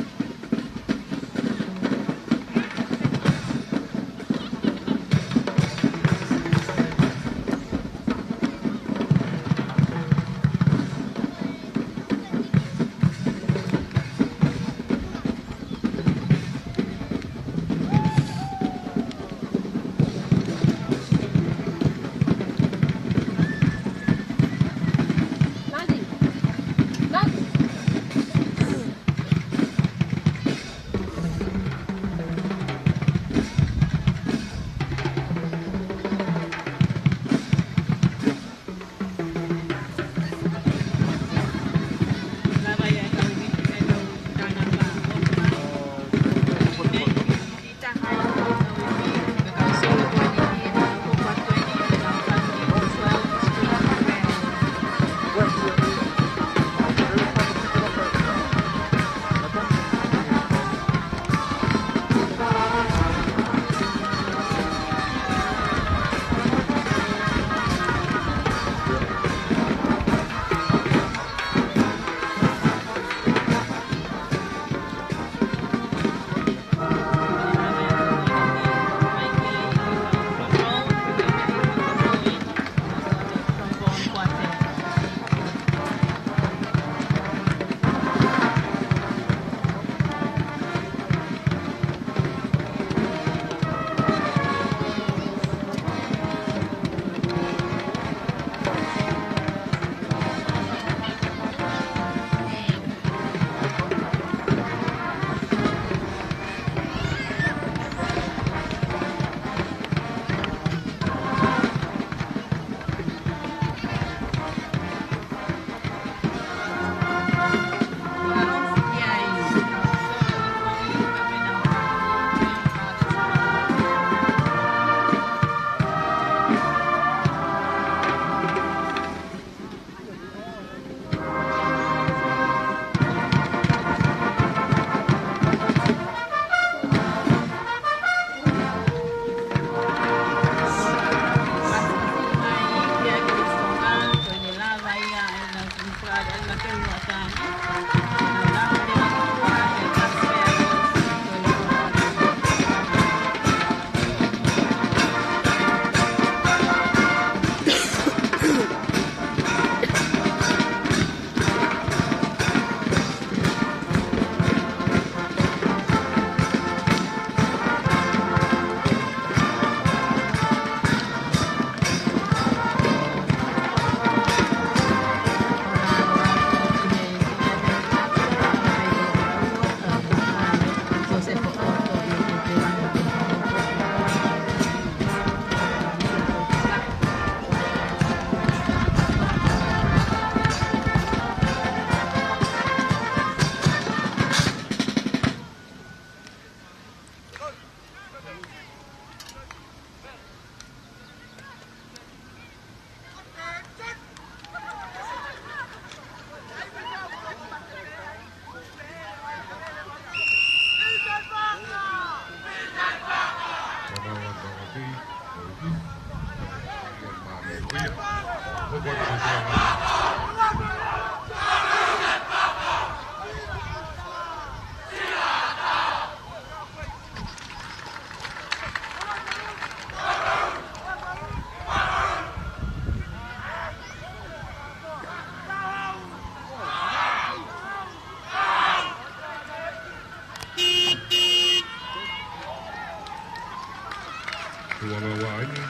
Tuanga ua ini,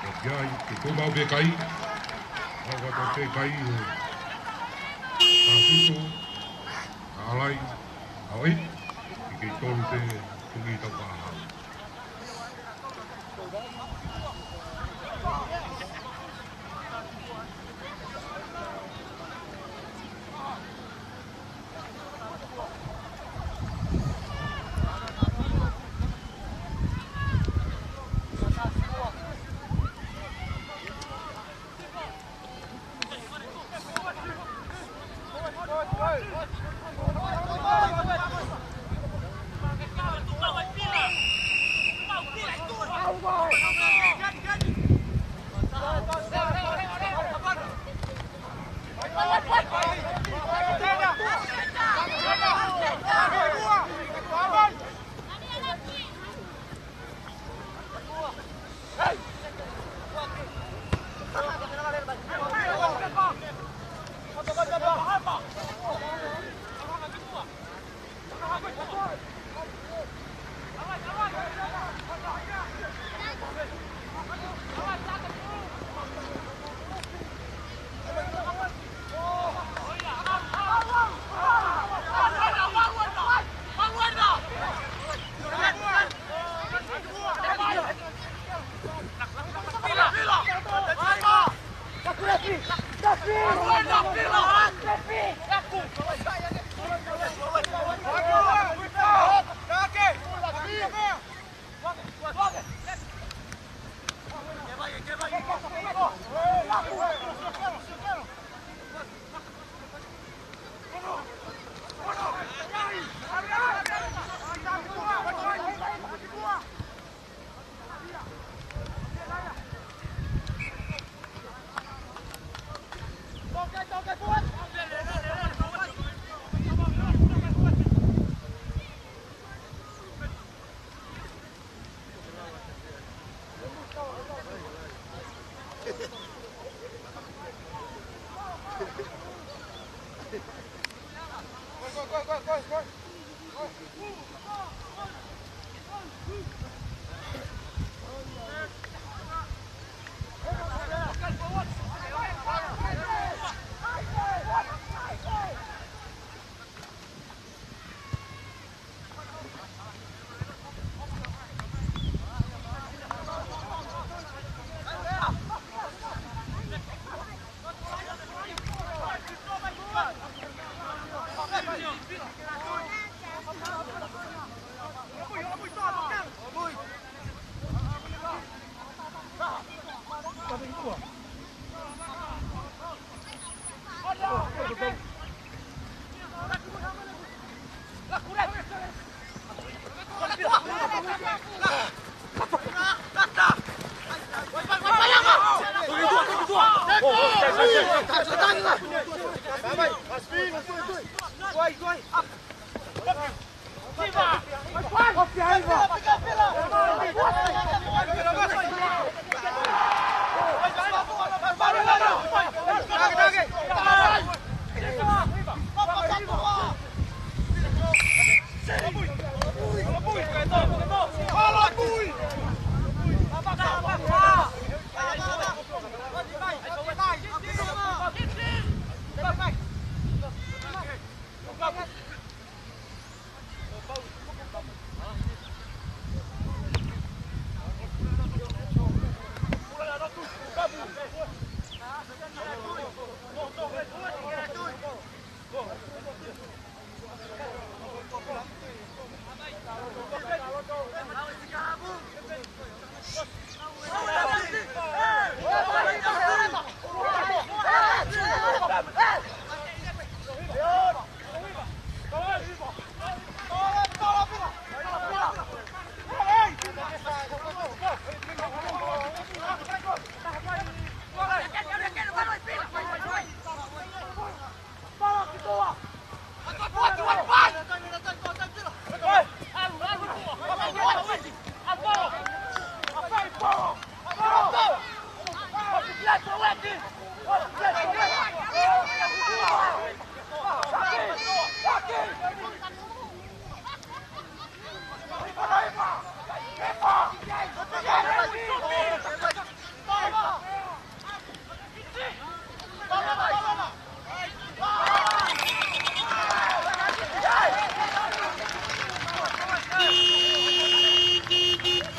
ko ia i ke tō mau pē kai, mau ka tō pē kai, ʻe, ka fitu, ka ʻalai, ʻa ʻoi, i ke tolu pē, tungi tau ka hau.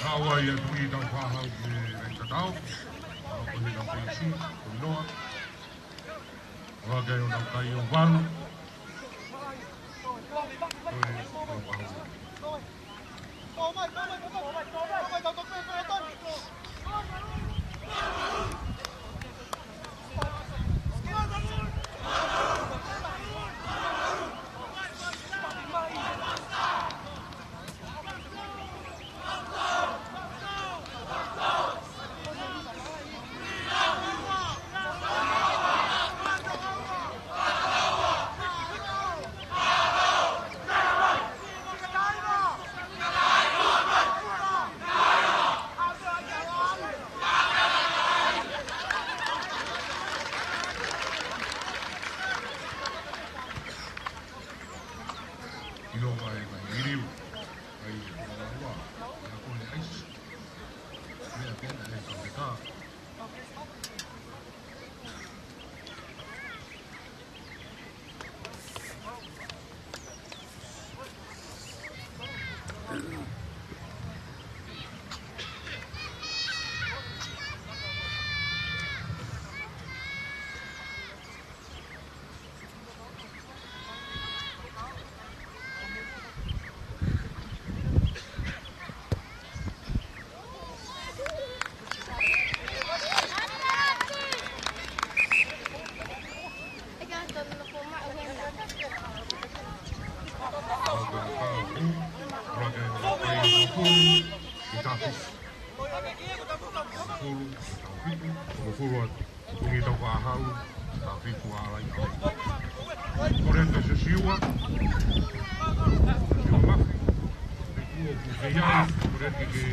Haʻu ai ʻa Tuʻi Taufaʻahau ki he Lahi Tatau. Haʻu ko e Lahi Tatau, ko Noa. Vaka ʻo e kai ʻo valu. Ko e Taufaʻahau. ʻIlonga e mai iliu, mai e malaua, e ako e ʻaisi. Meʻa pē ena e kau meka. Tuʻi Taufaʻahau, Tafitu Alai Alai. Kole atu Siosiua, Siosiua Mafi, ʻoku kei ai, kole atu ke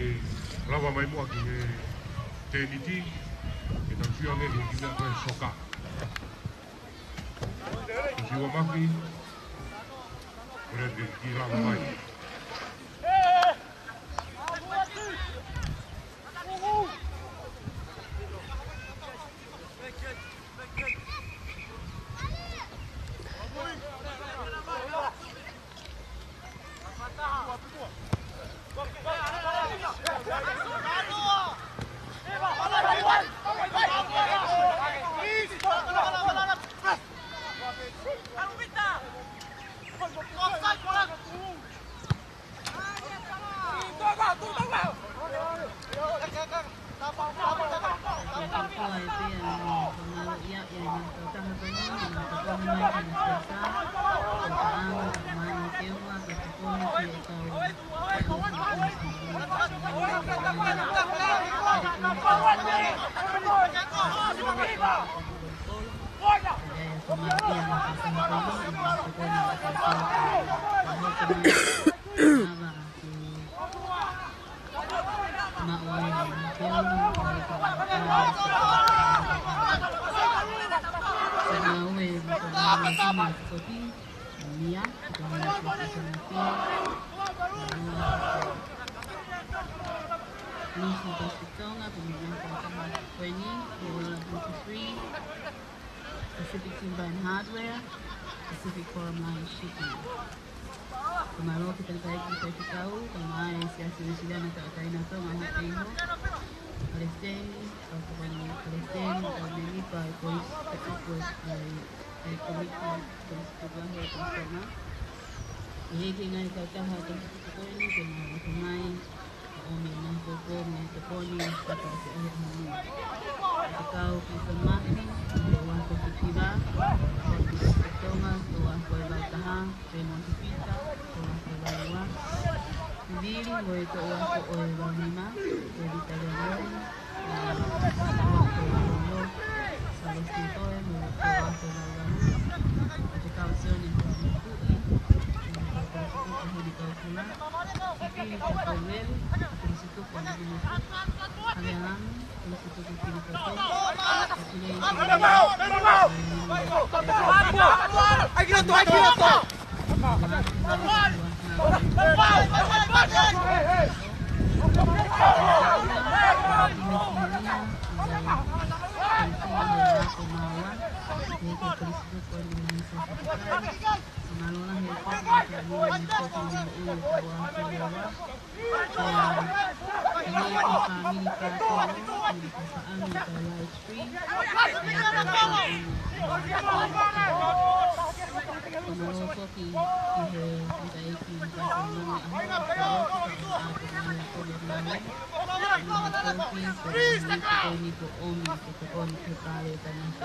lava mai muʻa ki he tēniti, ke tau sio ange ki he kiʻi meʻa ko e soka. Siosiua Mafi, Pacific Timber and Hardware, Pacific Bottom Line Shipping. Fakamālō ki he tangataʻeiki faifekau, kae ʻumaʻā e Siasi Nuʻusila mo e Tauʻatāina Tonga ʻi he ʻaho ni. Palesiteni, kau tokoni palesiteni, kau mēmipa ʻo e kolisi, kau tuku ʻa e, ʻa e kōmiti, kolisi tukuaho ʻo e Kolisi Tonga. ʻEiki, ngaahi kautaha ʻo e kolisi tukuaho ni, ke nau ʻomai ʻo ʻomi ʻenau kōkō mo e tokoni, kae ʻoua ʻe ʻi ai ha mea. Ke kau ki he mamahi, ʻi he ua ko Fifiva, ʻo Kolisi Tonga, ʻo ua ko e lau taha, Raymond Peter, ʻo ua ko e lau ua. Vili mo e toʻu ako ʻo e lau nima, ʻo Vita Leon, ʻo ua ko e lau ono, Salosi Toe mo e toʻu ako ʻo e lau lau. Ke kau Sione Tuʻi, ʻo ua ko e lau ua, Heni Kaukula. Vili Kaukauelu, Kolisi Tuku ʻo e lau lau. Halealanu, Fakamālō foki ki he tangataʻeiki faifekau ʻo e ʻaho ni, ʻa e tokoni ko ʻeni ko ʻomi ke tokoni ki he pale tangata.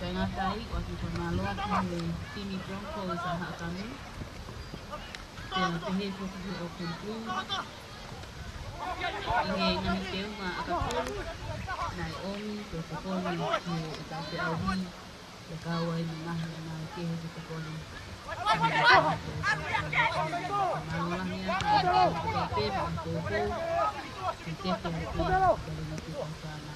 Kae ngata ai, ʻoku ou fakamālō ki he timi Broncos ʻa Haʻakame. Pea pehē foki ki he Auckland Blues. ʻI he ngaahi teunga ʻakapulu, naʻe ʻomi ke tokoni ki he ʻetau feʻauhi, ʻo kau ai mo e ngaahi ʻamanaki kehe ke tokoni. Mālō lahi atu, pē mo e koukou, ke teke atu, ke lelei ki he kautana.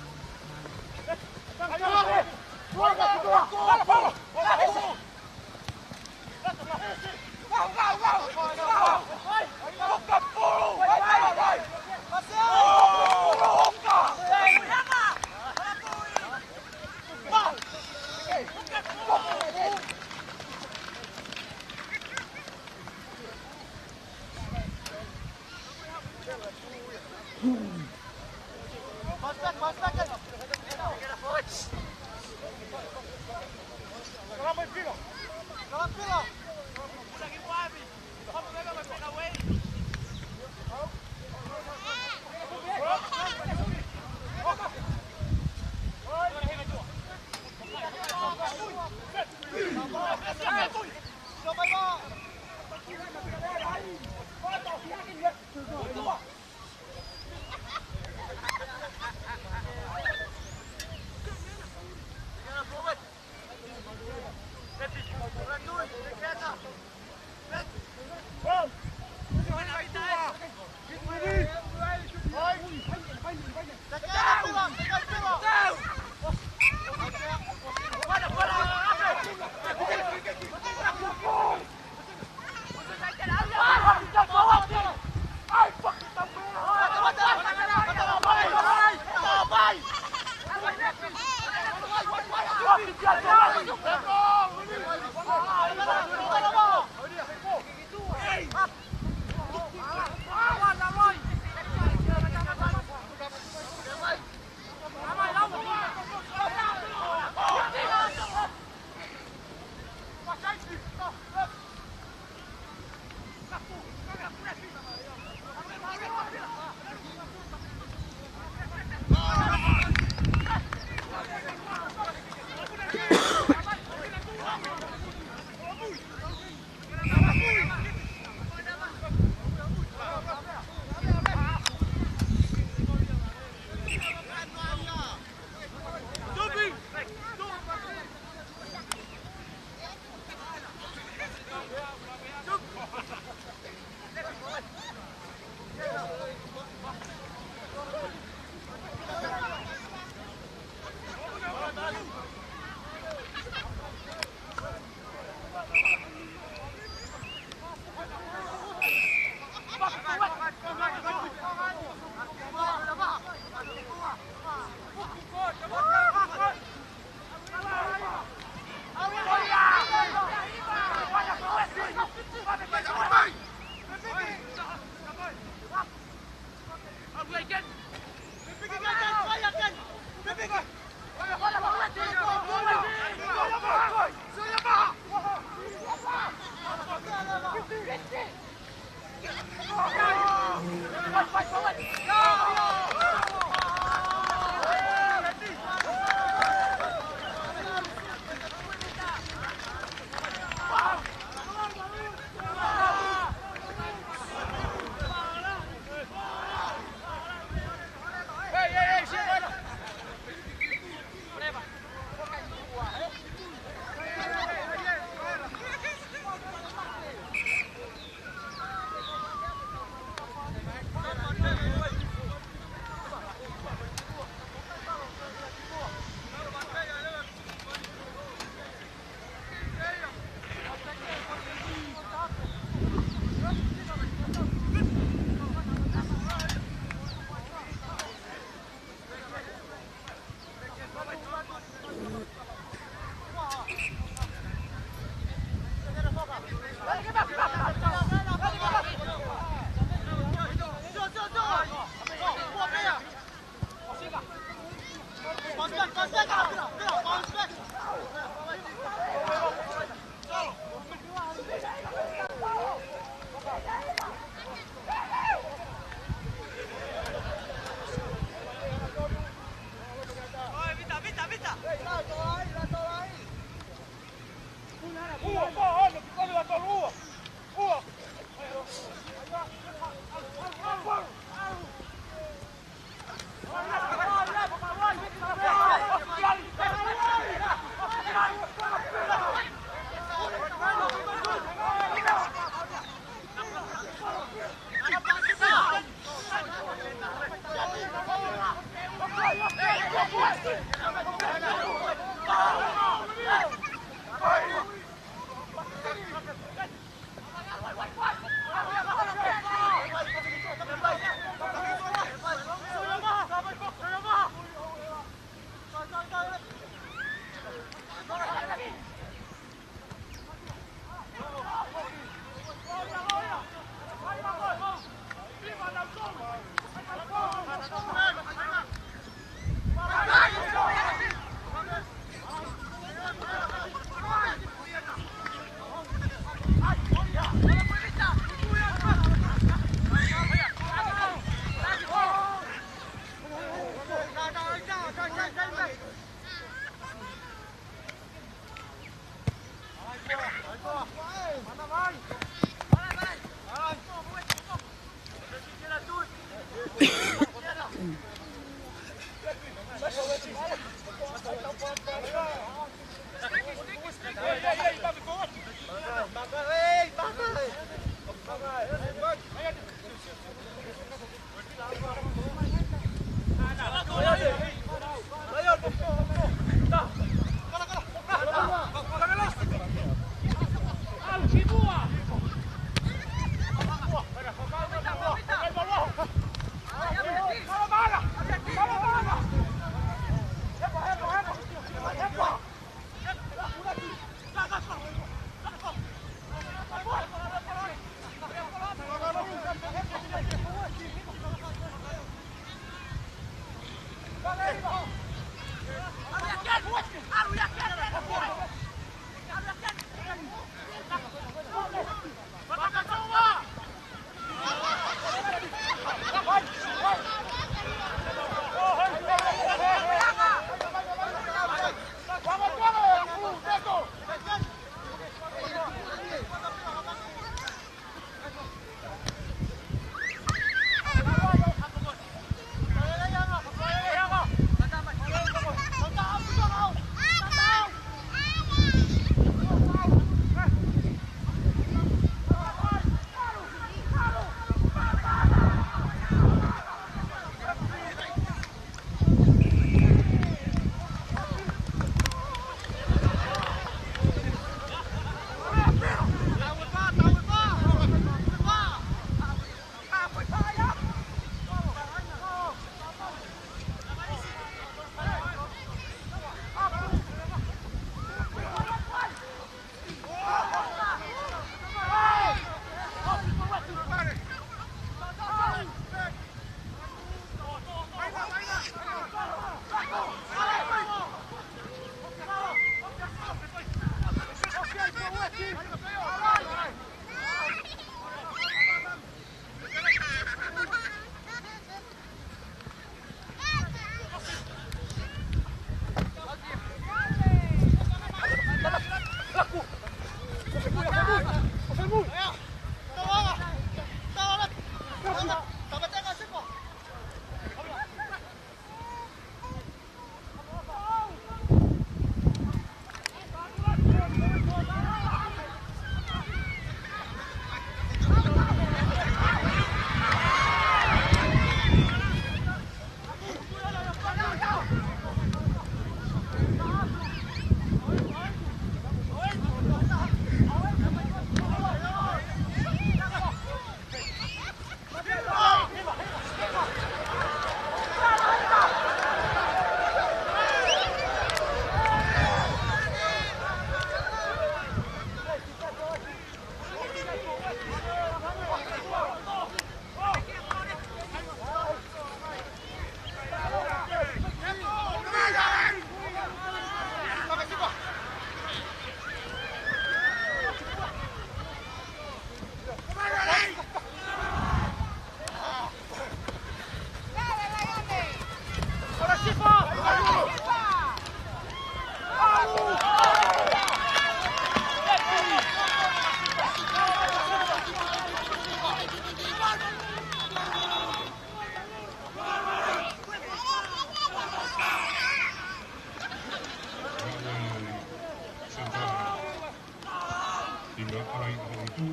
Team ʻa ʻAi ʻAhoʻeitu.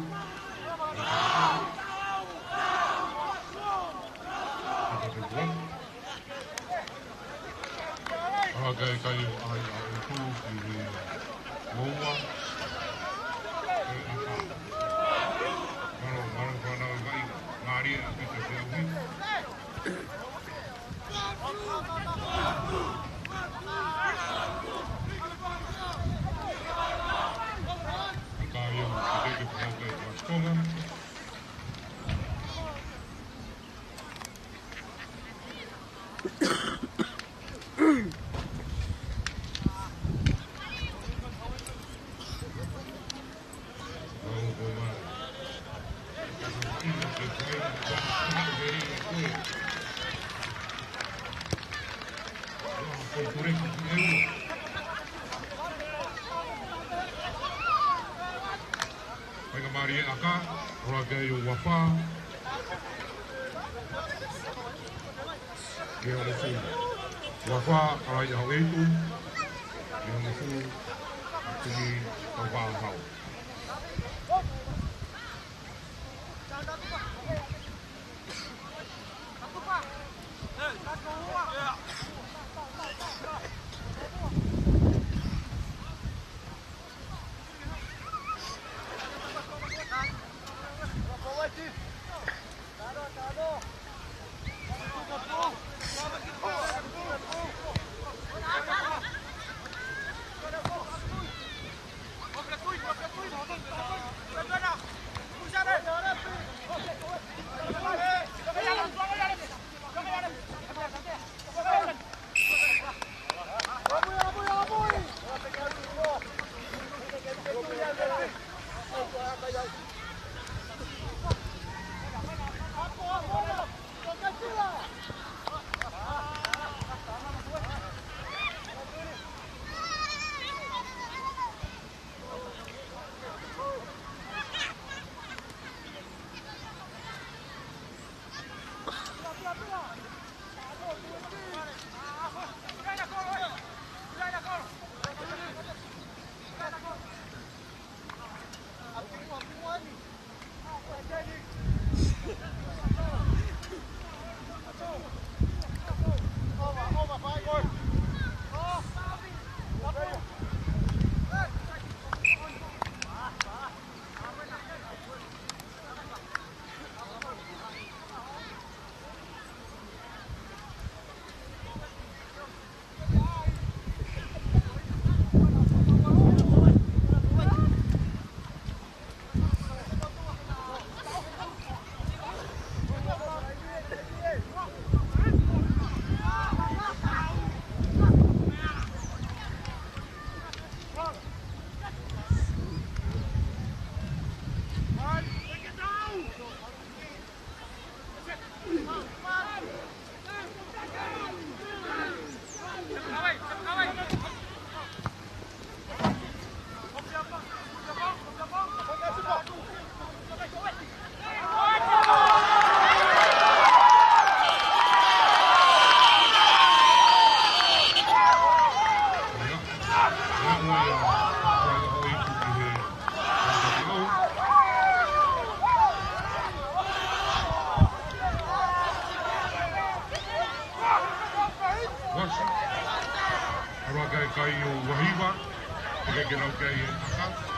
ʻAlā, kai, kai ʻo ʻAi ʻAhoʻeitu ki he moua. ʻE ʻaka. Mālō, mālō fānau ʻi Vaiga. Mālie ʻa Pita Feauhi. Faingamālie ʻaka, ʻoku ʻi ai ʻa e uafā. Ke ʻosi. Uafā, ʻAi ʻAhoʻeitu. Ke ʻosi. Tini, tau pāhau. Vasa. ʻAlā, kai, kai ʻo Vahiva. Teʻeki ke nau kai e ʻaka.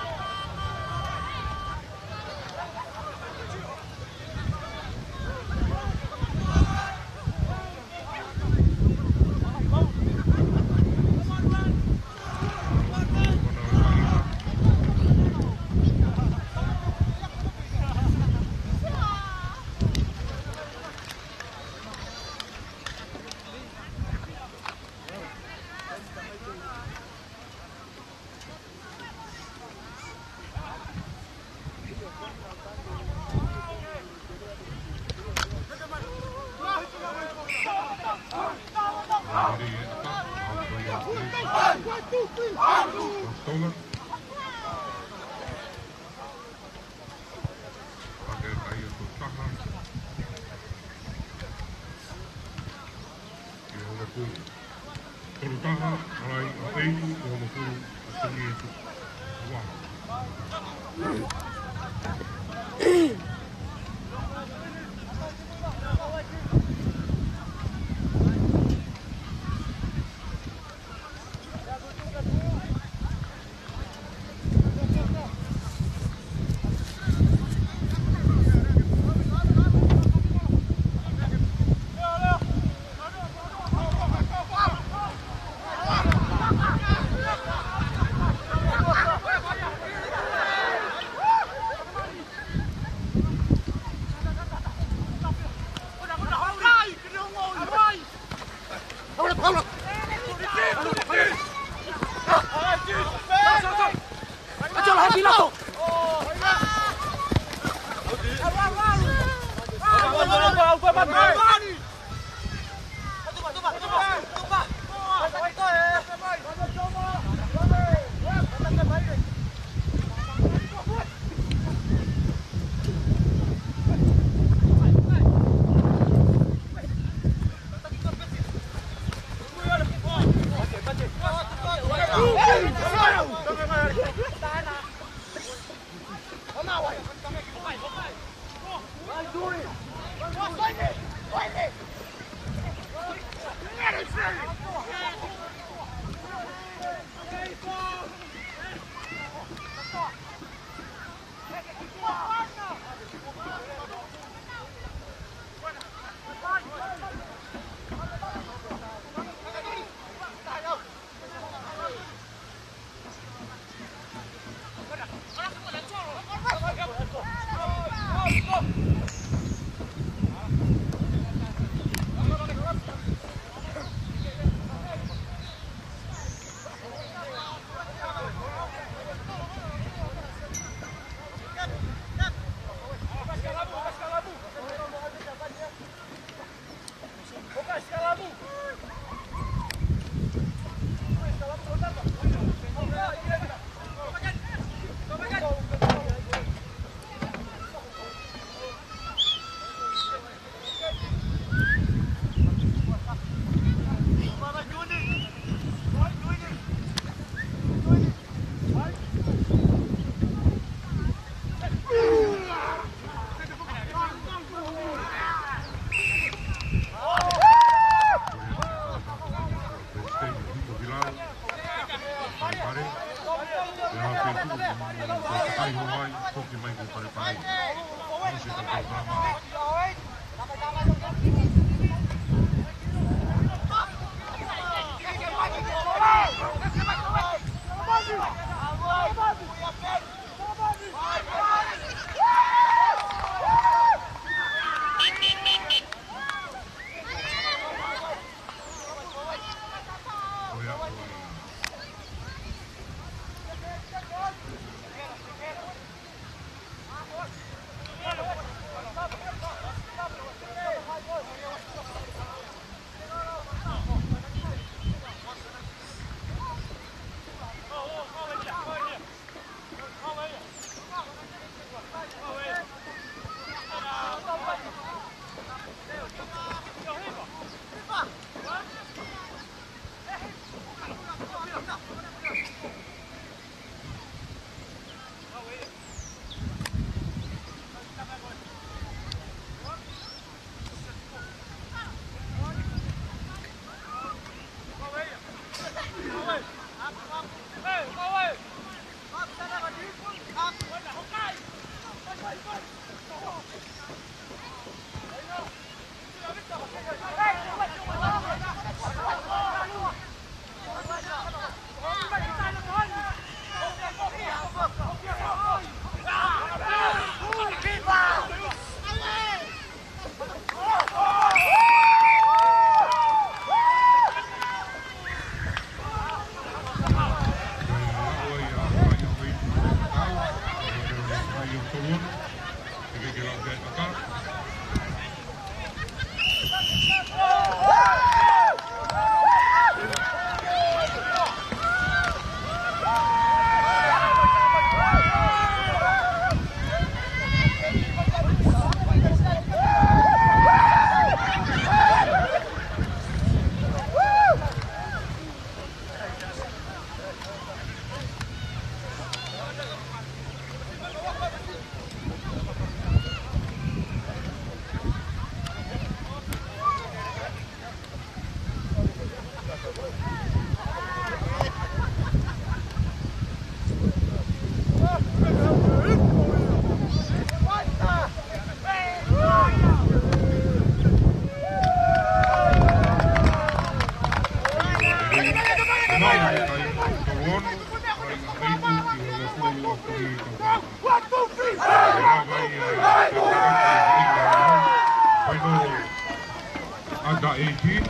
Under eighteen.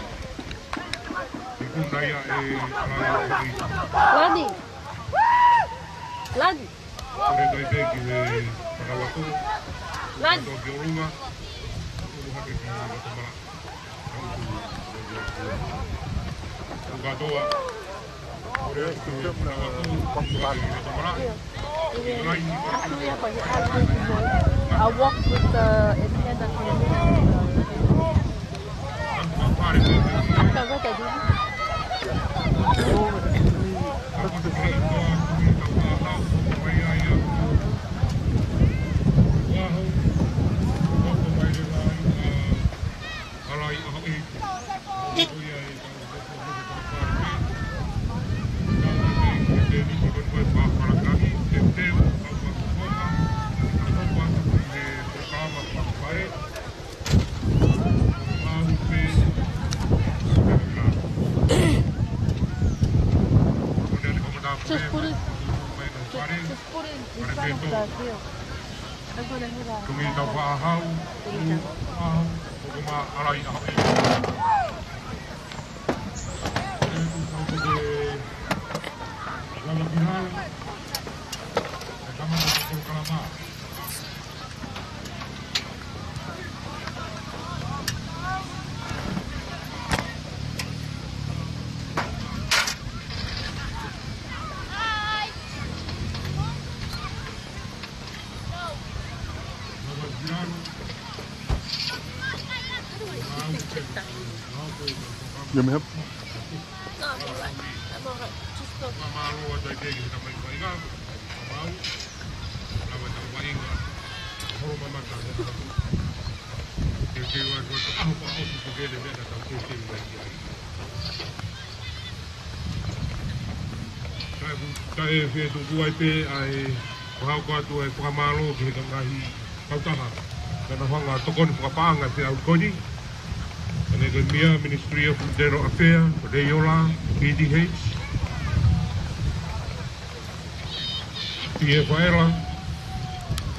Ikuna ia ʻe Lani. Lani. Kore tai peki he Manawatū. Lani. Tō ki ʻolunga. Tō hake ki Matamala. Tō katoa. I walk with the Indiana community. After what I did. Tungī Taufaʻāhau, Tungī Taufaʻāhau, ʻoku ma alai a e. E tu sau ke lava ki lalo, e kamata ko Kalama. Let me help. Kae, kae fie tuku ai pē ʻa e fakahoko atu e fakamālō ki he ngaahi kautaha naʻa nau hanga ʻo tokoni fakapaʻanga he feʻauhi ko eni. Hangē ko e M I A, Ministry of Internal Affairs, ko Leiola, P D H, P F L,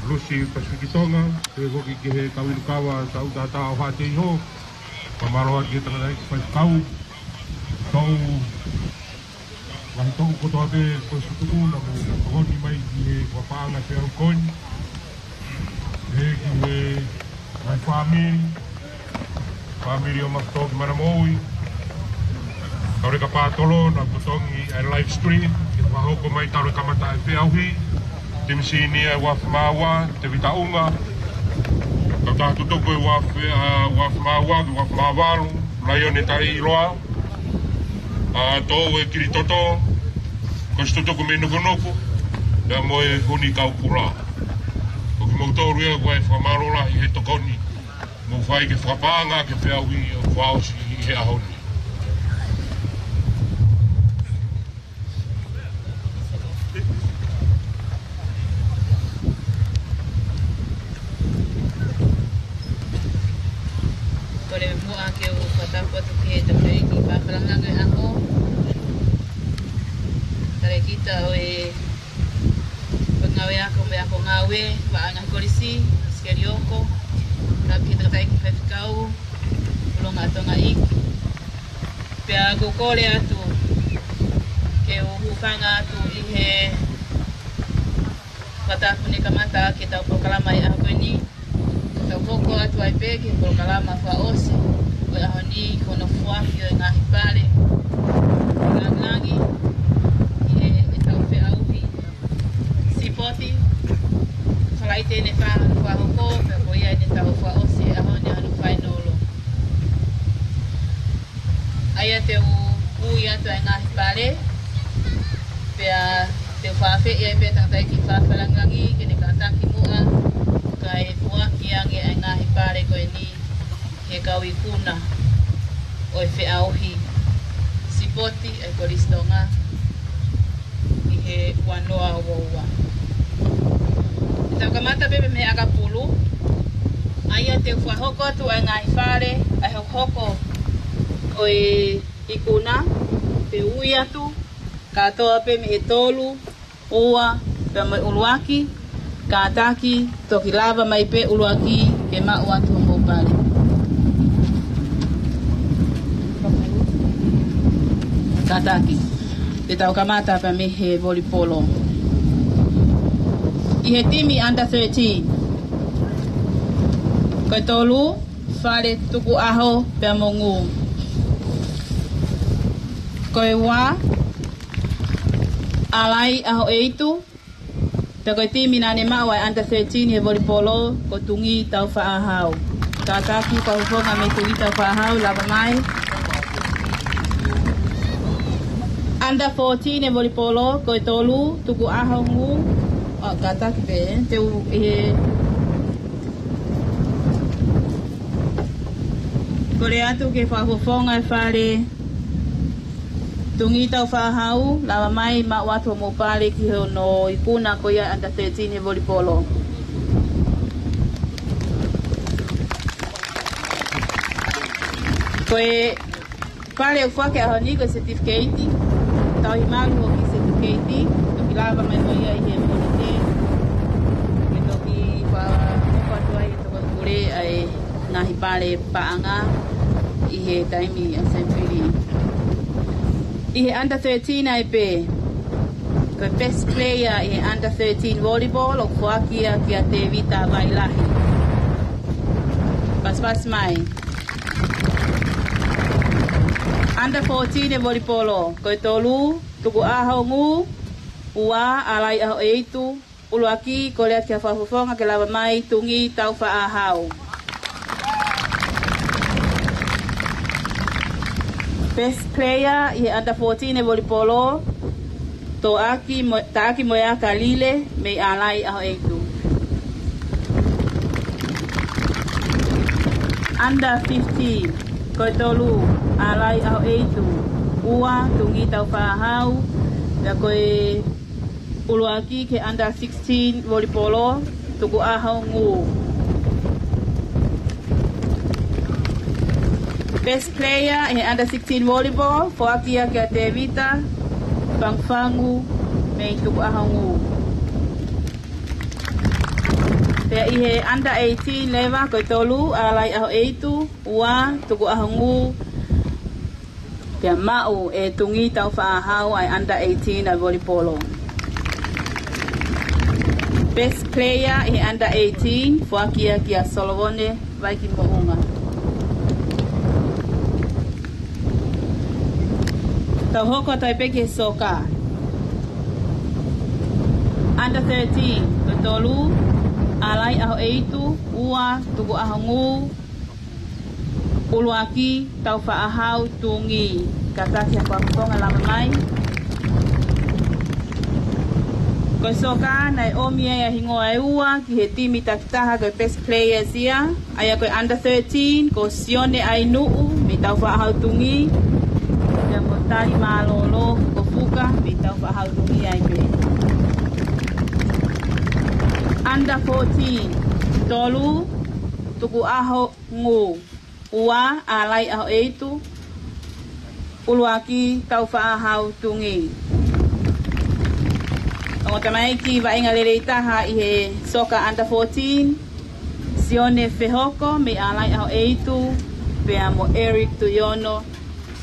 Lusi Pasifiki Tonga, pehē foki ki he kau inu kava Tauʻatāina ʻo Haʻateiho, fakamālō atu ki he tangataʻeiki faifekau, toʻu, ngaahi toʻu kotoa pē ko e sutuku naʻa mou tokoni mai ki he fakapaʻanga he feʻauhi ko eni. Pehē ki he ngaahi fāmili, fāmili ʻo Mafatoki Manamoui, kau leka pātolo naʻa nau totongi ʻa e live stream, ke fakahoko mai talu e kamata e feʻauhi, timi senior ʻa e uaafe mā ua, Tevita ʻUnga, kautaha tutuku ʻa e uaafe, ʻa, uaafe mā ua, ki he uaafe mā valu, Laione Taʻeʻiloa, ʻa, toʻu e Kilitoto, Kosi Tutuku mei Nukunuku, pea mo e Huni Kaukula. Ko kimoutolu ia ko e fakamālō lahi he tokoni mou fai ke fakapaʻanga ki he feʻauhi ʻoku fakaʻosi ʻi he ʻaho ni. Kole muʻa ke u fakatapu atu ki he tamaiki fakafakalanga ʻo e ʻaho. Talēkita ʻo e ngāue ako mo e ako ngāue, Vaʻa Ngaahi Kolisi, Sikelioko, tapu ki he tangataʻeiki faifekau, Kulonga Tonga ʻEiki. Pea ʻoku ou kole atu ke u hūfanga atu ʻi he fakatapu ne kamata ki heʻetau polokalama ʻi he ʻaho ko eni. Tau hoko atu ai pē ki he polokalama fakaʻosi ʻo e ʻaho ni, ko hono foaki ʻo e ngaahi pale langilangi ʻi he, ʻetau feʻauhi sipoti. Falaite ʻe fā hono fakahoko, pea ko ia ʻetau fakaʻosi ʻo e ʻaho ni, ʻa hono fainolo. ʻA ia te u ui atu ʻa e ngaahi pale, pea te u fakaafeʻi ai pē tangataʻeiki fakafakalanga ke ne kātaki muʻa, kae foaki ange ʻa e ngaahi pale ko eni ki he kau ikuna ʻo e feʻauhi sipoti ʻa e Kolisi Tonga ʻi he ua noa ua ua. Te tau kamata pē mei he ʻakapulu, ʻa ia te u fakahoko atu ʻa e ngaahi pale, ʻa e hokohoko ʻo e ikuna, te u ui atu kātoa pē mei he tolu, ua, pea mo e ʻuluaki, kātaki, toki lava mai pē ʻuluaki ke maʻu atu homou pale. Kātaki. Te tau kamata pē mei he volipolo. ʻI he timi under thirteen. Ko e tolu, Fale Tukuʻaho pea mo Ngū. Ko e ua, Alai ʻAhoʻeitu, pea ko e timi naʻa ne maʻu ʻa e under thirteen he volipolo, ko Tungī Taufaʻahau. Kātaki fakafofonga mei Tungī Taufaʻahau, lava mai. Under fourteen he volipolo, ko e tolu, Tukuʻaho Ngū. ʻO, kātaki pē, te u, ʻi he Kole atu ke fakafofonga e fale Tungī Taufaʻahau, lava mai maʻu atu homou pale ki hono ikuna ko ia under thirteen he volipolo. Ko e pale ʻoku foaki he ʻaho ni ko e certificate, tauhi malu hoki certificate, toki lava mai ko ia ʻi he Monite. Pale paʻanga ʻi he taimi ʻa e semi-finali. ʻI he under thirteen ai pē, ko e best player ʻi he under thirteen volleyball ʻoku foaki ia kia Tēvita Vailahi. Pasipasi mai. Under fourteen ʻi he volipolo, ko e tolu, Tukuʻaho Ngū, ua, ʻAlai ʻAhoʻeitu, ʻuluaki, kole atu ki he fakafofonga ke lava mai, Tungī Taufaʻāhau. Best player ʻi he under fourteen ʻi he volipolo, Toʻaki Mo-, Taʻaki Moeaka Lile, mei ʻAlai ʻAhoʻeitu. Under fifteen, ko e tolu, ʻAlai ʻAhoʻeitu, ua, Tungī Taufaʻāhau, pea ko e ʻuluaki ki he under sixteen volipolo, Tukuʻaho Ngū. Best player ʻi he under sixteen volleyball, foaki ia kia Tēvita Fangufangu mei Tukuʻaho Ngū. Pea ʻi he under eighteen leva, ko e tolu, ʻAlai ʻAhoʻeitu, ua, Tukuʻaho Ngū, pea maʻu ʻe Tungī Taufaʻāhau ʻa e under eighteen ʻa e volipolo. Best player ʻi he under eighteen, foaki ia kia Solovone Vaikemoʻunga. Tau hoko atu ai pē ki he soka. Under thirteen, ko e tolu, ʻAlai ʻAhoʻeitu, ua, Tukuʻaho Ngū, ʻuluaki, Taufaʻāhau, Tungī. Kātaki ha fakafofonga lava mai. Ko e soka naʻe ʻomi ai ʻa e hingoa ʻe ua ki he timi takitaha ko e best players ia. ʻA ia ko e under thirteen, ko Sione ʻAinuʻu mei Taufaʻāhau Tungī, pea mo Tali Mālōlō Kofuka mei Taufaʻāhau Tungī ai pē. Under fourteen, tolu, Tukuʻaho Ngū, ua, ʻAlai ʻAhoʻeitu, ʻuluaki, Taufaʻāhau Tungī. Ongo tamaiki vaʻinga lelei taha ʻi he soka under fourteen, Sione Fehoko mei ʻAlai ʻAhoʻeitu, pea mo Eric Tuiono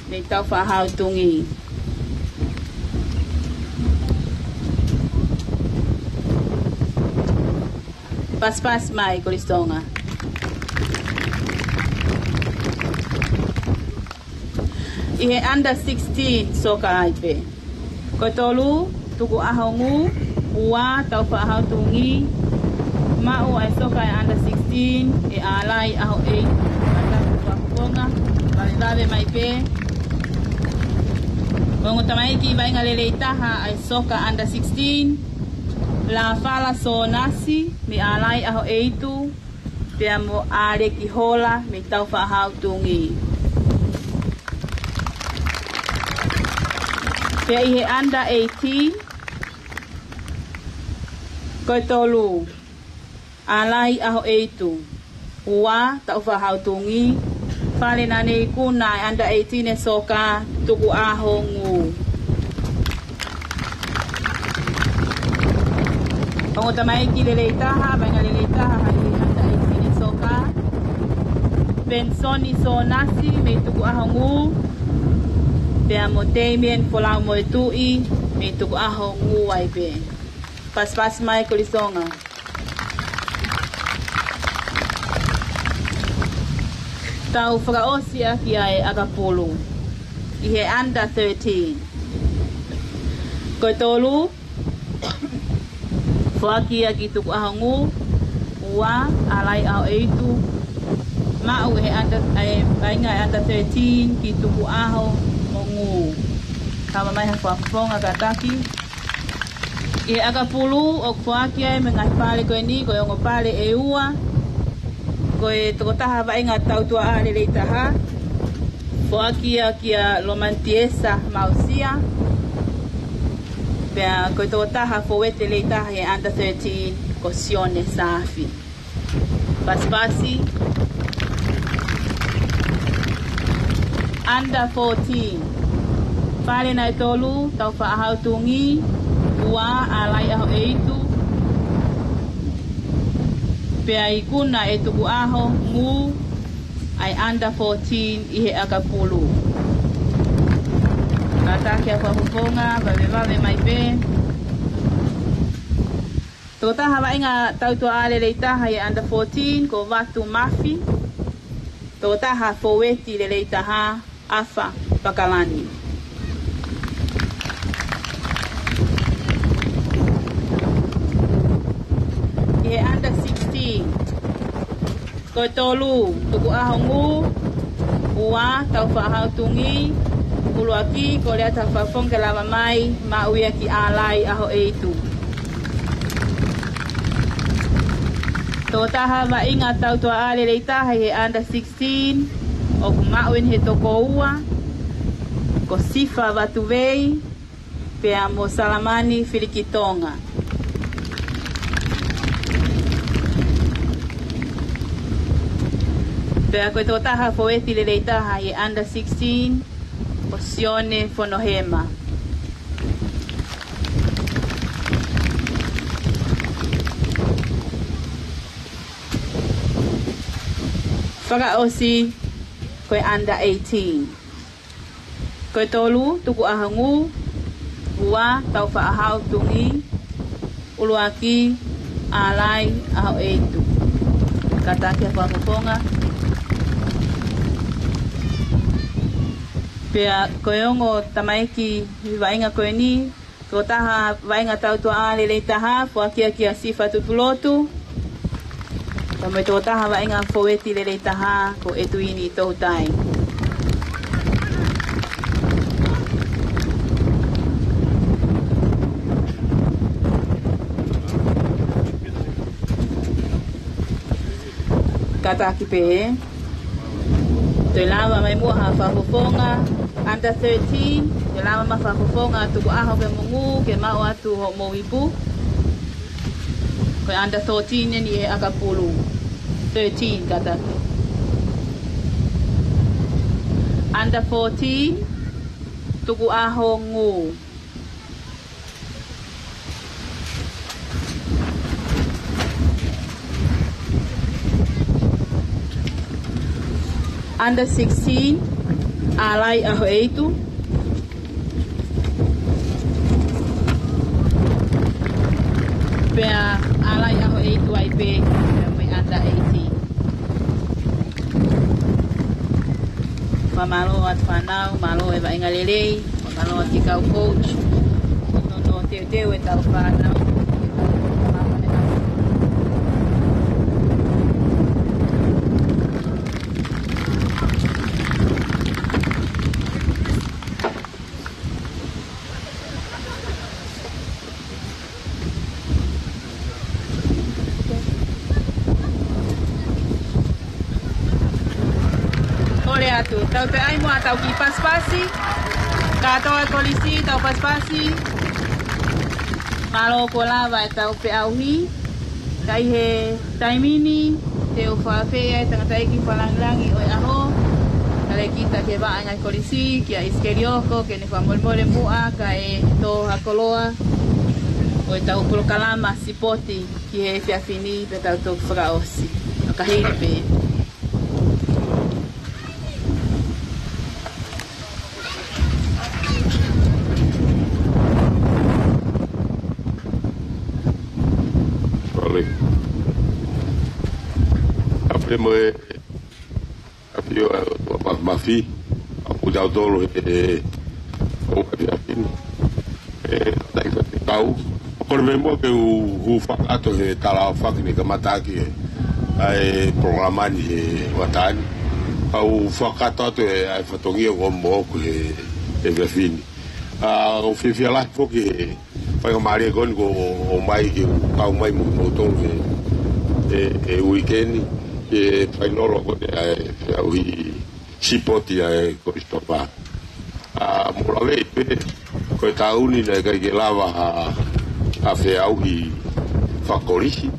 mei Taufaʻāhau Tungī. Pasipasi mai, Kolisi Tonga. ʻI he under sixteen soka ai pē. Ko e tolu, Tukuʻaho Ngū, ua, Taufaʻāhau Tungī, maʻu ʻa e soka ʻa e under sixteen ʻe ʻAlai ʻAhoʻeitu. Kātaki ha fakafofonga, vave vave mai pē. Ongo tamaiki vaʻinga lelei taha ʻa e soka under sixteen, Lāfala Sōnasi mei ʻAlai ʻAhoʻeitu, pea mo ʻAleki Hola mei Taufaʻāhau Tungī. Pea ʻi he under eighteen, ko e tolu, ʻAlai ʻAhoʻeitu, ua, Taufaʻāhau Tungī, fale naʻa ne ikuna ʻa e under eighteen ʻa e soka, Tukuʻaho Ngū. Ongo tamaiki lelei taha, vaʻinga lelei taha ʻi he under eighteen ʻa e soka, Penisoni Sōnasi mei Tukuʻaho Ngū, pea mo Damien Folau Moetuʻi mei Tukuʻaho Ngū ai pē. Pasipasi mai, Kolisi Tonga. Tau fakaʻosi ʻaki ʻa e ʻakapulu ʻi he under thirteen. Ko e tolu, foaki ia ki Tukuʻaho Ngū, ua, ʻAlai ʻAhoʻeitu, maʻu ʻe he under, ʻa e vaʻinga ʻa e under thirteen ki Tukuʻaho mo Ngū. Kava mai ha fakafofonga kātaki. ʻI he ʻakapulu ʻoku foaki ai mei he ngaahi pale ko eni, ko e ongo pale ʻe ua, ko e tokotaha vaʻinga tautuʻa lelei taha, foaki ia kia Lomantiesa Mausia, pea ko e tokotaha fōueti lelei taha he under thirteen ko Sione Saafi. Pasipasi. Under fourteen. Fale naʻe tolu, Taufaʻāhau Tungī, ua, ʻAlai ʻAhoʻeitu, pea ikuna ʻe Tukuʻaho Ngū, ʻa e under fourteen ʻi he ʻakapulu. Kātaki ʻa Fakafofonga, vavevave mai pē. Tokotaha vaʻinga tautuʻa lelei taha ʻi he under fourteen ko Vatu Mafi. Tokotaha fōueti lelei taha, ʻAfa Pakalani. ʻI he under sixteen, ko e tolu, Tukuʻaho Ngū, ua, Taufaʻahau Tungi, ʻuluaki, ko Leata Fakafofonga ke lava mai, maʻu ia ki ʻAlai ʻAhoʻeitu. Tokotaha vaʻinga tautuʻa lelei taha ʻi he under sixteen, ʻoku maʻu eni he toko ua, ko Sifa Vatuvei, pea mo Salamani Filikitonga. Pea ko e tokotaha fōueti lelei taha ʻi he under sixteen, ko Sione Fonohema. Fakaʻosi, ko e under eighteen. Ko e tolu, Tukuʻaho Ngū, ua, Taufaʻahau Tungi, ʻuluaki, ʻAlai ʻAhoʻeitu. Kātaki ʻa Fakafofonga. Pea ko e ongo tamaiki vaʻinga ko eni, tokotaha vaʻinga tautuʻa lelei taha, foaki ia kia Sifa Tutulotu. Pea mo e tokotaha vaʻinga fōueti lelei taha, ko ʻEtuini Toutai. Kātaki pē. Toe lava mai muʻa ʻa Fakafofonga, under thirteen, toe lava mai ʻa Fakafofonga, Tukuʻaho pea mo Ngū, ke maʻu atu hoʻomou ipu. Ko e under thirteen eni ʻi he ʻakapulu. Thirteen, kātaki. Under fourteen, Tukuʻaho Ngū. Under sixteen, ʻAlai ʻAhoʻeitu. Pea ʻAlai ʻAhoʻeitu ai pē, pea mo e under eighteen. Fakamālō atu fānau, mālō e vaʻinga lelei, fakamālō atu ki he kau coach. Nono teuteu e tau fānau. Kole atu. Tau toe ʻai muʻa ʻetau kiʻi pasipasi. Kātoa e kolisi, tau pasipasi. Mālō kuo lava ʻetau feʻauhi. Ka ʻi he taimi ni, te u fakafeʻao ai e tangataʻeiki fakalāngilangi ʻo e ʻaho. Kae lele kita ki he vaʻinga kolisi, kia ʻIsikeli ʻOko, ke ne fakamolemole muʻa, kae tō ha koloa ʻo ʻetau polokalama sipoti ki he efiafi ni pea tau toki fakaʻosi. ʻO ka hili pē. Kole. Kae pehē mo e ʻAfio ʻa e ʻOtua Māfimafi, ʻa kitautolu he, he, ʻo e efiafi ni. ʻE, tai ka te kau. Kole mai muʻa ke u hūfanga atu he talaʻofa ni ka mataʻaki e, ʻa e polokalama ni he ʻaho ni. Kau fakakakato atu e, ʻa e fatongia ko moʻoku he, he efiafi ni. ʻA, ʻoku fiefia lahi foki he, faingamālie ko eni kuo ʻomai ke u kau mai mo, mo tolu he, he, he uike ni, he fainolo ko eni ʻa e feʻauhi sipoti ʻa e kolisi Taufa. ʻA, mou lave pē, ko e taʻu ni naʻe ʻikai ke lava ha, ha feʻauhi fakakolisi.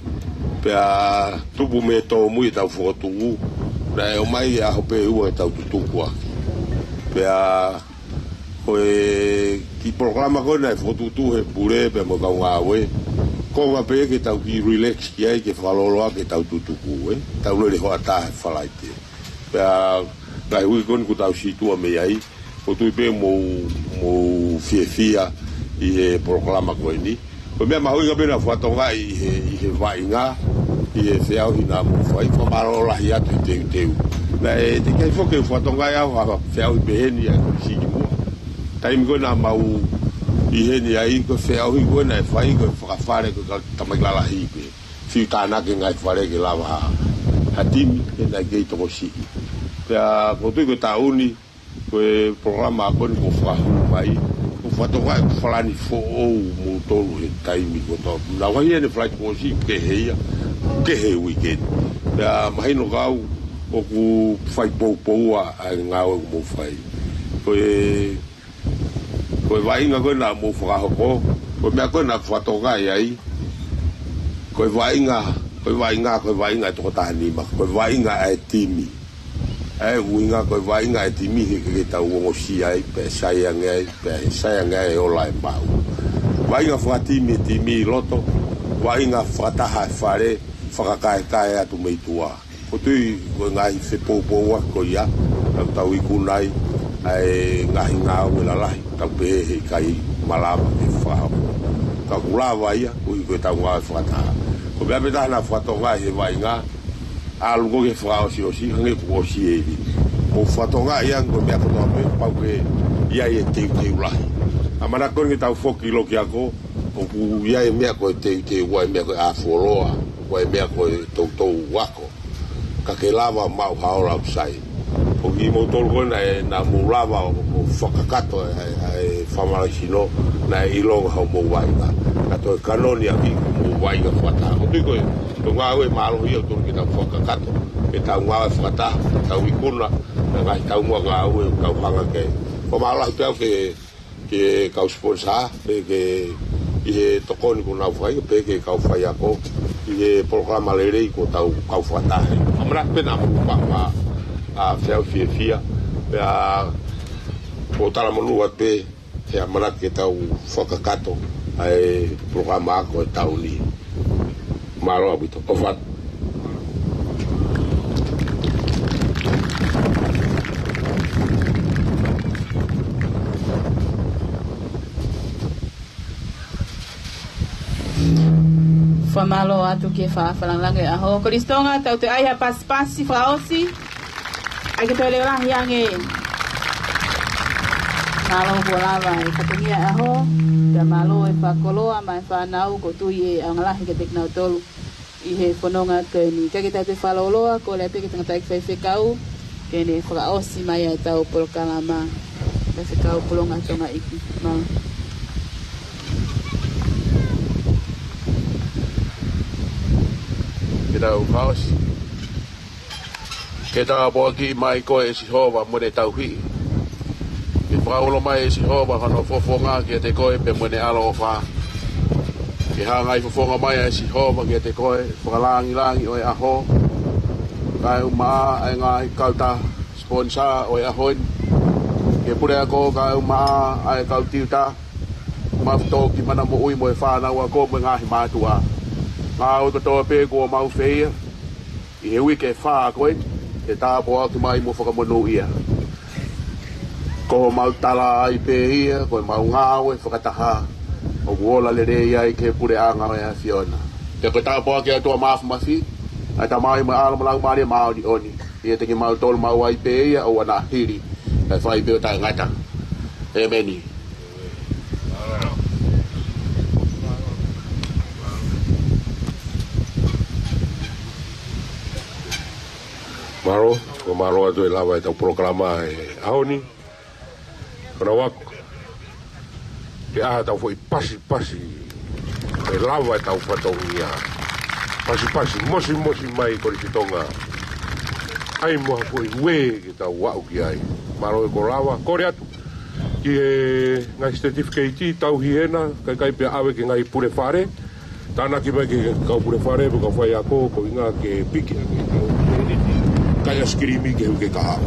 Pea tupu mei he tōmui ʻetau fokotuʻu, naʻe ʻomai ʻa e ʻaho pē ʻe ua ʻetau tutuku ʻaki. Pea ko e kiʻi polokalama ko ē naʻe fokotuʻutuʻu he pule pea mo e kau ngāue. Konga pē ke tau kiʻi relax ki ai ke fakalōloa ke tau tutuku, ē. Tau lele hoʻatā he Falaite. Pea ngaahi uike ko eni kuo tau situʻa mei ai, ʻoku ou tui pē mou, mou fiefia ʻi he polokalama ko eni. Ko e meʻa mahuʻinga pē naʻe fakatokangaʻi ʻi he, ʻi he vaʻinga, ʻi he feʻauhi naʻa mou fai, fakamālō lahi atu he teuteu. Naʻe teʻeki ai foki ke u fakatokangaʻi au ha feʻauhi peheni ʻa e Kolisi ki muʻa. Taimi ko ē naʻa mau ʻi heni ai, ko e feʻauhi ko ē naʻe fai, ko e fakafale ko ē ka tamaiki lalahi pē. Fiu tānaki e ngaahi fale ke lava ha, ha timi, he naʻe kei tokosiʻi. Pea ʻoku ou tui ko e taʻu ni, ko e polokalama ko eni kuo fakahū mai, ʻoku fakatokangaʻi ʻoku falani foʻou moutolu he taimi kotoa. Naʻa ku ʻi heni he flight kuo ʻosi, kehe ia, kehe uike ni. Pea mahino kiate au, ʻoku fai poupoua ʻa e ngāue ʻoku mou fai. Ko e Ko e vaʻinga ko ē naʻa mou fakahoko, ko e meʻa ko ē naʻa ku fakatokangaʻi ai, ko e vaʻinga, ko e vaʻinga, ko e vaʻinga ʻa e tokotaha nima, ko e vaʻinga ʻa e timi. ʻA e ʻuhinga ko e vaʻinga ʻa e timi he ʻikai ke tau ongosia ai, pea sai ange ai, pea sai ange ai e ola ʻe maʻu. Vaʻinga fakatimi, timi ʻi loto, vaʻinga fakataha e fale, fakakaekae atu mei tuʻa. ʻOku ou tui ko e ngaahi fepoupouaki ko ia, tau tau ikuna ai, ʻa e ngaahi ngāue lalahi, tau pehē he ʻikai malava ke fakahoko. Ka ʻoku lava ia, koeʻuhi ko ʻetau ngāue fakataha. Ko e meʻa pē taha naʻa ku fakatokangaʻi he vaʻinga, ʻalu ko ē ki he fakaʻosiʻosi, hangē kuo ʻosi e ivi. Mou fakatokangaʻi ange ko e meʻa kotoa pē, pau ke ʻi ai e teuteu lahi. ʻAmanaki ko eni ke tau foki ʻo loki ako, ʻoku ʻi ai e meʻa ko e teuteu, ʻa e meʻa ko e ʻāfuoloa, ʻa e meʻa ko e toutou ako. Ka ke lava maʻu ha ola ʻoku sai. ʻOku ʻi moutolu ko ē naʻe, naʻa mou lava ʻo, ʻo fakakakato ʻa e, ʻa e, ʻa e fakamālohisino, naʻe ʻilonga hoʻomou vaʻinga. Ka toe kanoni ʻaki hoʻomou vaʻinga fakataha. ʻOku ou tui ko e, ko e ngāue mālohi ia ʻoku totonu ke tau fakakakato. Ke tau ngāue fakataha, tau ikuna, ʻa e ngaahi taumuʻa ngāue, tau hanga ki ai. Fakamālō lahi pē au ki he ki he kau sponsor, pea ki he, ʻi he tokoni kuo nau fai, pea ki he kau faiako, ʻi he polokalama lelei kuo tau kau fakataha. ʻAmanaki pē naʻa mou pā, pā, ʻa, feʻauhi fiefia, pea ʻoku ou talamonū atu pē, he ʻamanaki ke tau fakakakato, ʻa e polokalama ako e taʻu ni. Mālō ʻaupito. ʻOfa atu. Fakamālō atu ki he fakalāngilangi ʻo e ʻaho. Kolisi Tonga, tau toe ʻai ha pasipasi fakaʻosi. ʻAi ke toe leʻo lahi ange. Mālō kuo lava e fatongia ʻo e ʻaho. Pea mālō e fakakoloa mo e fānau, ʻoku ou tui ʻe ʻaonga lahi kiate kinautolu ʻi he fononga ko eni. Kae ke tau toe fakalōloa, kole atu ki he tangataʻeiki faifekau, ke ne fakaʻosi mai ʻetau polokalama. Faifekau Pulonga Tonga ʻEiki. Mālō. Ke tau fakaʻosi. Ke tāpuakiʻi mai koe ʻe Sihova mo ʻene tauhi. Ke fakaulo mai ʻe Sihova hono fofonga kiate koe pea mo ʻene ʻaloʻofa. Ke hangai fofonga mai ʻa Sihova kiate koe, fakalāngilangi ʻo e ʻaho. Kae ʻumaʻā ʻa e ngaahi kautaha sponsor ʻo e ʻaho ni. Ke pule ako kae ʻumaʻā ʻa e kau tiuta. Maʻu toki mana moʻui mo e fānau ako mo e ngaahi mātuʻa. Ngāue kotoa pē kuo mau feia ʻi he uike ʻe fā ko eni, ke tāpuaki mai mo fakamonūʻia. Ko homau tala ai pē ia, ko ʻemau ngāue fakataha, ʻoku ola lelei ai ki he puleʻanga ʻo e ʻAfiona. Pea ko e tāpuaki ʻa e ʻOtua Māfimafi, ʻa e Tamai mo e ʻAlo mo e Laumālie Māʻoniʻoni, ʻiate kimautolu maʻu ai pē ia ʻo ʻoua naʻa hili, kae fai pē ʻo taʻengata. ʻEmeni. Mālō, ko e mālō atu e lava ʻetau polokalama he ʻaho ni. Ko ʻenau ako ke ʻai haʻatau foʻi pasipasi, ke lava ʻetau fatongia. Pasipasi mosimosi mai Kolisi Tonga. ʻAi mo ha foʻi uē ke tau aʻu ki ai. Mālō e ko e lava, kole atu ki he ngaahi certificate, tauhi hena, kae ʻikai pē ʻave ki he ngaahi pule fale. Tānaki mai ki he kau pule fale, mo e kau faiako, ko e ʻuhinga ke piki ʻaki ʻetau peniti. Kai ʻaisikilimi ki he uike kahaʻu.